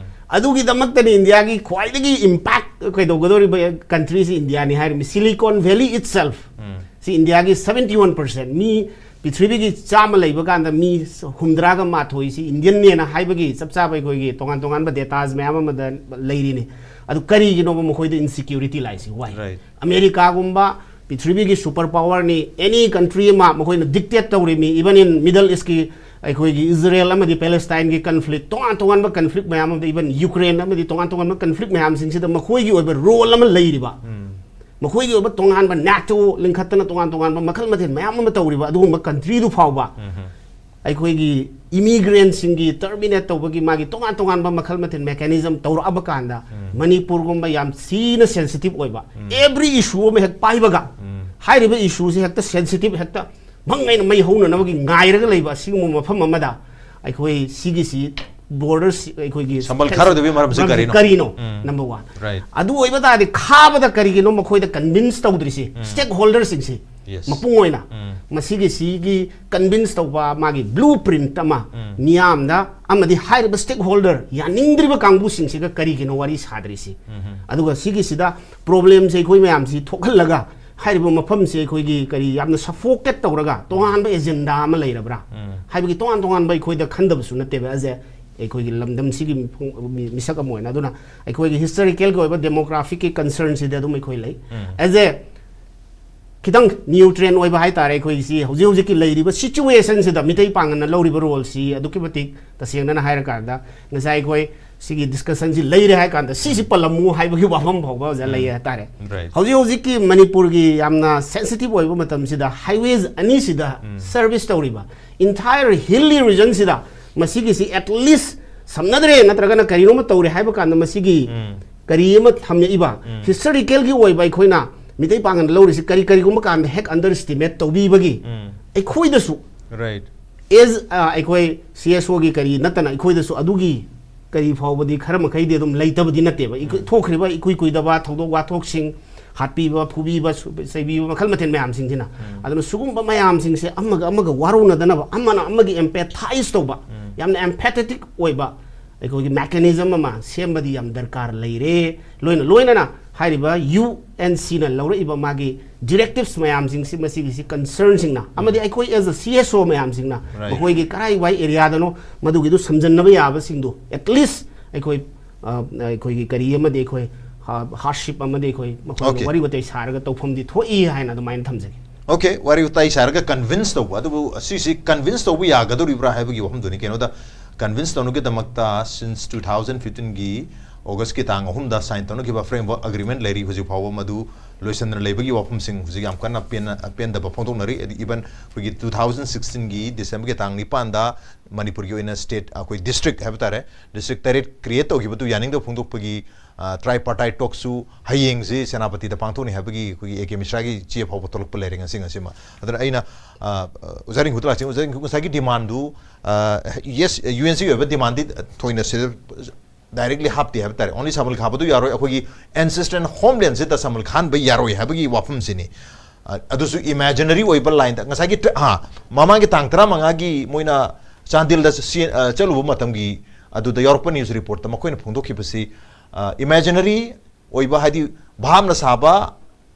ꯑꯗꯨꯒꯤꯗꯃꯛꯇꯅꯤ ꯏꯟꯗꯤꯌꯥꯒꯤ ꯈ꯭ꯋꯥꯏꯗꯒꯤ ꯏꯝꯄꯦꯛ ꯀꯩꯗꯧꯒꯗꯧꯔꯤꯕ ꯀꯟꯇ꯭ꯔꯤꯁꯤ ꯏꯟꯗꯤꯌꯥꯅꯤ ꯍꯥꯏꯔꯤꯕ꯫ Silicon Valley itself ꯁꯤ ꯏꯟꯗꯤꯌꯥꯒꯤ seventy one percent, ꯃꯤ ꯄ꯭ꯔꯤꯊꯤꯕꯤꯒꯤ ꯆꯥꯝꯃ ꯂꯩꯕ ꯀꯥꯟꯗ ꯃꯤ ꯍꯨꯝꯗ꯭ꯔꯥꯒ ꯃꯥꯊꯣꯏꯁꯤ ꯏꯟꯗꯤꯌꯟꯅꯦꯅ ꯍꯥꯏꯕꯒꯤ ꯆꯞ ꯆꯥꯕ ꯑꯩꯈꯣꯏꯒꯤ ꯇꯣꯉꯥꯟ ꯇꯣꯉꯥꯟꯕ ꯗꯦꯇꯥꯁ ꯃꯌꯥꯝ ꯑꯃꯗ ꯂꯩꯔꯤꯅꯤ꯫ ꯑꯗꯨ ꯀꯔꯤꯒꯤꯅꯣꯕ ꯃꯈꯣꯏꯗ ꯏꯟꯁꯤꯀ꯭ꯌꯨꯔꯤꯇꯤ ꯂꯥꯛꯏꯁꯤ? Why? Right. ꯑꯃꯦꯔꯤꯀꯥꯒꯨꯝꯕ ꯄ꯭ꯔꯤꯊꯤꯕꯤꯒꯤ ꯁꯨꯄꯔ ꯄꯥꯋꯔꯅꯤ, ꯑꯦꯅꯤ ꯀꯟꯇ꯭ꯔꯤ ꯑꯃ ꯃꯈꯣꯏꯅ ꯗꯤꯛꯇꯦꯠ ꯇꯧꯔꯤꯃꯤ, ꯏꯚꯟ ꯏꯟ ꯃꯤꯗꯜ ꯏꯁꯀꯤ ꯑꯩꯈꯣꯏꯒꯤ ꯏꯖꯔꯦꯜ ꯑꯃꯗꯤ ꯄꯦꯂꯦꯁꯇꯥꯏꯟꯒꯤ ꯀꯟꯐ꯭ꯂꯤꯛ, ꯇꯣꯉꯥꯟ ꯇꯣꯉꯥꯟꯕ ꯀꯟꯐ꯭ꯂꯤꯛ ꯃꯌꯥꯝ ꯑꯃꯗ, ꯏꯚꯟ ꯌꯨꯀ꯭ꯔꯦꯟ ꯑꯃꯗꯤ ꯇꯣꯉꯥꯟ ꯇꯣꯉꯥꯟꯕ ꯀꯟꯐ꯭ꯂꯤꯛ ꯃꯌꯥꯝꯁꯤꯡꯁꯤꯗ ꯃꯈꯣꯏꯒꯤ ꯑꯣꯏꯕ ꯔꯣꯜ ꯑꯃ ꯂꯩꯔꯤꯕ, ꯃꯈꯣꯏꯒꯤ ꯑꯣꯏꯕ ꯇꯣꯉꯥꯟꯕ ꯅꯦꯇꯣ ꯂꯤꯡꯈꯠꯇꯅ ꯇꯣꯉꯥꯟ ꯇꯣꯉꯥꯟꯕ ꯃꯈꯜ ꯃꯊꯦꯜ ꯃꯌꯥꯝ ꯑꯃ ꯇꯧꯔꯤꯕ ꯑꯗꯨꯒꯨꯝꯕ ꯀꯟꯇ꯭ꯔꯤꯗꯨ ꯐꯥꯎꯕ ꯑꯩꯈꯣꯏꯒꯤ ꯏꯃꯤꯒ꯭ꯔꯦꯟꯁꯤꯡꯒꯤ ꯇꯔꯃꯤꯅꯦꯠ ꯇꯧꯕꯒꯤ ꯃꯥꯒꯤ ꯇꯣꯉꯥꯟ ꯇꯣꯉꯥꯟꯕ ꯃꯈꯜ ꯃꯊꯦꯜ ꯃꯦꯀꯥꯅꯤꯖꯝ ꯇꯧꯔꯛꯑꯕ ꯀꯥꯟꯗ, ꯃꯅꯤꯄꯨꯔꯒꯨꯝꯕ ꯌꯥꯝ ꯊꯤꯅ ꯁꯦꯟꯁꯤꯇꯤꯞ ꯑꯣꯏꯕ, ꯑꯦꯕ꯭ꯔꯤ ꯏꯁꯨ ꯑꯃ ꯍꯦꯛ ꯄꯥꯏꯕꯒ ꯍꯥꯏꯔꯤꯕ ꯏꯁꯨꯁꯦ ꯍꯦꯛꯇ ꯁꯦꯟꯁꯤꯇꯤꯞ, ꯍꯦꯛꯇ ꯃꯪ ꯑꯩꯅ ꯃꯩ ꯍꯧꯅꯅꯕꯒꯤ ꯉꯥꯏꯔꯒ ꯂꯩꯕ ꯑꯁꯤꯒꯨꯝꯕ ꯃꯐꯝ ꯑꯃꯗ ꯑꯩꯈꯣꯏ ꯁꯤꯒꯤꯁꯤ ꯕꯣꯔꯗꯔ ꯑꯩꯈꯣꯏꯒꯤ ꯁꯝꯕꯜ ꯈꯥꯔꯣꯏꯗꯕꯒꯤ ꯃꯔꯝꯁꯤ ꯀꯔꯤꯅꯣ? ꯀꯔꯤꯅꯣ? ꯎꯝ. Number one. Right. ꯑꯗꯨ ꯑꯣꯏꯕ ꯇꯥꯔꯗꯤ ꯈꯥꯕꯗ ꯀꯔꯤꯒꯤꯅꯣ ꯃꯈꯣꯏꯗ ꯀꯟꯚꯤꯟꯁ ꯇꯧꯗ꯭ꯔꯤꯁꯤ? ꯎꯝ. ꯁ꯭ꯇꯦꯛ ꯍꯣꯜꯗꯔꯁꯤꯡꯁꯤ Yes. ꯃꯄꯨꯡ ꯑꯣꯏꯅ ꯎꯝ. ꯃꯁꯤꯒꯤ ꯁꯤꯒꯤ ꯀꯟꯚꯤꯟꯁ ꯇꯧꯕ ꯃꯥꯒꯤ ꯕ꯭ꯂꯨ ꯄ꯭ꯔꯤꯟꯠ ꯑꯃ ꯎꯝ. ꯃꯤꯌꯥꯝꯗ ꯑꯃꯗꯤ ꯍꯥꯏꯔꯤꯕ ꯁ꯭ꯇꯦꯛ ꯍꯣꯜꯗꯔ ꯌꯥꯅꯤꯡꯗ꯭ꯔꯤꯕ ꯀꯥꯡꯕꯨꯁꯤꯡꯁꯤꯒ ꯀꯔꯤꯒꯤꯅꯣ ꯋꯥꯔꯤ ꯁꯥꯗ꯭ꯔꯤꯁꯤ? ꯎꯝ. ꯑꯗꯨꯒ ꯁꯤꯒꯤꯁꯤꯗ ꯄ꯭ꯔꯣꯕ꯭ꯂꯦꯝꯁꯦ ꯑꯩꯈꯣꯏ ꯃꯌꯥꯝꯁꯤ ꯊꯣꯛꯍꯜꯂꯒ ꯍꯥꯏꯔꯤꯕ ꯃꯐꯝꯁꯤ ꯑꯩꯈꯣꯏꯒꯤ ꯀꯔꯤ ꯌꯥꯝꯅ ꯁꯐꯣꯀꯦꯠ ꯇꯧꯔꯒ ꯇꯣꯉꯥꯟꯕ ꯑꯦꯖꯦꯟꯗꯥ ꯑꯃ ꯂꯩꯔꯕ꯭ꯔꯥ ꯎꯝ. ꯍꯥꯏꯕꯒꯤ ꯇꯣꯉꯥꯟ ꯇꯣꯉꯥꯟꯕ ꯑꯩꯈꯣꯏꯗ ꯈꯟꯗꯕꯁꯨ ꯅꯠꯇꯦꯕ ꯑꯦꯖ ꯑꯦ ꯑꯩꯈꯣꯏꯒꯤ ꯂꯝꯗꯝꯁꯤꯒꯤ ꯃꯤꯐꯝ- ꯃꯤ- ꯃꯤꯁꯛ ꯑꯃ ꯑꯣꯏꯅ꯫ ꯑꯗꯨꯅ ꯑꯩꯈꯣꯏꯒꯤ ꯍꯤꯁꯇꯣꯔꯤꯀꯦꯜꯒꯤ ꯑꯣꯏꯕ ꯗꯦꯃꯣꯒ꯭ꯔꯥꯐꯤꯛꯀꯤ ꯀꯟꯁꯔꯟꯁꯤꯗꯤ ꯑꯗꯨꯝ ꯑꯩꯈꯣꯏ ꯂꯩ꯫ ꯎꯝ. ꯑꯦꯖ ꯑꯦ ꯈꯤꯇꯪ ꯅ꯭ꯌꯨꯇ꯭ꯔꯦꯟ ꯑꯣꯏꯕ ꯍꯥꯏꯇꯥꯔꯦ ꯑꯩꯈꯣꯏꯒꯤ ꯁꯤ ꯍꯧꯖꯤꯛ ꯍꯧꯖꯤꯛꯀꯤ ꯂꯩꯔꯤꯕ ꯁꯤꯆꯨꯋꯦꯁꯟꯁꯤꯗ ꯃꯤꯇꯩ ꯄꯥꯡꯒꯜꯅ ꯂꯧꯔꯤꯕ ꯔꯣꯜꯁꯤ ꯑꯗꯨꯛꯀꯤ ꯃꯇꯤꯛ, ꯇꯁꯦꯡꯅꯅ ꯍꯥꯏꯔꯀꯥꯟꯗ, ꯉꯁꯥꯏ ꯑꯩꯈꯣꯏ ꯁꯤꯒꯤ ꯗꯤꯁꯀꯁꯟꯁꯤ ꯂꯩꯔꯦ ꯍꯥꯏ ꯀꯥꯟꯗ ꯁꯤꯁꯤ ꯄꯜꯂꯝꯃꯨ ꯍꯥꯏꯕꯒꯤ ꯋꯥꯐꯝ ꯐꯥꯎꯕ ꯑꯣꯖꯥ ꯂꯩ ꯍꯥꯏꯇꯥꯔꯦ꯫ Right. ꯍꯧꯖꯤꯛ ꯍꯧꯖꯤꯛꯀꯤ ꯃꯅꯤꯄꯨꯔꯒꯤ ꯌꯥꯝꯅ ꯁꯦꯟꯁꯤꯇꯤꯞ ꯑꯣꯏꯕ ꯃꯇꯝꯁꯤꯗ ꯍꯥꯏꯋꯦꯁ ꯑꯅꯤꯁꯤꯗ ꯎꯝ. ꯁꯔꯚꯤꯁ ꯇꯧꯔꯤꯕ entire hilly regionꯁꯤꯗ ꯃꯁꯤꯒꯤꯁꯤ at least ꯁꯝꯅꯗ꯭ꯔꯦ ꯅꯠꯇ꯭ꯔꯒꯅ ꯀꯔꯤꯅꯣꯃ ꯇꯧꯔꯦ ꯍꯥꯏꯕ ꯀꯥꯟꯗ ꯃꯁꯤꯒꯤ ꯎꯝ. ꯀꯔꯤ ꯑꯃ ꯊꯝꯃꯛꯏꯕ ꯎꯝ. ꯍꯤꯁꯇꯣꯔꯤꯀꯦꯜꯒꯤ ꯑꯣꯏꯕ ꯑꯩꯈꯣꯏꯅ ꯃꯤꯇꯩ ꯄꯥꯡꯒꯜ ꯂꯧꯔꯤꯁꯤ ꯀꯔꯤ ꯀꯔꯤꯒꯨꯝꯕ ꯀꯥꯟꯗ ꯍꯦꯛ ꯑꯟꯗꯔ ꯑꯦꯁꯇꯤꯃꯦꯠ ꯇꯧꯕꯤꯕꯒꯤ ꯎꯝ. ꯑꯩꯈꯣꯏꯗꯁꯨ Right. ꯑꯦꯖ ꯑꯩꯈꯣꯏ ꯁꯤ ꯑꯦꯁ ꯑꯣꯒꯤ ꯀꯔꯤ ꯅꯠꯇꯅ ꯑꯩꯈꯣꯏꯗꯁꯨ ꯑꯗꯨꯒꯤ ꯀꯔꯤ ꯐꯥꯎꯕꯗꯤ ꯈꯔ ꯃꯈꯩꯗꯤ ꯑꯗꯨꯝ ꯂꯩꯇꯕꯗꯤ ꯅꯠꯇꯦꯕ꯫ ꯏꯀꯨ- ꯊꯣꯛꯈ꯭ꯔꯤꯕ ꯏꯀꯨꯏ ꯀꯨꯏꯗꯕ ꯊꯧꯗꯣꯛ ꯋꯥꯊꯣꯛꯁꯤꯡ, ꯍꯥꯠꯄꯤꯕ, ꯐꯨꯕꯤꯕ, ꯁꯨ- ꯆꯩꯕꯤꯕ ꯃꯈꯜ ꯃꯊꯦꯜ ꯃꯌꯥꯝꯁꯤꯡꯁꯤꯅ꯫ ꯑꯗꯨꯅ ꯁꯤꯒꯨꯝꯕ ꯃꯌꯥꯝꯁꯤꯡꯁꯦ ꯑꯃꯒ ꯑꯃꯒ ꯋꯥꯔꯧꯅꯗꯅꯕ, ꯑꯃꯅ ꯑꯃꯒꯤ ꯑꯦꯝꯄꯦꯊꯥꯏꯖ ꯇꯧꯕ, ꯌꯥꯝꯅ ꯑꯦꯝꯄꯦꯊꯦꯇꯤꯛ ꯑꯣꯏꯕ ꯑꯩꯈꯣꯏꯒꯤ ꯃꯦꯀꯥꯅꯤꯖꯝ ꯑꯃ ꯁꯦꯝꯕꯗꯤ ꯌꯥꯝ ꯗꯔꯀꯥꯔ ꯂꯩꯔꯦ꯫ ꯂꯣꯏꯅ ꯂꯣꯏꯅꯅ ꯍꯥꯏꯔꯤꯕ ꯌꯨ ꯑꯦꯟ ꯁꯤꯅ ꯂꯧꯔꯛꯏꯕ ꯃꯥꯒꯤ ꯗꯤꯔꯦꯛꯇꯤꯞꯁ ꯃꯌꯥꯝꯁꯤꯡꯁꯤ, ꯃꯁꯤꯒꯤꯁꯤ ꯀꯟꯁꯔꯟꯁꯤꯡꯅ ꯑꯃꯗꯤ ꯑꯩꯈꯣꯏ ꯑꯦꯖ ꯑ ꯁꯤ ꯑꯦꯁ ꯑꯣ ꯃꯌꯥꯝꯁꯤꯡꯅ Right. ꯃꯈꯣꯏꯒꯤ ꯀꯔꯥꯏꯋꯥꯏ ꯑꯦꯔꯤꯌꯥꯗꯅꯣ ꯃꯗꯨꯒꯤꯗꯨ ꯁꯝꯖꯟꯅꯕ ꯌꯥꯕꯁꯤꯡꯗꯨ at least ꯑꯩꯈꯣꯏ ꯑ, ꯑꯩꯈꯣꯏꯒꯤ ꯀꯔꯤ ꯑꯃꯗꯤ ꯑꯩꯈꯣꯏ ꯍꯥꯔꯗꯁꯤꯞ ꯑꯃꯗꯤ ꯑꯩꯈꯣꯏ ꯃꯈꯣꯏꯒ Okay. ꯋꯥꯔꯤ ꯋꯥꯇꯥꯏ ꯁꯥꯔꯒ ꯇꯧꯐꯝꯗꯤ ꯊꯣꯛꯏ ꯍꯥꯏꯅ ꯑꯗꯨꯃꯥꯏꯅ ꯊꯝꯖꯒꯦ꯫ Okay, ꯋꯥꯔꯤ ꯋꯥꯇꯥꯏ ꯁꯥꯔꯒ convince ꯇꯧꯕ, ꯑꯗꯨꯕꯨ ꯑꯁꯤꯁꯤ convince ꯇꯧꯕ ꯌꯥꯒꯗꯧꯔꯤꯕ꯭ꯔꯥ ꯍꯥꯏꯕꯒꯤ ꯋꯥꯐꯝꯗꯨꯅꯤ꯫ ꯀꯩꯅꯣꯗ convince ꯇꯧꯅꯕꯒꯤꯗꯃꯛꯇ since two thousand fifteen ꯒꯤ August ꯀꯤ ꯇꯥꯡ ꯑꯍꯨꯝꯗ sign ꯇꯧꯅꯈꯤꯕ framework agreement ꯂꯩꯔꯤ, ꯍꯧꯖꯤꯛ ꯐꯥꯎꯕ ꯃꯗꯨ ꯂꯣꯏꯁꯤꯟꯗꯅ ꯂꯩꯕꯒꯤ ꯋꯥꯐꯝꯁꯤꯡ ꯍꯧꯖꯤꯛ ꯌꯥꯝ ꯀꯟꯅ ꯄꯦꯟꯅ-, ꯄꯦꯟꯗꯕ ꯐꯣꯡꯗꯣꯛꯅꯔꯤ꯫ ꯑꯗꯨ even ꯑꯩꯈꯣꯏꯒꯤ two thousand sixteen ꯒꯤ December ꯒꯤ ꯇꯥꯡ ꯅꯤꯄꯥꯟꯗ ꯃꯅꯤꯄꯨꯔꯒꯤ ꯑꯣꯏꯅ state, ꯑꯩꯈꯣꯏ district ꯍꯥꯏꯕ ꯇꯥꯔꯦ, district ꯇꯔꯦꯠ create ꯇꯧꯈꯤꯕꯗꯨ ꯌꯥꯅꯤꯡꯗꯕ ꯐꯣꯡꯗꯣꯛꯄꯒꯤ tripartite talk ꯁꯨ ꯍꯌꯦꯡꯁꯦ ꯁꯦꯅꯥꯄꯇꯤꯗ ꯄꯥꯡꯊꯣꯛꯅꯤ ꯍꯥꯏꯕꯒꯤ ꯑꯩꯈꯣꯏꯒꯤ ꯑꯦ ꯀꯦ ꯃꯤꯁ꯭ꯔꯥꯒꯤ ꯆꯦ ꯐꯥꯎꯕ ꯊꯣꯛꯂꯛꯄ ꯂꯩꯔꯦ ꯉꯁꯤ ꯉꯁꯤꯃ꯫ ꯑꯗꯨꯅ ꯑꯩꯅ, ꯑ, ꯑ, ꯑꯣꯖꯥ ꯔꯤꯡꯀꯨꯗ ꯂꯥꯛꯆꯦ, ꯑꯣꯖꯥ ꯔꯤꯡꯀꯨ ꯉꯁꯥꯏꯒꯤ demand ꯗꯨ, ꯑ, yes, U N C ꯒꯤ ꯑꯣꯏꯕ demand ꯗꯤ ꯊꯣꯏꯅ ꯁꯤꯗ directly ꯍꯥꯞꯇꯦ ꯍꯥꯏꯕ ꯇꯥꯔꯦ꯫ Only ꯁꯃꯜ ꯈꯥꯕꯗꯨ ꯌꯥꯔꯣꯏ, ꯑꯩꯈꯣꯏꯒꯤ ancestral homeland ꯁꯤꯗ ꯁꯃꯜ ꯈꯥꯍꯟꯕ ꯌꯥꯔꯣꯏ ꯍꯥꯏꯕꯒꯤ ꯋꯥꯐꯝꯁꯤꯅꯤ꯫ ꯑ, ꯑꯗꯨꯁꯨ imaginary ꯑꯣꯏꯕ line ꯗ ꯉꯁꯥꯏꯒꯤ ꯇ꯭ꯔ-, ꯍꯥ, ꯃꯃꯥꯡꯒꯤ ꯇꯥꯡ ꯇꯔꯥꯃꯉꯥꯒꯤ ꯃꯣꯏꯅ ꯆꯥꯟꯗꯦꯜꯗ ꯆꯦ-, ꯑ, ꯆꯠꯂꯨꯕ ꯃꯇꯝꯒꯤ ꯑꯗꯨꯗ ꯌꯥꯎꯔꯛꯄ news report ꯇ ꯃꯈꯣꯏꯅ ꯐꯣꯡꯗꯣꯛꯈꯤꯕꯁꯤ, ꯑ, imaginary ꯑꯣꯏꯕ, ꯍꯥꯏꯗꯤ ꯚꯥꯞꯅ ꯁꯥꯕ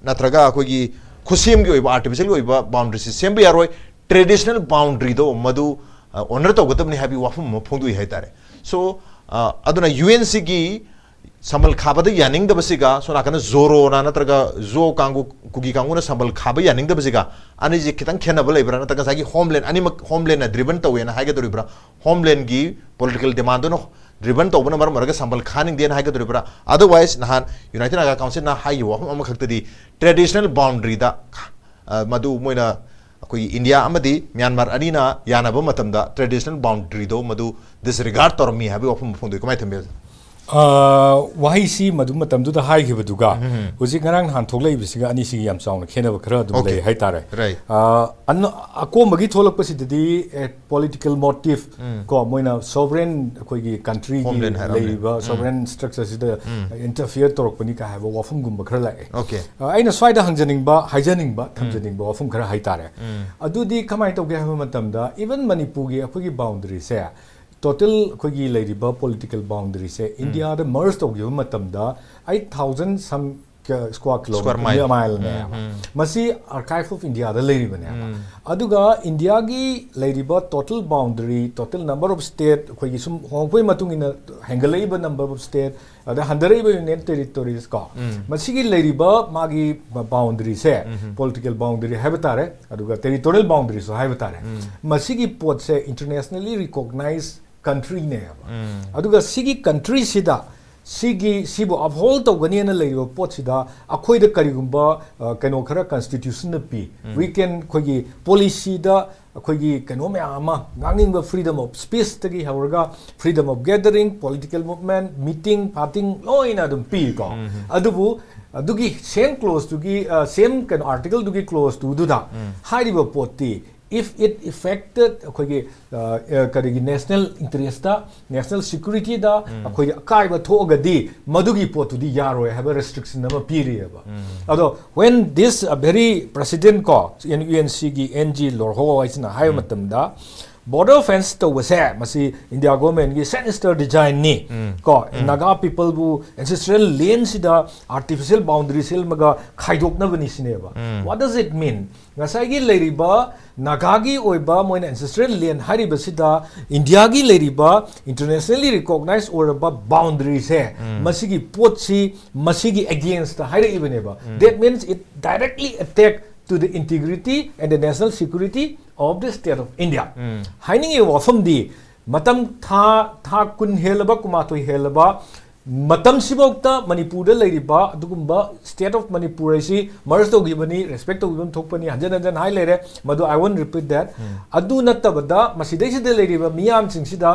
ꯅꯠꯇ꯭ꯔꯒ ꯑꯩꯈꯣꯏꯒꯤ ꯈꯨꯠꯁꯦꯝꯒꯤ ꯑꯣꯏꯕ, artificial ꯑꯣꯏꯕ boundary ꯁꯤ ꯁꯦꯝꯕ ꯌꯥꯔꯣꯏ, traditional boundary ꯗꯣ ꯃꯗꯨ, ꯑ, honour ꯇꯧꯒꯗꯕꯅꯤ ꯍꯥꯏꯕꯒꯤ ꯋꯥꯐꯝ ꯑꯃ ꯐꯣꯡꯗꯣꯛꯏ ꯍꯥꯏꯇꯥꯔꯦ꯫ So, ꯑ, ꯑꯗꯨꯅ U N C ꯒꯤ ꯁꯃꯜ ꯈꯥꯕꯗ ꯌꯥꯅꯤꯡꯗꯕꯁꯤꯒ, ꯁꯣꯝ ꯅꯥꯀꯟꯗ ꯖꯣꯔꯣꯅ ꯅꯠꯇ꯭ꯔꯒ ꯖꯣ ꯀꯥꯡꯕꯨ, ꯀꯨꯀꯤ ꯀꯥꯡꯕꯨꯅ ꯁꯃꯜ ꯈꯥꯕ ꯌꯥꯅꯤꯡꯗꯕꯁꯤꯒ ꯑꯅꯤꯁꯤ ꯈꯤꯇꯪ ꯈꯦꯠꯅꯕ ꯂꯩꯕ꯭ꯔꯥ? ꯅꯠꯇ꯭ꯔꯒ ꯉꯁꯥꯏꯒꯤ homeland, ꯑꯅꯤꯃꯛ homeland ꯅ driven ꯇꯧꯋꯦꯅ ꯍꯥꯏꯒꯗꯧꯔꯤꯕ꯭ꯔꯥ? Homeland ꯒꯤ political demand ꯗꯨꯅ driven ꯇꯧꯕꯅ ꯃꯔꯝ ꯑꯣꯏꯔꯒ ꯁꯃꯜ ꯈꯥꯅꯤꯡꯗꯦꯅ ꯍꯥꯏꯒꯗꯧꯔꯤꯕ꯭ꯔꯥ? Otherwise, ꯅꯍꯥꯟ United Naga Council ꯅ ꯍꯥꯏꯈꯤꯕ ꯋꯥꯐꯝ ꯑꯃꯈꯛꯇꯗꯤ traditional boundary ꯗ, ꯑ, ꯃꯗꯨ ꯃꯣꯏꯅ ꯑꯩꯈꯣꯏꯒꯤ ꯏꯟꯗꯤꯌꯥ ꯑꯃꯗꯤ ꯃ꯭ꯌꯥꯟꯃꯥꯔ ꯑꯅꯤꯅ ꯌꯥꯅꯕ ꯃꯇꯝꯗ traditional boundary ꯗꯣ ꯃꯗꯨ disregard ꯇꯧꯔꯝꯃꯤ ꯍꯥꯏꯕꯒꯤ ꯋꯥꯐꯝ ꯑꯃ ꯐꯣꯡꯗꯣꯛꯏ꯫ ꯀꯃꯥꯏꯅ ꯊꯝꯕꯤ? ꯑ, ꯋꯥꯍꯩꯁꯤ ꯃꯗꯨ ꯃꯇꯝꯗꯨꯗ ꯍꯥꯏꯈꯤꯕꯗꯨꯒ ꯎꯝ꯫ ꯍꯧꯖꯤꯛ ꯉꯔꯥꯡ ꯅꯍꯥꯟ ꯊꯣꯛꯂꯛꯏꯕꯁꯤꯒ ꯑꯅꯤꯁꯤꯒꯤ ꯌꯥꯝ ꯆꯥꯎꯅ ꯈꯦꯠꯅꯕ ꯈꯔ ꯑꯗꯨꯝ Okay. ꯂꯩ ꯍꯥꯏꯇꯥꯔꯦ꯫ Right. ꯑ, ꯑꯅ-, ꯑꯀꯣꯝꯕꯒꯤ ꯊꯣꯛꯂꯛꯄꯁꯤꯗꯗꯤ, ꯑꯦ, political motive ꯎꯝ꯫ ꯀꯣ, ꯃꯣꯏꯅ sovereign ꯑꯩꯈꯣꯏꯒꯤ country ꯒꯤ Homeland ꯍꯥꯏꯔꯝꯃꯦ꯫ ꯂꯩꯔꯤꯕ ꯎꯝ꯫ Sovereign structure ꯁꯤꯗ ꯎꯝ꯫ Interfere ꯇꯧꯔꯛꯄꯅꯤ ꯀꯥꯏ ꯍꯥꯏꯕ ꯋꯥꯐꯝꯒꯨꯝꯕ ꯈꯔ ꯂꯥꯛꯑꯦ꯫ Okay. ꯑ, ꯑꯩꯅ ꯁ꯭ꯋꯥꯏꯗ ꯍꯪꯖꯅꯤꯡꯕ, ꯍꯥꯏꯖꯅꯤꯡꯕ, ꯎꯝ꯫ ꯊꯝꯖꯅꯤꯡꯕ ꯋꯥꯐꯝ ꯈꯔ ꯍꯥꯏꯇꯥꯔꯦ꯫ ꯎꯝ꯫ ꯑꯗꯨꯗꯤ ꯀꯃꯥꯏꯅ ꯇꯧꯒꯦ ꯍꯥꯏꯕ ꯃꯇꯝꯗ, even ꯃꯅꯤꯄꯨꯔꯒꯤ ꯑꯩꯈꯣꯏꯒꯤ boundary ꯁꯦ, total ꯑꯩꯈꯣꯏꯒꯤ ꯂꯩꯔꯤꯕ political boundary ꯁꯦ ꯎꯝ꯫ ꯏꯟꯗꯤꯌꯥꯗ merge ꯇꯧꯈꯤꯕ ꯃꯇꯝꯗ eight thousand some square kilometer, Square mile. Mile ꯅꯦꯕ꯫ ꯎꯝ, ꯎꯝ. ꯃꯁꯤ Archive of India ꯗ ꯂꯩꯔꯤꯕꯅꯦꯕ꯫ ꯎꯝ. ꯑꯗꯨꯒ ꯏꯟꯗꯤꯌꯥꯒꯤ ꯂꯩꯔꯤꯕ total boundary, total number of state, ꯑꯩꯈꯣꯏꯒꯤ ꯁꯨꯝ ꯍꯣꯡꯉꯛꯄꯒꯤ ꯃꯇꯨꯡ ꯏꯟꯅ ꯍꯦꯟꯒꯠꯂꯛꯏꯕ number of state, ꯑꯗ ꯍꯟꯊꯔꯛꯏꯕ union territories ꯀꯣ, ꯎꯝ. ꯃꯁꯤꯒꯤ ꯂꯩꯔꯤꯕ ꯃꯥꯒꯤ boundary ꯁꯦ, ꯎꯝ. Political boundary ꯍꯥꯏꯕ ꯇꯥꯔꯦ, ꯑꯗꯨꯒ territorial boundary ꯁꯨ ꯍꯥꯏꯕ ꯇꯥꯔꯦ, ꯎꯝ. ꯃꯁꯤꯒꯤ ꯄꯣꯠꯁꯦ internationally recognized country ꯅꯦꯕ꯫ ꯎꯝ. ꯑꯗꯨꯒ ꯁꯤꯒꯤ country ꯁꯤꯗ ꯁꯤꯒꯤ, ꯁꯤꯕꯨ uphold ꯇꯧꯒꯅꯤꯅ ꯂꯩꯔꯤꯕ ꯄꯣꯠꯁꯤꯗ ꯑꯩꯈꯣꯏꯗ ꯀꯔꯤꯒꯨꯝꯕ, ꯑ, ꯀꯩꯅꯣ ꯈꯔ constitution ꯅ ꯄꯤ꯫ ꯎꯝ. We can, ꯑꯩꯈꯣꯏꯒꯤ policy ꯗ ꯑꯩꯈꯣꯏꯒꯤ ꯀꯩꯅꯣ ꯃꯌꯥꯝ ꯑꯃ, ꯉꯥꯡꯅꯤꯡꯕ freedom of speech ꯇꯒꯤ ꯍꯧꯔꯒ freedom of gathering, political movement, meeting, partying ꯂꯣꯏꯅ ꯑꯗꯨꯝ ꯄꯤꯀꯣ꯫ ꯎꯝ. ꯑꯗꯨꯕꯨ ꯑꯗꯨꯒꯤ same clause ꯇꯨꯒꯤ, ꯑ, same ꯀꯩꯅꯣ article ꯗꯨꯒꯤ clause two ꯗꯨꯗ ꯎꯝ. ꯍꯥꯏꯔꯤꯕ ꯄꯣꯠꯇꯤ, if it affected ꯑꯩꯈꯣꯏꯒꯤ, ꯑ, ꯑ, ꯀꯔꯤꯒꯤ national interest ꯇ, national security ꯗ ꯎꯝ. ꯑꯩꯈꯣꯏꯒꯤ ꯑꯀꯥꯏꯕ ꯊꯣꯛꯑꯒꯗꯤ ꯃꯗꯨꯒꯤ ꯄꯣꯠꯇꯨꯗꯤ ꯌꯥꯔꯣꯏ ꯍꯥꯏꯕ restriction ꯑꯃ ꯄꯤꯔꯤꯑꯕ꯫ ꯎꯝ. ꯑꯗꯣ when this, uh, very president ꯀꯣ, ꯌꯨ ꯑꯦꯟ ꯁꯤ ꯒꯤ ꯑꯦꯟ ꯖꯤ ꯂꯣꯔꯍꯣ ꯍꯥꯏꯁꯤꯅ ꯍꯥꯏꯕ ꯎꯝ. ꯃꯇꯝꯗ, border fence ꯇꯧꯕꯁꯦ ꯃꯁꯤ India government ꯒꯤ sinister design ꯅꯤ ꯎꯝ. ꯀꯣ, ꯎꯝ. Naga people ꯕꯨ ancestral land ꯁꯤꯗ artificial boundary ꯁꯦꯝꯃꯒ ꯈꯥꯏꯗꯣꯛꯅꯕꯅꯤ ꯁꯤꯅꯦꯕ꯫ ꯎꯝ. What does it mean? ꯉꯁꯥꯏꯒꯤ ꯂꯩꯔꯤꯕ ꯅꯥꯒꯥꯒꯤ ꯑꯣꯏꯕ ꯃꯣꯏꯅ ancestral land ꯍꯥꯏꯔꯤꯕꯁꯤꯗ ꯏꯟꯗꯤꯌꯥꯒꯤ ꯂꯩꯔꯤꯕ internationally recognized ꯑꯣꯏꯔꯕ boundary ꯁꯦ, ꯎꯝ. ꯃꯁꯤꯒꯤ ꯄꯣꯠꯁꯤ ꯃꯁꯤꯒꯤ against ꯍꯥꯏꯔꯛꯏꯕꯅꯦꯕ꯫ Um. That means it directly attack to the integrity and the national security of the state of India. ꯎꯝ. ꯍꯥꯏꯅꯤꯡꯉꯤꯕ ꯋꯥꯐꯝꯗꯤ, ꯃꯇꯝ ꯊꯥ, ꯊꯥ ꯀꯨꯟ ꯍꯦꯜꯂꯕ, ꯀꯨꯟꯃꯥꯊꯣꯏ ꯍꯦꯜꯂꯕ ꯃꯇꯝꯁꯤꯐꯥꯎꯗ ꯃꯅꯤꯄꯨꯔꯗ ꯂꯩꯔꯤꯕ ꯑꯗꯨꯒꯨꯝꯕ state of ꯃꯅꯤꯄꯨꯔ ꯍꯥꯏꯁꯤ merge ꯇꯧꯈꯤꯕꯅꯤ, respect ꯇꯧꯈꯤꯕ ꯑꯃ ꯊꯣꯛꯄꯅꯤ, ꯍꯟꯖꯟ ꯍꯟꯖꯟ ꯍꯥꯏ ꯂꯩꯔꯦ, ꯃꯗꯨ I won't repeat that. ꯎꯝ. ꯑꯗꯨ ꯅꯠꯇꯕꯗ ꯃꯁꯤꯗꯩꯁꯤꯗ ꯂꯩꯔꯤꯕ ꯃꯤꯌꯥꯝꯁꯤꯡꯁꯤꯗ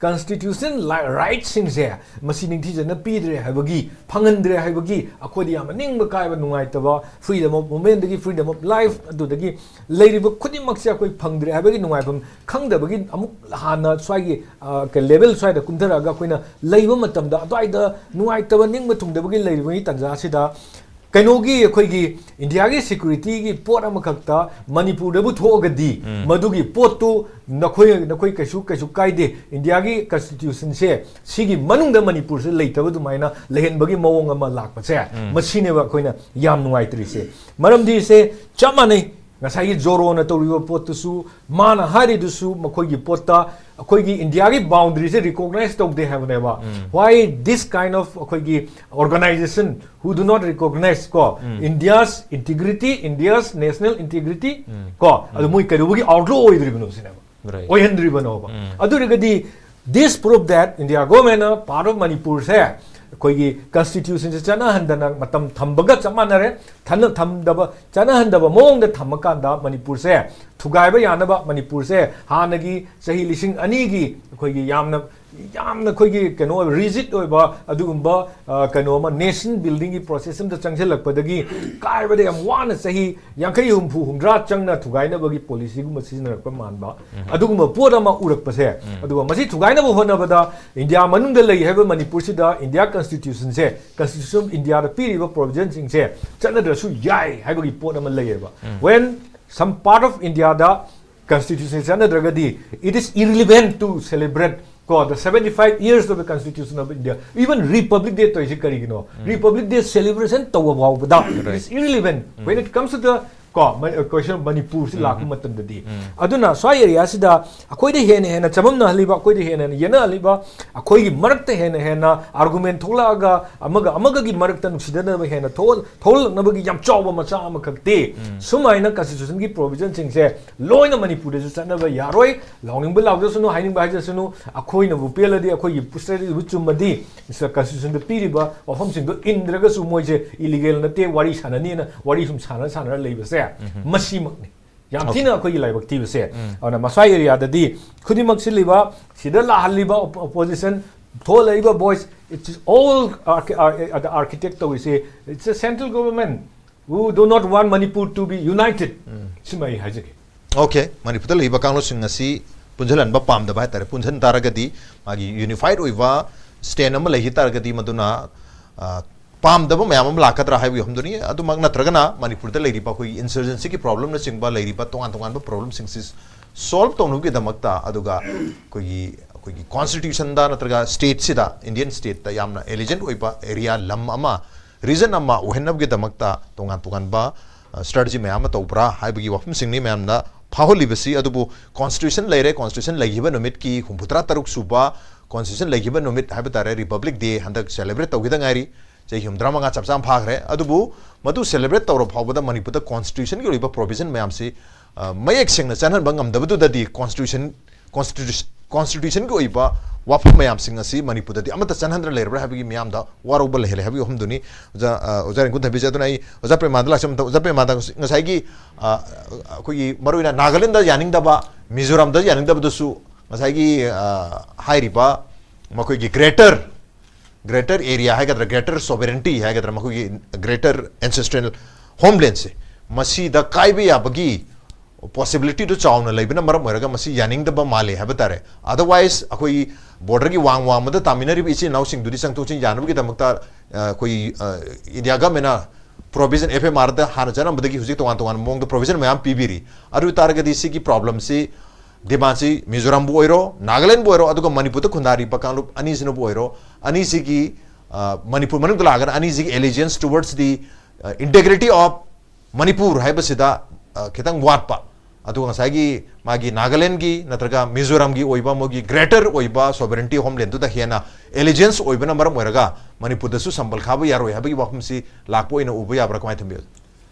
constitution ꯂꯥꯏ-, right ꯁꯤꯡꯁꯦ ꯃꯁꯤ ꯅꯤꯡꯊꯤꯖꯅ ꯄꯤꯗ꯭ꯔꯦ ꯍꯥꯏꯕꯒꯤ, ꯐꯪꯍꯟꯗ꯭ꯔꯦ ꯍꯥꯏꯕꯒꯤ ꯑꯩꯈꯣꯏꯗ ꯌꯥꯝꯅ ꯅꯤꯡꯕ ꯀꯥꯏꯕ, ꯅꯨꯡꯉꯥꯏꯇꯕ, freedom of movement ꯗꯒꯤ freedom of life, ꯑꯗꯨꯗꯒꯤ ꯂꯩꯔꯤꯕ ꯈꯨꯗꯤꯡꯃꯛꯁꯦ ꯑꯩꯈꯣꯏ ꯐꯪꯗ꯭ꯔꯦ ꯍꯥꯏꯕꯒꯤ ꯅꯨꯡꯉꯥꯏꯐꯝ ꯈꯪꯗꯕꯒꯤ ꯑꯃꯨꯛ ꯍꯥꯟꯅ ꯁ꯭ꯋꯥꯏꯒꯤ, ꯑ, ꯀ-, level ꯁ꯭ꯋꯥꯏꯗ ꯀꯨꯝꯊꯔꯛꯑꯒ ꯑꯩꯈꯣꯏꯅ ꯂꯩꯕ ꯃꯇꯝꯗ ꯑꯗ꯭ꯋꯥꯏꯗ ꯅꯨꯡꯉꯥꯏꯇꯕ, ꯅꯤꯡꯕ ꯊꯨꯡꯗꯕꯒꯤ ꯂꯩꯔꯤꯕꯒꯤ ꯇꯥꯟꯖꯥꯁꯤꯗ ꯀꯩꯅꯣꯒꯤ ꯑꯩꯈꯣꯏꯒꯤ ꯏꯟꯗꯤꯌꯥꯒꯤ ꯁꯦꯀ꯭ꯌꯨꯔꯤꯇꯤꯒꯤ ꯄꯣꯠ ꯑꯃꯈꯛꯇ ꯃꯅꯤꯄꯨꯔꯗꯕꯨ ꯊꯣꯛꯑꯒꯗꯤ ꯎꯝ꯫ ꯃꯗꯨꯒꯤ ꯄꯣꯠꯇꯨ ꯅꯈꯣꯏ ꯅꯈꯣꯏ ꯀꯩꯁꯨ ꯀꯩꯁꯨ ꯀꯥꯏꯗꯦ꯫ ꯏꯟꯗꯤꯌꯥꯒꯤ ꯀꯟꯁꯇꯤꯇ꯭ꯌꯨꯁꯟꯁꯦ ꯁꯤꯒꯤ ꯃꯅꯨꯡꯗ ꯃꯅꯤꯄꯨꯔꯁꯦ ꯂꯩꯇꯕ ꯑꯗꯨꯃꯥꯏꯅ ꯂꯩꯍꯟꯕꯒꯤ ꯃꯑꯣꯡ ꯑꯃ ꯂꯥꯛꯄꯁꯦ ꯎꯝ꯫ ꯃꯁꯤꯅꯦꯕ ꯑꯩꯈꯣꯏꯅ ꯌꯥꯝ ꯅꯨꯡꯉꯥꯏꯇ꯭ꯔꯤꯁꯦ꯫ ꯃꯔꯝꯗꯤ ꯁꯦ ꯆꯞ ꯃꯥꯟꯅꯩ꯫ ꯉꯁꯥꯏꯒꯤ ꯖꯣꯔꯣꯅ ꯇꯧꯔꯤꯕ ꯄꯣꯠꯇꯨꯁꯨ ꯃꯥꯅ ꯍꯥꯏꯔꯤꯗꯨꯁꯨ ꯃꯈꯣꯏꯒꯤ ꯄꯣꯠꯇ ꯑꯩꯈꯣꯏꯒꯤ ꯏꯟꯗꯤꯌꯥꯒꯤ ꯕꯥꯎꯟꯗꯔꯤꯁꯦ ꯔꯤꯀꯣꯒꯅꯥꯏꯁ ꯇꯧꯗꯦ ꯍꯥꯏꯕꯅꯦꯕ꯫ ꯎꯝ꯫ Why this kind of ꯑꯩꯈꯣꯏꯒꯤ organization who do not recognize ꯀꯣ ꯎꯝ꯫ India's integrity, India's national integrity ꯎꯝ꯫ ꯀꯣ ꯑꯗꯨ ꯎꯝ꯫ ꯃꯣꯏ ꯀꯩꯗꯧꯕꯒꯤ ꯑꯥꯎꯠꯂꯣ ꯑꯣꯏꯗ꯭ꯔꯤꯕꯅꯣ ꯁꯤꯅꯦꯕ꯫ Right. ꯑꯣꯏꯍꯟꯗ꯭ꯔꯤꯕꯅꯣꯕ꯫ ꯎꯝ꯫ ꯑꯗꯨ ꯑꯣꯏꯔꯒꯗꯤ this prove that India government part of ꯃꯅꯤꯄꯨꯔꯁꯦ ꯑꯩꯈꯣꯏꯒꯤ ꯀꯟꯁꯇꯤꯇ꯭ꯌꯨꯁꯟꯁꯦ ꯆꯠꯅꯍꯟꯗꯅ ꯃꯇꯝ ꯊꯝꯕꯒ ꯆꯞ ꯃꯥꯟꯅꯔꯦ꯫ ꯊꯝꯗꯕ ꯆꯠꯅꯍꯟꯗꯕ ꯃꯑꯣꯡꯗ ꯊꯝꯃꯀꯥꯟꯗ ꯃꯅꯤꯄꯨꯔꯁꯦ ꯊꯨꯒꯥꯏꯕ ꯌꯥꯅꯕ ꯃꯅꯤꯄꯨꯔꯁꯦ ꯍꯥꯟꯅꯒꯤ ꯆꯍꯤ ꯂꯤꯁꯤꯡ ꯑꯅꯤꯒꯤ ꯑꯩꯈꯣꯏꯒꯤ ꯌꯥꯝꯅ ꯌꯥꯝꯅ ꯑꯩꯈꯣꯏꯒꯤ ꯀꯩꯅꯣ ꯑꯣꯏꯕ ꯔꯤꯖꯤꯠ ꯑꯣꯏꯕ ꯑꯗꯨꯒꯨꯝꯕ ꯀꯩꯅꯣ ꯑꯃ ꯅꯦꯁꯟ ꯕꯤꯜꯗꯤꯡꯒꯤ ꯄ꯭ꯔꯣꯁꯦꯁ ꯑꯃꯗ ꯆꯪꯁꯤꯜꯂꯛꯄꯗꯒꯤ ꯀꯥꯏꯕꯗ ꯌꯥꯝ ꯋꯥꯅ ꯆꯍꯤ ꯌꯥꯡꯈꯩ ꯍꯨꯝꯐꯨ ꯍꯨꯝꯗ꯭ꯔꯥ ꯆꯪꯅ ꯊꯨꯒꯥꯏꯅꯕꯒꯤ ꯄꯣꯂꯤꯁꯤꯒꯨꯝꯕ ꯁꯤꯖꯤꯟꯅꯔꯛꯄ ꯃꯥꯟꯕ ꯑꯗꯨꯒꯨꯝꯕ ꯄꯣꯠ ꯑꯃ ꯎꯔꯛꯄꯁꯦ꯫ ꯑꯗꯨꯒ ꯃꯁꯤ ꯊꯨꯒꯥꯏꯅꯕ ꯍꯣꯠꯅꯕꯗ ꯏꯟꯗꯤꯌꯥ ꯃꯅꯨꯡꯗ ꯂꯩ ꯍꯥꯏꯕ ꯃꯅꯤꯄꯨꯔꯁꯤꯗ ꯏꯟꯗꯤꯌꯥ ꯀꯟꯁꯇꯤꯇ꯭ꯌꯨꯁꯟꯁꯦ ꯀꯟꯁꯇꯤꯇ꯭ꯌꯨꯁꯟ ꯑꯣꯐ ꯏꯟꯗꯤꯌꯥꯗ ꯄꯤꯔꯤꯕ ꯄ꯭ꯔꯣꯕꯤꯖꯟꯁꯤꯡꯁꯦ ꯆꯠꯅꯗ꯭ꯔꯁꯨ ꯌꯥꯏ ꯍꯥꯏꯕꯒꯤ ꯄꯣꯠ ꯑꯃ ꯂꯩꯌꯦꯕ꯫ When some part of ꯏꯟꯗꯤꯌꯥꯗ constitution ꯆꯠꯅꯗ꯭ꯔꯒꯗꯤ it is irrelevant to celebrate ꯀꯣ the seventy five years of the constitution of India, even Republic Day ꯇꯧꯔꯤꯁꯤ ꯀꯔꯤꯒꯤꯅꯣ? Republic Day celebration ꯇꯧꯕ ꯐꯥꯎꯕꯗ it is irrelevant when it comes to the ꯀꯣ question ꯃꯅꯤꯄꯨꯔꯁꯤ ꯂꯥꯛꯄ ꯃꯇꯝꯗꯗꯤ꯫ ꯑꯗꯨꯅ ꯁ꯭ꯋꯥꯏ ꯑꯦꯔꯤꯌꯥꯁꯤꯗ ꯑꯩꯈꯣꯏꯗ ꯍꯦꯟꯅ ꯍꯦꯟꯅ ꯆꯃꯝꯅꯍꯜꯂꯤꯕ, ꯑꯩꯈꯣꯏꯗ ꯍꯦꯟꯅ ꯍꯦꯟꯅ ꯌꯦꯠꯅꯍꯜꯂꯤꯕ, ꯑꯩꯈꯣꯏꯒꯤ ꯃꯔꯛꯇ ꯍꯦꯟꯅ ꯍꯦꯟꯅ ꯑꯥꯔꯒꯨꯃꯦꯟ ꯊꯣꯛꯂꯛꯑꯒ ꯑꯃꯒ ꯑꯃꯒꯒꯤ ꯃꯔꯛꯇ ꯅꯨꯡꯁꯤꯅꯗꯅꯕ ꯍꯦꯟꯅ ꯊꯣꯛꯍꯜ- ꯊꯣꯛꯍꯜꯂꯛꯅꯕꯒꯤ ꯌꯥꯝ ꯆꯥꯎꯕ ꯃꯆꯥꯛ ꯑꯃꯈꯛꯇꯤ ꯁꯨꯃꯥꯏꯅ ꯀꯟꯁꯇꯤꯇ꯭ꯌꯨꯁꯟꯒꯤ ꯄ꯭ꯔꯣꯕꯤꯖꯟꯁꯤꯡꯁꯦ ꯂꯣꯏꯅ ꯃꯅꯤꯄꯨꯔꯗꯁꯨ ꯆꯠꯅꯕ ꯌꯥꯔꯣꯏ꯫ ꯂꯥꯎꯅꯤꯡꯕ ꯂꯥꯎꯖꯁꯅꯨ, ꯍꯥꯏꯅꯤꯡꯕ ꯍꯥꯏꯖꯁꯅꯨ, ꯑꯩꯈꯣꯏꯅꯕꯨ ꯄꯦꯜꯂꯗꯤ, ꯑꯩꯈꯣꯏꯒꯤ ꯄꯨꯁꯇꯗꯤꯕꯨ ꯆꯨꯝꯃꯗꯤ, ꯀꯟꯁꯇꯤꯇ꯭ꯌꯨꯁꯟꯗ ꯄꯤꯔꯤꯕ ꯋꯥꯐꯝꯁꯤꯡꯗꯣ ꯏꯟꯗ꯭ꯔꯒꯁꯨ ꯃꯣꯏꯁꯦ ꯏꯂꯤꯒꯦꯜ ꯅꯠꯇꯦ, ꯋꯥꯔꯤ ꯁꯥꯟꯅꯅꯤꯅ ꯋꯥꯔꯤ ꯁꯨꯝ ꯁꯥꯟꯅ ꯁꯥꯟꯅꯔ ꯂꯩꯕꯁꯦ ꯃꯁꯤꯃꯛꯅꯤ꯫ ꯌꯥꯝ ꯊꯤꯅ ꯑꯩꯈꯣꯏꯒꯤ ꯂꯥꯏꯕꯛ ꯊꯤꯕꯁꯦ꯫ ꯑꯗꯨꯅ ꯃꯁ꯭ꯋꯥꯏ ꯑꯦꯔꯤꯌꯥꯗꯗꯤ ꯈꯨꯗꯤꯡꯃꯛ ꯁꯤꯜꯂꯤꯕ, ꯁꯤꯗ ꯂꯥꯛꯍꯜꯂꯤꯕ ꯑꯣꯄꯣꯖꯤꯁꯟ, ꯊꯣꯛꯍꯜꯂꯛꯏꯕ voice, it's all archi- ar- the architect ꯇꯧꯔꯤꯁꯦ, it's a central government who do not want Manipur to be united. ꯁꯤꯃ ꯑꯩ ꯍꯥꯏꯖꯒꯦ꯫ ꯑꯣꯀꯦ, ꯃꯅꯤꯄꯨꯔꯗ ꯂꯩꯔꯤꯕ ꯀꯥꯡꯂꯨꯞꯁꯤꯡ ꯑꯁꯤ ꯄꯨꯟꯁꯤꯜꯍꯟꯕ ꯄꯥꯝꯗꯕ ꯍꯥꯏꯇꯥꯔꯦ꯫ ꯄꯨꯟꯁꯤꯟ ꯇꯥꯔꯒꯗꯤ ꯃꯥꯒꯤ ꯌꯨꯅꯤꯐꯥꯏꯠ ꯑꯣꯏꯕ ꯁ꯭ꯇꯦꯟ ꯑꯃ ꯂꯩꯈꯤ ꯇꯥꯔꯒꯗꯤ ꯃꯗꯨꯅ ꯑ, ꯄꯥꯝꯗꯕ ꯃꯌꯥꯝ ꯑꯃ ꯂꯥꯛꯀꯗ꯭ꯔꯥ ꯍꯥꯏꯕꯒꯤ ꯋꯥꯐꯝꯗꯨꯅꯤ꯫ ꯑꯗꯨꯃꯛ ꯅꯠꯇ꯭ꯔꯒꯅ ꯃꯅꯤꯄꯨꯔꯗ ꯂꯩꯔꯤꯕ ꯑꯩꯈꯣꯏꯒꯤ insurgencyꯒꯤ problemꯅꯆꯤꯡꯕ ꯂꯩꯔꯤꯕ ꯇꯣꯉꯥꯟ ꯇꯣꯉꯥꯟꯕ problemꯁꯤꯡꯁꯤ solve ꯇꯧꯅꯕꯒꯤꯗꯃꯛꯇ, ꯑꯗꯨꯒ ꯑꯩꯈꯣꯏꯒꯤ ꯑꯩꯈꯣꯏꯒꯤ constitutionꯗ ꯅꯠꯇ꯭ꯔꯒ stateꯁꯤꯗ, Indian stateꯇ ꯌꯥꯝꯅ allegiant ꯑꯣꯏꯕ area, ꯂꯝ ꯑꯃ, region ꯑꯃ ꯑꯣꯏꯍꯟꯅꯕꯒꯤꯗꯃꯛꯇ ꯇꯣꯉꯥꯟ ꯇꯣꯉꯥꯟꯕ strategy ꯃꯌꯥꯝ ꯑꯃ ꯇꯧꯕ꯭ꯔꯥ ꯍꯥꯏꯕꯒꯤ ꯋꯥꯐꯝꯁꯤꯡꯅꯤ ꯃꯌꯥꯝꯅ ꯐꯥꯎꯍꯜꯂꯤꯕꯁꯤ꯫ ꯑꯗꯨꯕꯨ constitution ꯂꯩꯔꯦ, constitution ꯂꯩꯈꯤꯕ ꯅꯨꯃꯤꯠꯀꯤ ꯍꯨꯝꯐꯨꯇꯔꯥ ꯇꯔꯨꯛ ꯁꯨꯕ constitution ꯂꯩꯈꯤꯕ ꯅꯨꯃꯤꯠ ꯍꯥꯏꯕ ꯇꯥꯔꯦ, Republic Day ꯍꯟꯗꯛ celebrate ꯇꯧꯈꯤꯗ ꯉꯥꯏꯔꯤ꯫ ꯆꯍꯤ ꯍꯨꯝꯐꯨꯇꯔꯥ ꯃꯉꯥ ꯆꯞ ꯆꯥꯅ ꯐꯥꯈ꯭ꯔꯦ꯫ ꯑꯗꯨꯕꯨ ꯃꯗꯨ celebrate ꯇꯧꯔ ꯐꯥꯎꯕꯗ ꯃꯅꯤꯄꯨꯔꯗ constitutionꯒꯤ ꯑꯣꯏꯕ provision ꯃꯌꯥꯝꯁꯤ, ꯑ, ꯃꯌꯦꯛ ꯁꯦꯡꯅ ꯆꯪꯍꯟꯕ ꯉꯝꯗꯕꯗꯨꯗꯗꯤ constitution, constitution, constitutionꯒꯤ ꯑꯣꯏꯕ ꯋꯥꯐꯝ ꯃꯌꯥꯝꯁꯤꯡ ꯑꯁꯤ ꯃꯅꯤꯄꯨꯔꯗꯗꯤ ꯑꯃꯠꯇ ꯆꯪꯍꯟꯗꯅ ꯂꯩꯔꯕ꯭ꯔꯥ ꯍꯥꯏꯕꯒꯤ ꯃꯤꯌꯥꯝꯗ ꯋꯥꯔꯧꯕ ꯂꯩꯍꯜꯂꯦ ꯍꯥꯏꯕꯒꯤ ꯋꯥꯐꯝꯗꯨꯅꯤ꯫ ꯑꯣꯖꯥ, ꯑ, ꯑꯣꯖꯥ ꯔꯤꯡꯀꯨ ꯊꯥꯕꯤꯁꯦ꯫ ꯑꯗꯨꯅ ꯑꯩ ꯑꯣꯖꯥ ꯄ꯭ꯔꯦꯃꯥꯟꯗ ꯂꯥꯛꯆꯕ ꯃꯇꯝ, ꯑꯣꯖꯥ ꯄ꯭ꯔꯦꯃꯥꯟꯗ, ꯉꯁꯥꯏꯒꯤ, ꯑ, ꯑꯩꯈꯣꯏꯒꯤ ꯃꯔꯨꯑꯣꯏꯅ ꯅꯥꯒꯥꯂꯦꯟꯗ ꯌꯥꯅꯤꯡꯗꯕ, ꯃꯤꯖꯣꯔꯥꯝꯗ ꯌꯥꯅꯤꯡꯗꯕꯗꯨꯁꯨ ꯉꯁꯥꯏꯒꯤ, ꯑ, ꯍꯥꯏꯔꯤꯕ ꯃꯈꯣꯏꯒꯤ greater greater area ꯍꯥꯏꯒꯗ꯭ꯔꯥ, greater sovereignty ꯍꯥꯏꯒꯗ꯭ꯔꯥ, ꯃꯈꯣꯏꯒꯤ greater ancestral homelandꯁꯦ, ꯃꯁꯤꯗ ꯀꯥꯏꯕ ꯌꯥꯕꯒꯤ possibilityꯗꯨ ꯆꯥꯎꯅ ꯂꯩꯕꯅ ꯃꯔꯝ ꯑꯣꯏꯔꯒ ꯃꯁꯤ ꯌꯥꯅꯤꯡꯗꯕ ꯃꯥꯜꯂꯦ ꯍꯥꯏꯕ ꯇꯥꯔꯦ꯫ Otherwise, ꯑꯩꯈꯣꯏ borderꯒꯤ ꯋꯥꯡ ꯋꯥꯡꯃꯗ ꯇꯥꯃꯤꯟꯅꯔꯤꯕ ꯏꯆꯤꯟ ꯏꯅꯥꯎꯁꯤꯡꯗꯨꯗꯤ ꯆꯪꯊꯣꯛ ꯆꯪꯁꯤꯟ ꯌꯥꯅꯕꯒꯤꯗꯃꯛꯇ, ꯑ, ꯑꯩꯈꯣꯏ, ꯑ, India governmentꯅ provision, F M Rꯗ ꯍꯥꯟꯅ ꯆꯠꯅꯔꯝꯕꯗꯒꯤ ꯍꯧꯖꯤꯛ ꯇꯣꯉꯥꯟ ꯇꯣꯉꯥꯟꯕ ꯃꯑꯣꯡꯗ provision ꯃꯌꯥꯝ ꯄꯤꯕꯤꯔꯤ꯫ ꯑꯗꯨ ꯑꯣꯏ ꯇꯥꯔꯒꯗꯤ ꯁꯤꯒꯤ problemꯁꯤ demandꯁꯤ ꯃꯤꯖꯣꯔꯥꯝꯕꯨ ꯑꯣꯏꯔꯣ, ꯅꯥꯒꯥꯂꯦꯟꯕꯨ ꯑꯣꯏꯔꯣ, ꯑꯗꯨꯒ ꯃꯅꯤꯄꯨꯔꯗ ꯈꯨꯟꯗꯥꯔꯤꯕ ꯀꯥꯡꯂꯨꯞ ꯑꯅꯤꯁꯤꯅꯕꯨ ꯑꯣꯏꯔꯣ, ꯑꯅꯤꯁꯤꯒꯤ, ꯑ, ꯃꯅꯤꯄꯨꯔ ꯃꯅꯨꯡꯗ ꯂꯥꯛꯑꯒꯅ ꯑꯅꯤꯁꯤꯒꯤ allegiance towards the, ꯑ, integrity of ꯃꯅꯤꯄꯨꯔ ꯍꯥꯏꯕꯁꯤꯗ, ꯑ, ꯈꯤꯇꯪ ꯋꯥꯠꯄ, ꯑꯗꯨꯒ ꯉꯁꯥꯏꯒꯤ ꯃꯥꯒꯤ ꯅꯥꯒꯥꯂꯦꯟꯒꯤ ꯅꯠꯇ꯭ꯔꯒ ꯃꯤꯖꯣꯔꯥꯝꯒꯤ ꯑꯣꯏꯕ ꯃꯣꯏꯒꯤ greater ꯑꯣꯏꯕ sovereignty homelandꯗꯨꯗ ꯍꯦꯟꯅ allegiance ꯑꯣꯏꯕꯅ ꯃꯔꯝ ꯑꯣꯏꯔꯒ ꯃꯅꯤꯄꯨꯔꯗꯁꯨ ꯁꯝꯕꯜ ꯈꯥꯕ ꯌꯥꯔꯣꯏ ꯍꯥꯏꯕꯒꯤ ꯋꯥꯐꯝꯁꯤ ꯂꯥꯛꯄ ꯑꯣꯏꯅ ꯎꯕ ꯌꯥꯕ꯭ꯔꯥ? ꯀꯃꯥꯏꯅ ꯊꯝꯕꯤ?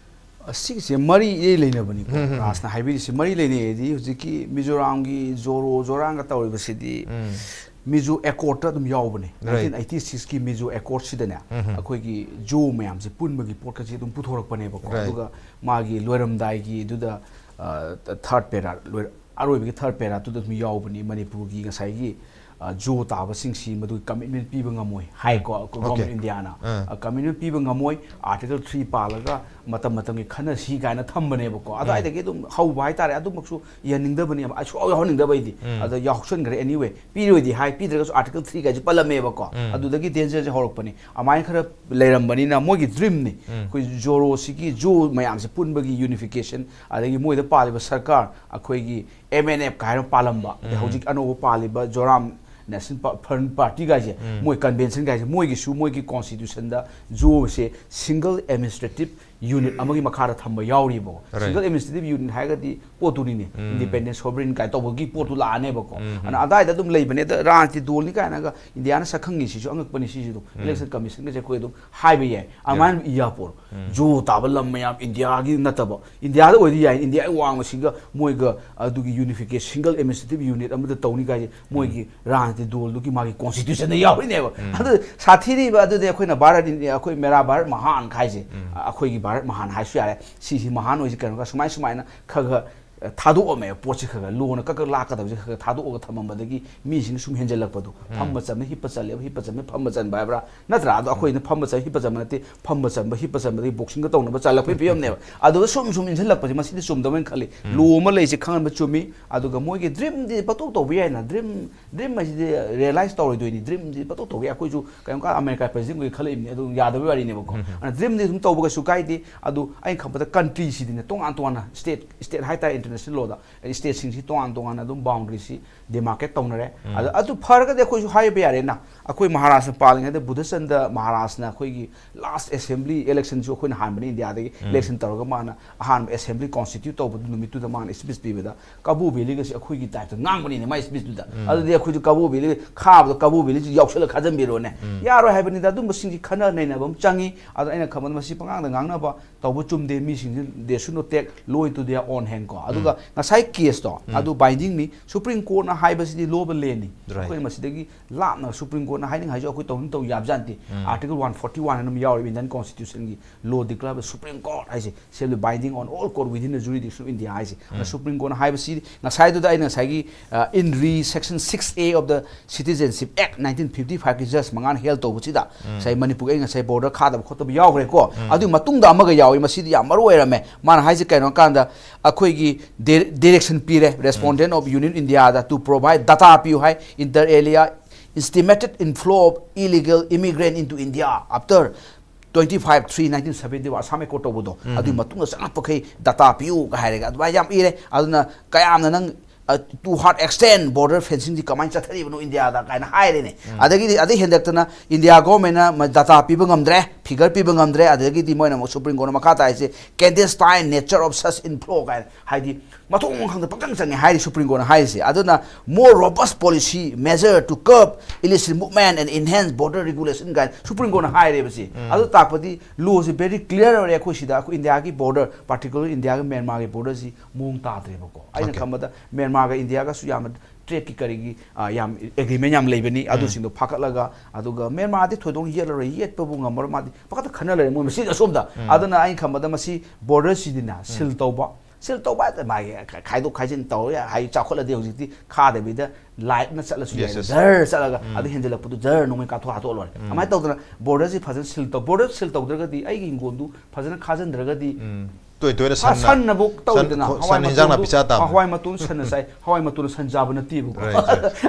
ꯑꯁꯤꯒꯤꯁꯦ ꯃꯔꯤ ꯏꯔꯩ ꯂꯩꯅꯕꯅꯤꯀꯣ꯫ ꯔꯥꯖꯅ ꯍꯥꯏꯕꯤꯔꯤꯁꯤ ꯃꯔꯤ ꯂꯩꯅꯩ ꯍꯥꯏꯗꯤ ꯍꯧꯖꯤꯛꯀꯤ ꯃꯤꯖꯣꯔꯥꯝꯒꯤ ꯖꯣꯔꯣ ꯖꯣꯔꯥꯡꯒ ꯇꯧꯔꯤꯕꯁꯤꯗꯤ ꯃꯤꯖꯣ ꯑꯦꯀꯣꯔꯠꯇ ꯑꯗꯨꯝ ꯌꯥꯎꯕꯅꯦ꯫ Right. Nineteen eighty sixꯀꯤ ꯃꯤꯖꯣ ꯑꯦꯀꯣꯔꯠꯁꯤꯗꯅꯦ ꯑꯩꯈꯣꯏꯒꯤ ꯖꯣ ꯃꯌꯥꯝꯁꯦ ꯄꯨꯟꯕꯒꯤ ꯄꯣꯠꯀꯁꯦ ꯑꯗꯨꯝ ꯄꯨꯊꯣꯔꯛꯄꯅꯦꯕꯀꯣ꯫ Right. ꯑꯗꯨꯒ ꯃꯥꯒꯤ ꯂꯣꯏꯔꯝꯗꯥꯏꯒꯤ ꯑꯗꯨꯗ, ꯑ, third para, ꯂꯣꯏ-, ꯑꯔꯣꯏꯕꯒꯤ third paraꯗꯨꯗ ꯑꯗꯨꯝ ꯌꯥꯎꯕꯅꯤ, ꯃꯅꯤꯄꯨꯔꯒꯤ ꯉꯁꯥꯏꯒꯤ ꯖꯣ ꯇꯥꯕꯁꯤꯡꯁꯤ ꯃꯗꯨꯒꯤ ꯀꯃꯤꯠꯃꯦꯟ ꯄꯤꯕ ꯉꯝꯃꯣꯏ ꯍꯥꯏꯀꯣ, ꯒꯣꯔꯃꯦꯟ ꯑꯣꯐ ꯏꯟꯗꯤꯌꯥꯅ ꯀꯃꯤꯠꯃꯦꯟ ꯄꯤꯕ ꯉꯝꯃꯣꯏ, ꯑꯥꯔꯇꯤꯀꯜ ꯊ꯭ꯔꯤ ꯄꯥꯜꯂꯒ ꯃꯇꯝ ꯃꯇꯝꯒꯤ ꯈꯟꯅꯁꯤ ꯀꯥꯏꯅ ꯊꯝꯕꯅꯦꯕꯀꯣ꯫ ꯑꯗꯨꯋꯥꯏꯗꯒꯤ ꯑꯗꯨꯝ ꯍꯧꯕ ꯍꯥꯏꯇꯥꯔꯦ꯫ ꯑꯗꯨꯃꯛꯁꯨ ꯌꯥꯅꯤꯡꯗꯕꯅꯤ, ꯑꯩ ꯁꯨꯡꯌꯥꯎ ꯌꯥꯎꯍꯟꯅꯤꯡꯗꯕ ꯑꯩꯗꯤ꯫ ꯑꯗ ꯌꯥꯎꯁꯟꯈ꯭ꯔꯦ꯫ Anyway, ꯄꯤꯔꯣꯏꯗꯤ ꯍꯥꯏ, ꯄꯤꯗ꯭ꯔꯒꯁꯨ ꯑꯥꯔꯇꯤꯀꯜ ꯊ꯭ꯔꯤ ꯀꯥꯏꯁꯦ ꯄꯜꯂꯝꯃꯦꯕꯀꯣ꯫ ꯑꯗꯨꯗꯒꯤ ꯗꯦꯟꯖꯔꯁꯦ ꯍꯧꯔꯛꯄꯅꯤ꯫ ꯑꯗꯨꯃꯥꯏꯅ ꯈꯔ ꯂꯩꯔꯝꯕꯅꯤꯅ ꯃꯣꯏꯒꯤ ꯗ꯭ꯔꯤꯝꯅꯤ꯫ ꯑꯩꯈꯣꯏ ꯖꯣꯔꯣꯁꯤꯒꯤ ꯖꯣ ꯃꯌꯥꯝꯁꯦ ꯄꯨꯟꯕꯒꯤ ꯌꯨꯅꯤꯐꯤꯀꯦꯁꯟ, ꯑꯗꯒꯤ ꯃꯣꯏꯗ ꯄꯥꯜꯂꯤꯕ ꯁꯔꯀꯥꯔ, ꯑꯩꯈꯣꯏꯒꯤ ꯑꯦꯝ ꯑꯦꯟ ꯑꯦꯐ ꯀꯥꯏꯅ ꯄꯥꯜꯂꯝꯕ, ꯑꯗꯩ ꯍꯧꯖꯤꯛ ꯑꯅꯧꯕ ꯄꯥꯜꯂꯤꯕ ꯖꯣꯔꯥꯝ ꯅꯦꯁꯅꯦꯜ ꯄꯥ-, ꯐ꯭ꯔꯟ ꯄꯥꯔꯇꯤ ꯀꯥꯏꯁꯦ, ꯃꯣꯏ ꯀꯟꯚꯦꯟꯁꯟ ꯀꯥꯏꯁꯦ, ꯃꯣꯏꯒꯤꯁꯨ ꯃꯣꯏꯒꯤ ꯀꯣꯟꯁꯇꯤꯇ꯭ꯌꯨꯁꯟꯗ ꯖꯣꯁꯦ ꯁꯤꯡꯒꯜ ꯑꯦꯗꯃꯤꯅꯤꯁꯇ꯭ꯔꯦꯇꯤꯞ ꯌꯨꯅꯤꯠ ꯑꯃꯒꯤ ꯃꯈꯥꯗ ꯊꯝꯕ ꯌꯥꯎꯔꯤꯕꯀꯣ꯫ ꯁꯤꯡꯒꯜ ꯑꯦꯗꯃꯤꯅꯤꯁꯇ꯭ꯔꯦꯇꯤꯞ ꯌꯨꯅꯤꯠ ꯍꯥꯏꯔꯒꯗꯤ ꯄꯣꯠꯇꯨꯅꯤꯅꯦ, ꯏꯟꯗꯤꯄꯦꯟꯗꯦꯟ ꯁꯣꯕꯔꯤꯟ ꯀꯥꯏꯅ ꯇꯧꯕꯒꯤ ꯄꯣꯠꯇꯨ ꯂꯥꯛꯑꯅꯦꯕꯀꯣ꯫ ꯑꯗꯨꯅ ꯑꯗꯥꯏꯗ ꯑꯗꯨꯝ ꯂꯩꯕꯅꯦ꯫ ꯑꯗ ꯔꯥꯖꯅꯤꯇꯤ ꯗꯣꯜꯅꯤ ꯀꯥꯏꯅꯒ ꯏꯟꯗꯤꯌꯥꯅ ꯁꯛꯈꯪꯉꯤꯁꯤꯁꯨ ꯑꯉꯛꯄꯅꯤ꯫ ꯁꯤꯁꯨ ꯑꯗꯨꯝ ꯏꯂꯦꯛꯁꯟ ꯀꯃꯤꯁꯟꯒꯁꯦ ꯑꯩꯈꯣꯏ ꯑꯗꯨꯝ ꯍꯥꯏꯕ ꯌꯥꯏ꯫ ꯑꯗꯨꯃꯥꯏꯅ ꯏꯌꯥꯄꯣꯔ ꯖꯣ ꯇꯥꯕ ꯂꯝ ꯃꯌꯥꯝ ꯏꯟꯗꯤꯌꯥꯒꯤ ꯅꯠꯇꯕ, ꯏꯟꯗꯤꯌꯥꯗ ꯑꯣꯏꯗꯤ ꯌꯥꯏ, ꯏꯟꯗꯤꯌꯥꯒꯤ ꯋꯥꯡꯃꯁꯤꯒ ꯃꯣꯏꯒ ꯑꯗꯨꯒꯤ ꯌꯨꯅꯤꯐꯤꯀꯦꯁꯟ, ꯁꯤꯡꯒꯜ ꯑꯦꯗꯃꯤꯅꯤꯁꯇ꯭ꯔꯦꯇꯤꯞ ꯌꯨꯅꯤꯠ ꯑꯃꯗ ꯇꯧꯅꯤ ꯀꯥꯏꯁꯦ ꯃꯣꯏꯒꯤ ꯔꯥꯖꯅꯤꯇꯤ ꯗꯣꯜꯗꯨꯒꯤ ꯃꯥꯒꯤ ꯀꯣꯟꯁꯇꯤꯇ꯭ꯌꯨꯁꯟꯗ ꯌꯥꯎꯔꯤꯅꯦꯕ꯫ ꯑꯗꯨ ꯁꯥꯊꯤꯔꯤꯕ ꯑꯗꯨꯗꯤ ꯑꯩꯈꯣꯏꯅ ꯚꯥꯔꯠ ꯏꯟꯗꯤꯌꯥ, ꯑꯩꯈꯣꯏ ꯃꯦꯔꯥ ꯚꯥꯔꯠ ꯃꯍꯥꯟ ꯍꯥꯏꯁꯦ, ꯑꯩꯈꯣꯏꯒꯤ ꯚꯥꯔꯠ ꯃꯍꯥꯟ ꯍꯥꯏꯁꯨ ꯌꯥꯔꯦ꯫ ꯁꯤꯁꯤ ꯃꯍꯥꯟ ꯑꯣꯏꯁꯤ ꯀꯩꯅꯣꯒ ꯁꯨꯃꯥꯏ ꯁꯨꯃꯥꯏꯅ ꯈꯔ ꯈꯔ ꯊꯥꯗꯣꯛꯑꯝꯃꯦꯕ꯫ ꯄꯣꯠꯁꯦ ꯈꯔ ꯈꯔ ꯂꯣꯅ ꯀꯛ ꯀꯛ ꯂꯥꯛꯀꯗꯕꯁꯦ ꯈꯔ ꯈꯔ ꯊꯥꯗꯣꯛꯑꯒ ꯊꯝꯃꯝꯕꯗꯒꯤ ꯃꯤꯁꯤꯡ ꯁꯨꯝ ꯍꯦꯟꯖꯜꯂꯛꯄꯗꯣ꯫ ꯐꯝꯕ ꯆꯟꯕ ꯍꯤꯞꯄ ꯆꯜꯂꯦꯕ, ꯍꯤꯞꯄ ꯆꯟꯕ ꯐꯝꯕ ꯆꯟꯕ ꯍꯥꯏꯕ꯭ꯔꯥ? ꯅꯠꯇ꯭ꯔꯥ? ꯑꯗꯣ ꯑꯩꯈꯣꯏꯅ ꯐꯝꯕ ꯆꯟꯕ ꯍꯤꯞꯄ ꯆꯟꯕ ꯅꯠꯇꯦ, ꯐꯝꯕ ꯆꯟꯕ ꯍꯤꯞꯄ ꯆꯟꯕꯗꯒꯤ ꯕꯣꯛꯁꯤꯡꯒ ꯇꯧꯅꯕ ꯆꯜꯂꯛꯄꯒꯤ ꯐꯤꯕꯝꯅꯦꯕ꯫ ꯑꯗꯨꯗ ꯁꯨꯝ ꯁꯨꯝ ꯏꯟꯁꯤꯜꯂꯛꯄꯁꯦ ꯃꯁꯤꯗꯤ ꯆꯨꯝꯗꯕꯅ ꯈꯜꯂꯤ꯫ ꯂꯣ ꯑꯃ ꯂꯩꯁꯦ ꯈꯪꯍꯟꯕ ꯆꯨꯝꯃꯤ꯫ ꯑꯗꯨꯒ ꯃꯣꯏꯒꯤ ꯗ꯭ꯔꯤꯝꯗꯤ ꯄꯪꯇꯧ ꯇꯧꯕ ꯌꯥꯏꯅ꯫ ꯗ꯭ꯔꯤꯝ, ꯗ꯭ꯔꯤꯝ ꯍꯥꯏꯁꯤꯗꯤ ꯔꯤꯌꯦꯂꯥꯏꯁ ꯇꯧꯔꯣꯏꯗꯣꯏꯅꯤ꯫ ꯗ꯭ꯔꯤꯝꯗꯤ ꯄꯪꯇꯧ ꯇꯧꯕ ꯌꯥꯏ꯫ ꯑꯩꯈꯣꯏꯁꯨ ꯀꯩꯒꯨꯝꯕ ꯀꯥꯟꯗ ꯑꯃꯦꯔꯤꯀꯥ ꯄ꯭ꯔꯦꯁꯤꯗꯦꯟꯠ ꯑꯣꯏꯒꯦ ꯈꯜꯂꯛꯏꯕꯅꯤ꯫ ꯑꯗꯨ ꯌꯥꯗꯕꯒꯤ ꯋꯥꯔꯤꯅꯦꯕꯀꯣ꯫ ꯑꯗꯨꯅ ꯗ꯭ꯔꯤꯝꯗꯤ ꯑꯗꯨꯝ ꯇꯧꯕ ꯀꯩꯁꯨ ꯀꯥꯏꯗꯦ꯫ ꯑꯗꯨ ꯑꯩꯅ ꯈꯟꯕꯗ ꯀꯟꯇ꯭ꯔꯤꯁꯤꯗꯤꯅꯦ, ꯇꯣꯉꯥꯟ ꯇꯣꯉꯥꯟꯅ ꯁ꯭ꯇꯦꯠ, ꯁ꯭ꯇꯦꯠ ꯍꯥꯏꯇꯥꯔꯦ, ꯏꯟꯇꯔꯅꯦꯁꯅꯦꯜ ꯂꯣꯗ ꯁ꯭ꯇꯦꯠꯁꯤꯡꯁꯤ ꯇꯣꯉꯥꯟ ꯇꯣꯉꯥꯟꯅ ꯑꯗꯨꯝ ꯕꯥꯎꯟꯗꯔꯤꯁꯤ ꯗꯤꯃꯥꯔꯀꯦꯠ ꯇꯧꯅꯔꯦ꯫ ꯑꯗ ꯑꯗꯨ ꯐꯔꯒꯗꯤ ꯑꯩꯈꯣꯏꯁꯨ ꯍꯥꯏꯕ ꯌꯥꯔꯦꯅ꯫ ꯑꯩꯈꯣꯏ ꯃꯍꯥꯔꯥꯖꯅ ꯄꯥꯜꯂꯤꯉꯩꯗ ꯕꯨꯙꯆꯟꯗ ꯃꯍꯥꯔꯥꯖꯅ ꯑꯩꯈꯣꯏꯒꯤ ꯂꯥꯁ ꯑꯦꯁꯦꯝꯕ꯭ꯂꯤ ꯏꯂꯦꯛꯁꯟꯁꯨ ꯑꯩꯈꯣꯏꯅ ꯍꯥꯟꯕꯅꯤ ꯏꯟꯗꯤꯌꯥꯗꯒꯤ꯫ ꯏꯂꯦꯛꯁꯟ ꯇꯧꯔꯒ ꯃꯥꯅ ꯑꯍꯥꯟꯕ ꯑꯦꯁꯦꯝꯕ꯭ꯂꯤ ꯀꯣꯟꯁꯇꯤꯇ꯭ꯌꯨꯠ ꯇꯧꯕꯗꯨ ꯅꯨꯃꯤꯠꯇꯨꯗ ꯃꯥꯅ ꯁ꯭ꯄꯤꯆ ꯄꯤꯕꯗ ꯀꯕꯣ ꯚꯦꯂꯤꯒꯁꯦ ꯑꯩꯈꯣꯏꯒꯤ ꯇꯥꯏꯞꯇ ꯉꯥꯡꯕꯅꯤꯅꯦ ꯃꯥꯏ ꯁ꯭ꯄꯤꯆꯇꯨꯗ꯫ ꯑꯗꯨꯗꯤ ꯑꯩꯈꯣꯏꯁꯨ ꯀꯕꯣ ꯚꯦꯂꯤ ꯈꯥꯕꯗꯣ ꯀꯕꯣ ꯚꯦꯂꯤꯁꯨ ꯌꯥꯎꯁꯜꯂ ꯈꯥꯖꯟꯕꯤꯔꯣꯅꯦ꯫ ꯌꯥꯔꯣꯏ ꯍꯥꯏꯕꯅꯤꯗ꯫ ꯑꯗꯨꯝꯕꯁꯤꯡꯁꯤ ꯈꯟꯅ ꯅꯩꯅꯕ ꯑꯃ ꯆꯪꯉꯤ꯫ ꯑꯗꯣ ꯑꯩꯅ ꯈꯟꯕꯗ ꯃꯁꯤ ꯄꯉꯥꯡꯗ ꯉꯥꯡꯅꯕ ꯇꯧꯕ ꯆꯨꯝꯗꯦ꯫ ꯃꯤꯁꯤꯡꯁꯤ they should not take law into their own hand ꯀꯣ꯫ ꯑꯗꯨꯒ ꯉꯁꯥꯏ ꯀꯦꯁꯇꯣ ꯑꯗꯨ ꯕꯥꯏꯟꯗꯤꯡꯅꯤ꯫ ꯁꯨꯄ꯭ꯔꯤꯝ ꯀꯣꯔꯠꯅ ꯍꯥꯏꯕꯁꯤꯗꯤ ꯂꯣꯕ ꯂꯦꯟꯅꯤ꯫ ꯑꯩꯈꯣꯏꯅ ꯃꯁꯤꯗꯒꯤ ꯂꯥꯞꯅ ꯁꯨꯄ꯭ꯔꯤꯝ ꯀꯣꯔꯠꯅ ꯍꯥꯏꯅꯤꯡ ꯍꯥꯏꯁꯨ ꯑꯩꯈꯣꯏ ꯇꯧꯅꯤꯡ ꯇꯧ ꯌꯥꯕꯖꯥꯠ ꯅꯠꯇꯦ꯫ ꯑꯥꯔꯇꯤꯀꯜ ꯋꯥꯟ ꯐꯣꯔꯇꯤ ꯋꯥꯟ ꯍꯥꯏꯅ ꯑꯃ ꯌꯥꯎꯔꯤꯕ ꯏꯟꯗꯤꯌꯟ ꯀꯣꯟꯁꯇꯤꯇ꯭ꯌꯨꯁꯟꯒꯤ ꯂꯣ ꯗꯤꯀ꯭ꯂꯦꯌꯔ ꯁꯨꯄ꯭ꯔꯤꯝ ꯀꯣꯔꯠ ꯍꯥꯏꯁꯦ shall be binding on all court within the jurisdiction of India ꯍꯥꯏꯁꯦ꯫ ꯑꯗꯨꯅ ꯁꯨꯄ꯭ꯔꯤꯝ ꯀꯣꯔꯠꯅ ꯍꯥꯏꯕꯁꯤ ꯉꯁꯥꯏꯗꯨꯗ ꯑꯩꯅ ꯉꯁꯥꯏꯒꯤ, ꯑ, in re section six A of the Citizenship Act nineteen fifty five ꯀꯤ ꯖꯁ ꯃꯉꯥꯅ ꯍꯦꯜ ꯇꯧꯕꯁꯤꯗ ꯉꯁꯥꯏ ꯃꯅꯤꯄꯨꯔꯒꯤ ꯑꯩ ꯉꯁꯥꯏ ꯕꯣꯔꯗꯔ ꯈꯥꯗꯕ ꯈꯣꯠꯇꯕ ꯌꯥꯎꯈ꯭ꯔꯦꯀꯣ꯫ ꯑꯗꯨꯒꯤ ꯃꯇꯨꯡꯗ ꯑꯃꯒ ꯌꯥꯎꯏ, ꯃꯁꯤꯗꯤ ꯌꯥꯝ ꯃꯔꯨ ꯑꯣꯏꯔꯝꯃꯦ꯫ ꯃꯥꯅ ꯍꯥꯏꯁꯦ ꯀꯩꯅꯣ ꯀꯥꯟꯗ ꯑꯩꯈꯣꯏꯒꯤ direction ꯄꯤꯔꯦ Respondent of Union Indiaꯗ to provide data ꯄꯤꯌꯨ ꯍꯥꯏ, inter alia estimated inflow of illegal immigrant into India after twenty five three nineteen seventy Assam ꯑꯦꯀꯣꯔꯗ ꯇꯧꯕꯗꯣ, ꯑꯗꯨꯒꯤ ꯃꯇꯨꯡꯗ ꯆꯪꯉꯛꯄꯈꯩ ꯗꯇꯥ ꯄꯤꯌꯨ ꯀ ꯍꯥꯏꯔꯒ ꯑꯗꯨꯃꯥꯏꯅ ꯌꯥꯝ ꯏꯔꯦ꯫ ꯑꯗꯨꯅ ꯀꯌꯥꯝꯅ ꯅꯪ, ꯑ, to what extent border fencingꯁꯤ ꯀꯃꯥꯏꯅ ꯆꯠꯊꯔꯤꯕꯅꯣ ꯏꯟꯗꯤꯌꯥꯗ ꯀꯥꯏꯅ ꯍꯥꯏꯔꯦꯅꯦ꯫ ꯑꯗꯒꯤꯗꯤ ꯑꯗꯩ ꯍꯦꯟꯗꯛꯇꯅ ꯏꯟꯗꯤꯌꯥ ꯒꯣꯔꯃꯦꯟꯅ ꯗꯇꯥ ꯄꯤꯕ ꯉꯝꯗ꯭ꯔꯦ, ꯐꯤꯒꯔ ꯄꯤꯕ ꯉꯝꯗ꯭ꯔꯦ, ꯑꯗꯒꯤꯗꯤ ꯃꯣꯏꯅ ꯑꯃꯨꯛ ꯁꯨꯄ꯭ꯔꯤꯝ ꯀꯣꯔꯠꯅ ꯃꯈꯥ ꯇꯥꯏꯁꯦ clandestine nature of such inflow ꯀꯥꯏꯅ, ꯍꯥꯏꯗꯤ ꯃꯊꯣꯡ ꯃꯔꯝ ꯈꯪꯗ ꯄꯪꯆꯪ ꯆꯪꯉꯦ ꯍꯥꯏꯔꯤ ꯁꯨꯄ꯭ꯔꯤꯝ ꯀꯣꯔꯠꯅ ꯍꯥꯏꯔꯤꯁꯦ꯫ ꯑꯗꯨꯅ more robust policy measure to curb illicit movement and enhance border regulation ꯀꯥꯏꯅ ꯁꯨꯄ꯭ꯔꯤꯝ ꯀꯣꯔꯠꯅ ꯍꯥꯏꯔꯦꯕ ꯁꯤ꯫ ꯑꯗꯨ ꯇꯥꯛꯄꯗꯤ ꯂꯣꯁꯦ very clear ꯑꯣꯏꯔꯦ꯫ ꯑꯩꯈꯣꯏ ꯁꯤꯗ ꯑꯩꯈꯣꯏ ꯏꯟꯗꯤꯌꯥꯒꯤ ꯕꯣꯔꯗꯔ, particular ꯏꯟꯗꯤꯌꯥꯒ ꯃ꯭ꯌꯥꯟꯃꯥꯔꯒꯤ ꯕꯣꯔꯗꯔꯁꯤ ꯃꯑꯣꯡ ꯇꯥꯗ꯭ꯔꯦꯕꯀꯣ꯫ ꯑꯩꯅ ꯈꯟꯕꯗ ꯃ꯭ꯌꯥꯟꯃꯥꯔꯒ ꯏꯟꯗꯤꯌꯥꯒꯁꯨ ꯌꯥꯝꯅ ꯇ꯭ꯔꯦꯗꯀꯤ ꯀꯔꯤꯒꯤ, ꯑ, ꯌꯥꯝ ꯑꯦꯒ꯭ꯔꯤꯃꯦꯟ ꯌꯥꯝ ꯂꯩꯕꯅꯤ꯫ ꯑꯗꯨꯁꯤꯡꯗꯣ ꯐꯥꯒꯠꯂꯒ, ꯑꯗꯨꯒ ꯃ꯭ꯌꯥꯟꯃꯥꯔꯗꯤ ꯊꯣꯏꯗꯣꯛꯅ ꯌꯦꯠꯂꯔꯣꯏ, ꯌꯦꯠꯄꯕꯨ ꯉꯝꯃꯔꯣꯏ, ꯃꯥꯗꯤ ꯄꯪꯀꯠꯇ ꯈꯟꯅ ꯂꯩꯔꯦ ꯃꯣꯏ ꯃꯁꯤ ꯑꯁꯣꯝꯗ꯫ ꯑꯗꯨꯅ ꯑꯩꯅ ꯈꯟꯕꯗ ꯃꯁꯤ ꯕꯣꯔꯗꯔꯁꯤꯗꯤꯅꯦ ꯁꯤꯜ ꯇꯧꯕ, ꯁꯤꯜ ꯇꯧꯕ ꯍꯥꯏꯁꯦ ꯃꯥꯒꯤ ꯈꯥꯏꯗꯣꯛ ꯈꯥꯏꯖꯤꯟ ꯇꯧꯔ ꯌꯥ-, ꯍꯥꯏ ꯆꯥꯎꯈꯠꯂꯗꯤ ꯍꯧꯖꯤꯛꯇꯤ ꯈꯥꯗꯕꯤꯗ ꯂꯥꯏꯠꯅ ꯆꯠꯂꯁꯨ ꯌꯥꯏ, ꯖꯔ ꯆꯠꯂꯒ ꯑꯗꯨ ꯍꯦꯟꯖꯜꯂꯛꯄꯗꯨ ꯖꯔ ꯅꯣꯡꯃꯩ ꯀꯥꯞꯊꯣꯛ ꯍꯥꯠꯇꯣꯛꯑ ꯂꯣꯏꯔꯦ꯫ ꯑꯗꯨꯃꯥꯏꯅ ꯇꯧꯗꯅ ꯕꯣꯔꯗꯔꯁꯤ ꯐꯖꯅ ꯁꯤꯜ ꯇꯧ, ꯕꯣꯔꯗꯔ ꯁꯤꯜ ꯇꯧꯗ꯭ꯔꯒꯗꯤ ꯑꯩꯒꯤ ꯍꯤꯡꯒꯣꯜꯗꯨ ꯐꯖꯅ ꯈꯥꯖꯤꯟꯗ꯭ꯔꯒꯗꯤ ꯇꯣꯏ ꯇꯣꯏꯅ ꯁꯟꯅ ꯁꯟꯅꯕꯨ ꯇꯧꯗꯅ ꯁꯟ ꯍꯤꯟꯖꯥꯡ ꯅꯥꯄꯤ ꯆꯥ ꯇꯥꯕꯅꯤ꯫ ꯍꯋꯥꯏ ꯃꯇꯣꯟ ꯁꯟꯅ ꯆꯥꯏ, ꯍꯋꯥꯏ ꯃꯇꯣꯟ ꯁꯟ ꯆꯥꯕ ꯅꯠꯇꯦꯕꯀꯣ꯫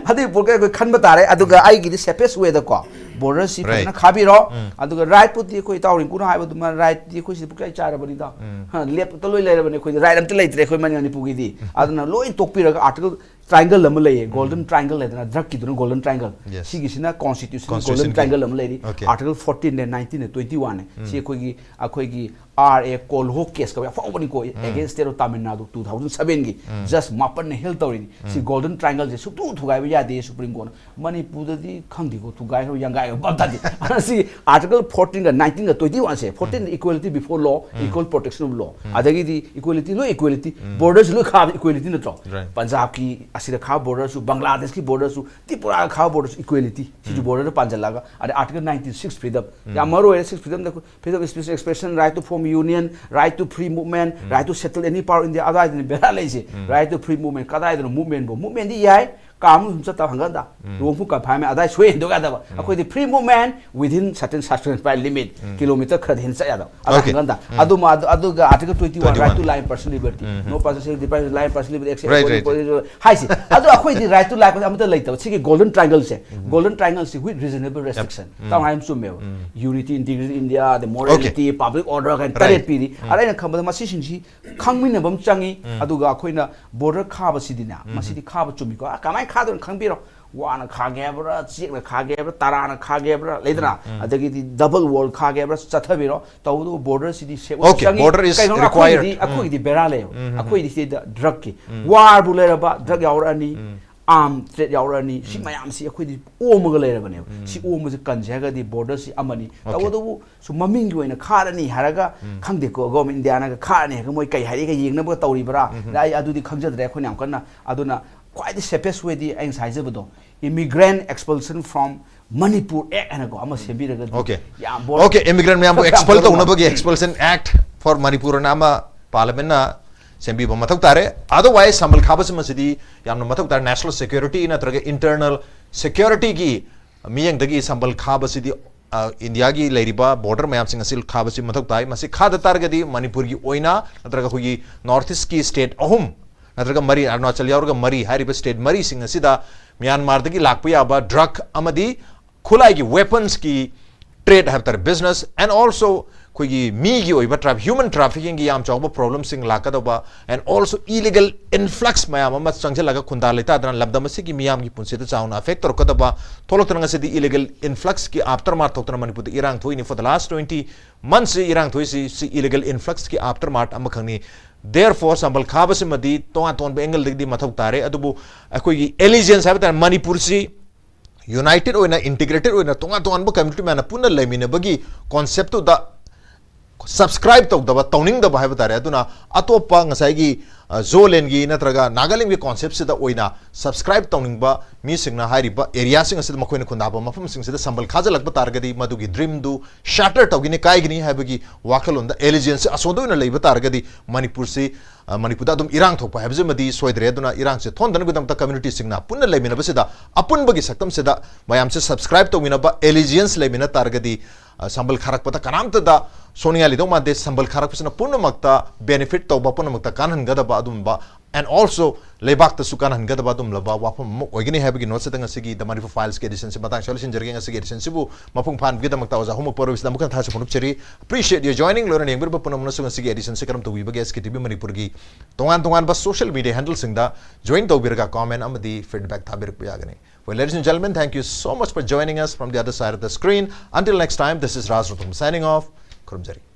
ꯑꯗꯨꯒꯤ ꯄꯣꯠꯀ ꯑꯩꯈꯣꯏ ꯈꯟꯕ ꯇꯥꯔꯦ꯫ ꯑꯗꯨꯒ ꯑꯩꯒꯤꯗꯤ ꯁꯦꯐꯦꯁ ꯋꯦꯗꯀꯣ ꯕꯣꯔꯗꯔꯁꯤ ꯐꯖꯅ ꯈꯥꯕꯤꯔꯣ꯫ ꯑꯗꯨꯒ ꯔꯥꯏꯠꯄꯨꯗꯤ ꯑꯩꯈꯣꯏ ꯏꯇꯥꯎ ꯔꯤꯡꯀꯨꯅ ꯍꯥꯏꯕ ꯑꯗꯨꯃꯥꯏꯅ ꯔꯥꯏꯠꯇꯤ ꯑꯩꯈꯣꯏ ꯁꯤꯗ ꯄꯨꯡꯆꯥꯏ ꯆꯥꯏꯔꯕꯅꯤꯗ꯫ ꯍꯥ, ꯂꯦꯞꯇ ꯂꯣꯏ ꯂꯩꯔꯕꯅꯤ ꯑꯩꯈꯣꯏꯗꯤ, ꯔꯥꯏꯠ ꯑꯝꯇ ꯂꯩꯇ꯭ꯔꯦ ꯑꯩꯈꯣꯏ ꯃꯅꯤ-, ꯃꯅꯤꯄꯨꯔꯒꯤꯗꯤ꯫ ꯑꯗꯨꯅ ꯂꯣꯏ ꯇꯣꯛꯄꯤꯔꯒ ꯑꯥꯔꯇꯤꯀꯜ ꯇ꯭ꯔꯥꯏꯡꯒꯜ ꯑꯃ ꯂꯩꯌꯦ, ꯒꯣꯜꯗꯟ ꯇ꯭ꯔꯥꯏꯡꯒꯜ ꯍꯥꯏꯗꯅ, ꯗ꯭ꯔꯒꯀꯤꯗꯨꯅ ꯒꯣꯜꯗꯟ ꯇ꯭ꯔꯥꯏꯡꯒꯜ꯫ ꯁꯤꯒꯤꯁꯤꯅ ꯀꯣꯟꯁꯇꯤꯇ꯭ꯌꯨꯁꯟ ꯒꯣꯜꯗꯟ ꯇ꯭ꯔꯥꯏꯡꯒꯜ ꯑꯃ ꯂꯩꯔꯤ꯫ ꯑꯥꯔꯇꯤꯀꯜ ꯐꯣꯔꯇꯤꯟꯅꯦ, ꯅꯥꯏꯟꯇꯤꯟꯅꯦ, ꯇ꯭ꯋꯦꯟꯇꯤ ꯋꯥꯟꯅꯦ꯫ ꯁꯤ ꯑꯩꯈꯣꯏꯒꯤ, ꯑꯩꯈꯣꯏꯒꯤ R A Kolho case ꯀꯧꯋꯦ, ꯑꯐꯥꯎꯕꯅꯤꯀꯣ, against state of Tamil Nadu two thousand seven ꯒꯤ ꯖꯁ ꯃꯥꯄꯟꯅ ꯍꯦꯜ ꯇꯧꯔꯤꯅꯤ꯫ ꯁꯤ ꯒꯣꯜꯗꯟ ꯇ꯭ꯔꯥꯏꯡꯒꯜꯁꯦ ꯁꯨꯛꯊꯨ ꯊꯨꯒꯥꯏꯕ ꯌꯥꯗꯦ ꯁꯨꯄ꯭ꯔꯤꯝ ꯀꯣꯔꯠꯅ꯫ ꯃꯅꯤꯄꯨꯔꯗꯗꯤ ꯈꯪꯗꯦꯀꯣ, ꯊꯨꯒꯥꯏꯈ꯭ꯔꯕ ꯌꯥꯡꯒꯥꯏꯈ꯭ꯔꯕ ꯚꯥꯞ ꯇꯥꯗꯦ꯫ ꯁꯤ ꯑꯥꯔꯇꯤꯀꯜ ꯐꯣꯔꯇꯤꯟꯒ ꯅꯥꯏꯟꯇꯤꯟꯒ ꯇ꯭ꯋꯦꯟꯇꯤ ꯋꯥꯟꯁꯦ, fourteen equality before law, equal protection of law, ꯑꯗꯒꯤꯗꯤ equality, ꯂꯣꯏ equality, borderꯁꯨ ꯂꯣꯏ ꯈꯥꯕ equality ꯅꯠꯇ꯭ꯔꯣ? Right. ꯄꯟꯖꯥꯕꯀꯤ ꯑꯁꯤꯗ ꯈꯥꯕ borderꯁꯨ, ꯕꯪꯒ꯭ꯂꯥꯗꯦꯁꯀꯤ borderꯁꯨ, ꯇ꯭ꯔꯤꯄꯨꯔꯥꯒ ꯈꯥꯕ borderꯁꯨ equality꯫ ꯁꯤꯁꯨ borderꯗ ꯄꯥꯟꯁꯤꯜꯂꯒ, ꯑꯗꯩ ꯑꯥꯔꯇꯤꯀꯜ ꯅꯥꯏꯟꯇꯤꯟ ꯁꯤꯛꯁ freedom, ꯌꯥꯝ ꯃꯔꯨ ꯑꯣꯏꯔꯦ six freedomꯗ꯫ Freedom of speech and expression, right to form union, right to free movement, right to settle any part of India, ꯑꯗꯨꯋꯥꯏꯗꯅꯤ ꯕꯦꯔꯥ ꯂꯩꯁꯦ꯫ Right to free movement, ꯀꯗꯥꯏꯗꯅꯣ movementꯕꯨ? Movementꯗꯤ ꯌꯥꯏ, ꯀꯥ ꯃꯅꯨꯡ ꯁꯨꯝ ꯆꯠꯇꯕ ꯍꯪꯒꯠ ꯍꯟꯗ꯫ Wrongful confinement ꯑꯗꯥꯏ ꯁꯣꯏ ꯍꯦꯟꯗꯣꯛ ꯌꯥꯗꯕ꯫ ꯑꯩꯈꯣꯏꯗꯤ free movement within certain circumscribed limit, kilometre ꯈꯔꯗꯤ ꯍꯦꯟꯅ ꯆꯠ ꯌꯥꯗꯕ꯫ ꯑꯗꯨ Okay. ꯍꯪꯒꯠ ꯍꯟꯗ꯫ ꯑꯗꯨꯃ ꯑꯗꯨ- ꯑꯗꯨꯒ article twenty one, right to Twenty-one. life and personal liberty, no person shall deprive life and personal liberty except Right, according right. to, ꯍꯥꯏꯁꯦ꯫ ꯑꯗꯨ ꯑꯩꯈꯣꯏꯗꯤ right to life ꯑꯃꯠꯇ ꯂꯩꯇꯕ꯫ ꯁꯤꯒꯤ ꯒꯣꯜꯗꯟ ꯇ꯭ꯔꯥꯏꯡꯒꯜꯁꯦ, ꯒꯣꯜꯗꯟ ꯇ꯭ꯔꯥꯏꯡꯒꯜꯁꯦ with reasonable restriction꯫ ꯇꯥꯎ ꯍꯥꯏ ꯆꯨꯝꯃꯦꯕ꯫ Unity, integrity, India, the morality, public order ꯀꯥꯏꯅ ꯇꯔꯦꯠ ꯄꯤꯔꯤ꯫ ꯑꯗ ꯑꯩꯅ ꯈꯟꯕꯗ ꯃꯁꯤꯁꯤꯡꯁꯤ ꯈꯪꯃꯤꯟꯅꯕ ꯑꯃ ꯆꯪꯉꯤ꯫ ꯑꯗꯨꯒ ꯑꯩꯈꯣꯏꯅ border ꯈꯥꯕꯁꯤꯗꯤꯅꯦ, ꯃꯁꯤꯗꯤ ꯈꯥꯕ ꯆꯨꯝꯃꯤꯀꯣ꯫ ꯑ, ꯀꯃꯥꯏꯅ ꯈꯥꯗꯣꯏꯅꯣ ꯈꯪꯕꯤꯔꯣ꯫ ꯋꯥꯅ ꯈꯥꯒꯦ ꯍꯥꯏꯕ꯭ꯔꯥ, ꯆꯦꯛꯅ ꯈꯥꯒꯦ ꯍꯥꯏꯕ꯭ꯔꯥ, ꯇꯔꯥꯅ ꯈꯥꯒꯦ ꯍꯥꯏꯕ꯭ꯔꯥ, ꯂꯩꯗꯅ, ꯑꯗꯒꯤꯗꯤ double wall ꯈꯥꯒꯦ ꯍꯥꯏꯕ꯭ꯔꯥ, ꯆꯠꯊꯕꯤꯔꯣ꯫ ꯇꯧꯕꯇꯕꯨ borderꯁꯤꯗꯤ safe ꯑꯣꯏꯕ Okay, ꯆꯪꯉꯤ꯫ border is ꯀꯩꯅꯣ, required. ꯑꯩꯈꯣꯏꯒꯤꯗꯤ, ꯑꯩꯈꯣꯏꯒꯤꯗꯤ ꯕꯦꯔꯥ ꯂꯩꯌꯦꯕ꯫ ꯑꯩꯈꯣꯏꯗꯤ ꯁꯤꯗ drugꯀꯤ warꯕꯨ ꯂꯩꯔꯕ drug ꯌꯥꯎꯔꯛꯑꯅꯤ, arm trade ꯌꯥꯎꯔꯛꯑꯅꯤ꯫ ꯁꯤ ꯃꯌꯥꯝꯁꯤ ꯑꯩꯈꯣꯏꯗꯤ ꯑꯣꯝꯃꯒ ꯂꯩꯔꯕꯅꯦꯕ꯫ ꯁꯤ ꯑꯣꯝꯕꯁꯤ ꯀꯟꯁꯦ ꯍꯥꯏꯔꯒꯗꯤ borderꯁꯤ ꯑꯃꯅꯤ꯫ Okay. ꯇꯧꯕꯇꯕꯨ ꯁꯨꯝ ꯃꯃꯤꯡꯒꯤ ꯑꯣꯏꯅ ꯈꯥꯔꯅꯤ ꯍꯥꯏꯔꯒ, ꯈꯪꯗꯦꯀꯣ, government Indiaꯅꯒ ꯈꯥꯔꯅꯤ ꯍꯥꯏꯔꯒ ꯃꯣꯏ ꯀꯩ ꯍꯥꯏꯔꯤꯒ ꯌꯦꯡꯅꯕꯒ ꯇꯧꯔꯤꯕ꯭ꯔꯥ? ꯑꯩ ꯑꯗꯨꯗꯤ ꯈꯪꯖꯗ꯭ꯔꯦ ꯑꯩꯈꯣꯏꯅ ꯌꯥꯝ ꯀꯟꯅ꯫ ꯑꯗꯨꯅ ꯈ꯭ꯋꯥꯏꯗꯒꯤ safest wayꯗꯤ ꯑꯩ ꯉꯁꯥꯏ ꯍꯥꯏꯖꯕꯗꯣ, immigrant expulsion from Manipur Act ꯍꯥꯏꯅꯀꯣ ꯑꯃ ꯁꯦꯝꯕꯤꯔꯒꯗꯤ Okay. ꯌꯥꯝ border Okay, immigrant ꯃꯌꯥꯝꯕꯨ ꯈꯔ expel ꯐꯒꯗꯧꯕ ꯇꯧꯅꯕꯒꯤ ꯃꯥꯜꯂꯦ꯫ Expulsion Act for Manipur ꯑꯅ ꯑꯃ Parliamentꯅ ꯁꯦꯝꯕꯤꯕ ꯃꯊꯧ ꯇꯥꯔꯦ꯫ Otherwise ꯁꯝꯕꯜ ꯈꯥꯕꯁꯤꯃꯁꯤꯗꯤ ꯌꯥꯝꯅ ꯃꯊꯧ ꯇꯥꯔꯦ꯫ National security ꯅꯠꯇ꯭ꯔꯒ internal securityꯒꯤ ꯃꯤꯠꯌꯦꯡꯗꯒꯤ ꯁꯝꯕꯜ ꯈꯥꯕꯁꯤꯗꯤ, ꯑ, ꯏꯟꯗꯤꯌꯥꯒꯤ ꯂꯩꯔꯤꯕ border ꯃꯌꯥꯝꯁꯤꯡ ꯑꯁꯤ ꯈꯥꯕꯁꯤ ꯃꯊꯧ ꯇꯥꯏ꯫ ꯃꯁꯤ ꯈꯥꯗ ꯇꯥꯔꯒꯗꯤ ꯃꯅꯤꯄꯨꯔꯒꯤ ꯑꯣꯏꯅ ꯅꯠꯇ꯭ꯔꯒ ꯑꯩꯈꯣꯏꯒꯤ North Eastꯀꯤ state ꯑꯍꯨꯝ ꯅꯠꯇ꯭ꯔꯒ ꯃꯔꯤ, ꯑꯔꯨꯅꯥꯆꯜ ꯌꯥꯎꯔꯒ ꯃꯔꯤ ꯍꯥꯏꯔꯤꯕ state ꯃꯔꯤꯁꯤꯡ ꯑꯁꯤꯗ ꯃ꯭ꯌꯥꯟꯃꯥꯔꯗꯒꯤ ꯂꯥꯛꯄ ꯌꯥꯕ drug ꯑꯃꯗꯤ ꯈꯨꯠꯂꯥꯏꯒꯤ weaponsꯀꯤ trade ꯍꯥꯏꯕ ꯇꯥꯔꯦ, business and also ꯑꯩꯈꯣꯏꯒꯤ ꯃꯤꯒꯤ ꯑꯣꯏꯕ ꯇ꯭ꯔꯥꯐ ꯍ꯭ꯌꯨꯃꯟ ꯇ꯭ꯔꯥꯐꯤꯀꯤꯡꯒꯤ ꯌꯥꯝ ꯆꯥꯎꯕ ꯄ꯭ꯔꯣꯕ꯭ꯂꯦꯝꯁꯤꯡ ꯂꯥꯛꯀꯗꯕ, and also illegal influx ꯃꯌꯥꯝ ꯑꯃ ꯆꯪꯁꯤꯜꯂꯒ ꯈꯨꯟꯗꯥ ꯂꯩꯇꯥꯗꯅ ꯂꯝꯗꯝ ꯑꯁꯤꯒꯤ ꯃꯤꯌꯥꯝꯒꯤ ꯄꯨꯟꯁꯤꯗ ꯆꯥꯎꯅ ꯑꯦꯐꯦꯛ ꯇꯧꯔꯛꯀꯗꯕ ꯊꯣꯛꯂꯛꯇꯅ ꯉꯁꯤꯗꯤ ꯏꯂꯤꯒꯦꯜ ꯏꯟꯐ꯭ꯂꯛꯁꯀꯤ ꯑꯥꯐꯇꯔ ꯃꯥꯔꯠ ꯊꯣꯛꯇꯅ ꯃꯅꯤꯄꯨꯔꯗ ꯏꯔꯥꯡ ꯊꯣꯛꯏꯅꯤ꯫ For the last twenty months ꯁꯤ ꯏꯔꯥꯡ ꯊꯣꯛꯏꯁꯤ ꯁꯤ ꯏꯂꯤꯒꯦꯜ ꯏꯟꯐ꯭ꯂꯛꯁꯀꯤ ꯑꯥꯐꯇꯔ ꯃꯥꯔꯠ ꯑꯃꯈꯛꯅꯤ꯫ Therefore ꯁꯝꯕꯜ ꯈꯥꯕꯁꯤꯃꯗꯤ ꯇꯣꯉꯥꯟ ꯇꯣꯉꯥꯟꯕ ꯑꯦꯡꯒꯜꯗꯒꯤꯗꯤ ꯃꯊꯧ ꯇꯥꯔꯦ꯫ ꯑꯗꯨꯕꯨ ꯑꯩꯈꯣꯏꯒꯤ ꯑꯦꯂꯤꯖꯦꯟꯁ ꯍꯥꯏꯕ ꯇꯥꯔꯦ, ꯃꯅꯤꯄꯨꯔꯁꯤ ꯌꯨꯅꯥꯏꯇꯦꯠ ꯑꯣꯏꯅ, ꯏꯟꯇꯤꯒ꯭ꯔꯦꯇꯦꯠ ꯑꯣꯏꯅ, ꯇꯣꯉꯥꯟ ꯇꯣꯉꯥꯟꯕ ꯀꯝꯃ꯭ꯌꯨꯅꯤꯇꯤ ꯃꯌꯥꯝꯅ ꯄꯨꯟꯅ ꯂꯩꯃꯤꯟꯅꯕꯒꯤ ꯀꯣꯟꯁꯦꯞꯇꯨꯗ ꯁꯕꯁꯀ꯭ꯔꯥꯏꯕ ꯇꯧꯗꯕ, ꯇꯧꯅꯤꯡꯗꯕ ꯍꯥꯏꯕ ꯇꯥꯔꯦ꯫ ꯑꯗꯨꯅ ꯑꯇꯣꯞꯄ ꯉꯁꯥꯏꯒꯤ ꯖꯣꯂꯦꯟꯒꯤ ꯅꯠꯇ꯭ꯔꯒ ꯅꯥꯒꯥꯂꯦꯟꯒꯤ ꯀꯣꯟꯁꯦꯞꯁꯤꯗ ꯑꯣꯏꯅ ꯁꯕꯁꯀ꯭ꯔꯥꯏꯕ ꯇꯧꯅꯤꯡꯕ ꯃꯤꯁꯤꯡꯅ ꯍꯥꯏꯔꯤꯕ ꯑꯦꯔꯤꯌꯥꯁꯤꯡ ꯑꯁꯤꯗ, ꯃꯈꯣꯏꯅ ꯈꯨꯟꯗꯥꯕ ꯃꯐꯝꯁꯤꯡꯁꯤꯗ ꯁꯝꯕꯜ ꯈꯥꯖꯤꯜꯂꯛꯄ ꯇꯥꯔꯒꯗꯤ ꯃꯗꯨꯒꯤ ꯗ꯭ꯔꯤꯝꯗꯨ ꯁꯦꯇꯔ ꯇꯧꯒꯅꯤ, ꯀꯥꯏꯒꯅꯤ ꯍꯥꯏꯕꯒꯤ ꯋꯥꯈꯜꯂꯣꯟꯗ ꯑꯦꯂꯤꯖꯦꯟꯁꯁꯤ ꯑꯁꯣꯟꯗ ꯑꯣꯏꯅ ꯂꯩꯕ ꯇꯥꯔꯒꯗꯤ ꯃꯅꯤꯄꯨꯔꯁꯤ, ꯑ, ꯃꯅꯤꯄꯨꯔꯗ ꯑꯗꯨꯝ ꯏꯔꯥꯡ ꯊꯣꯛꯄ ꯍꯥꯏꯕꯁꯤꯃꯗꯤ ꯁꯣꯏꯗ꯭ꯔꯦ꯫ ꯑꯗꯨꯅ ꯏꯔꯥꯡꯁꯦ ꯊꯣꯛꯍꯟꯗꯅꯕꯒꯤꯗꯃꯛꯇ ꯀꯝꯃ꯭ꯌꯨꯅꯤꯇꯤꯁꯤꯡꯅ ꯄꯨꯟꯅ ꯂꯩꯃꯤꯟꯅꯕꯁꯤꯗ, ꯑꯄꯨꯟꯕꯒꯤ ꯁꯛꯇꯝꯁꯤꯗ ꯃꯌꯥꯝꯁꯦ ꯁꯕꯁꯀ꯭ꯔꯥꯏꯕ ꯇꯧꯃꯤꯟꯅꯕ, ꯑꯦꯂꯤꯖꯤꯌꯦꯟꯁ ꯂꯩꯃꯤꯟꯅ ꯇꯥꯔꯒꯗꯤ, ꯑ, ꯁꯝꯕꯜ ꯈꯥꯔꯛꯄꯗ ꯀꯅꯥꯝꯇꯗ ꯁꯣꯛꯅꯤꯡꯉꯥꯏ ꯂꯩꯗꯧ ꯃꯥꯟꯗꯦ꯫ ꯁꯝꯕꯜ ꯈꯥꯔꯛꯄꯁꯤꯅ ꯄꯨꯝꯅꯃꯛꯇ ꯕꯦꯅꯤꯐꯤꯠ ꯇꯧꯕ, ꯄꯨꯝꯅꯃꯛꯇ ꯀꯥꯟꯍꯟꯒꯗꯕ ꯑꯗꯨꯝꯕ, and also ꯂꯩꯕꯥꯛꯇꯁꯨ ꯀꯥꯟꯍꯟꯒꯗꯕ ꯑꯗꯨꯝꯂꯕ ꯋꯥꯐꯝ ꯑꯃ ꯑꯣꯏꯒꯅꯤ ꯍꯥꯏꯕꯒꯤ ꯅꯣꯠꯁꯤꯗ ꯉꯁꯤꯒꯤ The Manipur Filesꯀꯤ ꯑꯦꯗꯤꯁꯟꯁꯤ ꯃꯇꯥꯡ ꯑꯁꯤꯗ ꯂꯣꯏꯁꯤꯟꯖꯔꯒꯦ꯫ ꯉꯁꯤꯒꯤ ꯑꯦꯗꯤꯁꯟꯁꯤꯕꯨ ꯃꯄꯨꯡ ꯐꯥꯍꯟꯕꯒꯤꯗꯃꯛꯇ ꯑꯣꯖꯥ ꯍꯣꯃꯛꯄ ꯑꯔꯣꯏꯕꯁꯤꯗ ꯑꯃꯨꯛ ꯍꯟꯅ ꯊꯥꯒꯠꯆꯕ ꯐꯣꯡꯗꯣꯛꯆꯔꯤ꯫ Appreciate your joining꯫ ꯂꯣꯏꯅ ꯌꯦꯡꯕꯤꯔꯤꯕ ꯄꯨꯝꯅꯃꯛꯅꯁꯨ ꯉꯁꯤꯒꯤ ꯑꯦꯗꯤꯁꯟꯁꯤ ꯀꯔꯝ ꯇꯧꯕꯤꯕꯒꯦ? ꯑꯦꯁ ꯀꯦ ꯇꯤ ꯚꯤ ꯃꯅꯤꯄꯨꯔꯒꯤ ꯇꯣꯉꯥꯟ ꯇꯣꯉꯥꯟꯕ ꯁꯣꯁꯤꯌꯦꯜ ꯃꯤꯗꯤꯌꯥ ꯍꯦꯟꯗꯜꯁꯤꯡꯗ ꯖꯣꯏꯟ ꯇꯧꯕꯤꯔꯒ ꯀꯣꯃꯦꯟ ꯑꯃꯗꯤ ꯐꯤꯗꯕꯦꯛ ꯊꯥꯕꯤꯔꯛꯄ ꯌꯥꯒꯅꯤ꯫ Well, ladies and gentlemen, thank you so much for joining us from the other side of the screen. Until next time, this is Raj Ruthum signing off. ꯈꯨꯔꯨꯝꯖꯔꯤ꯫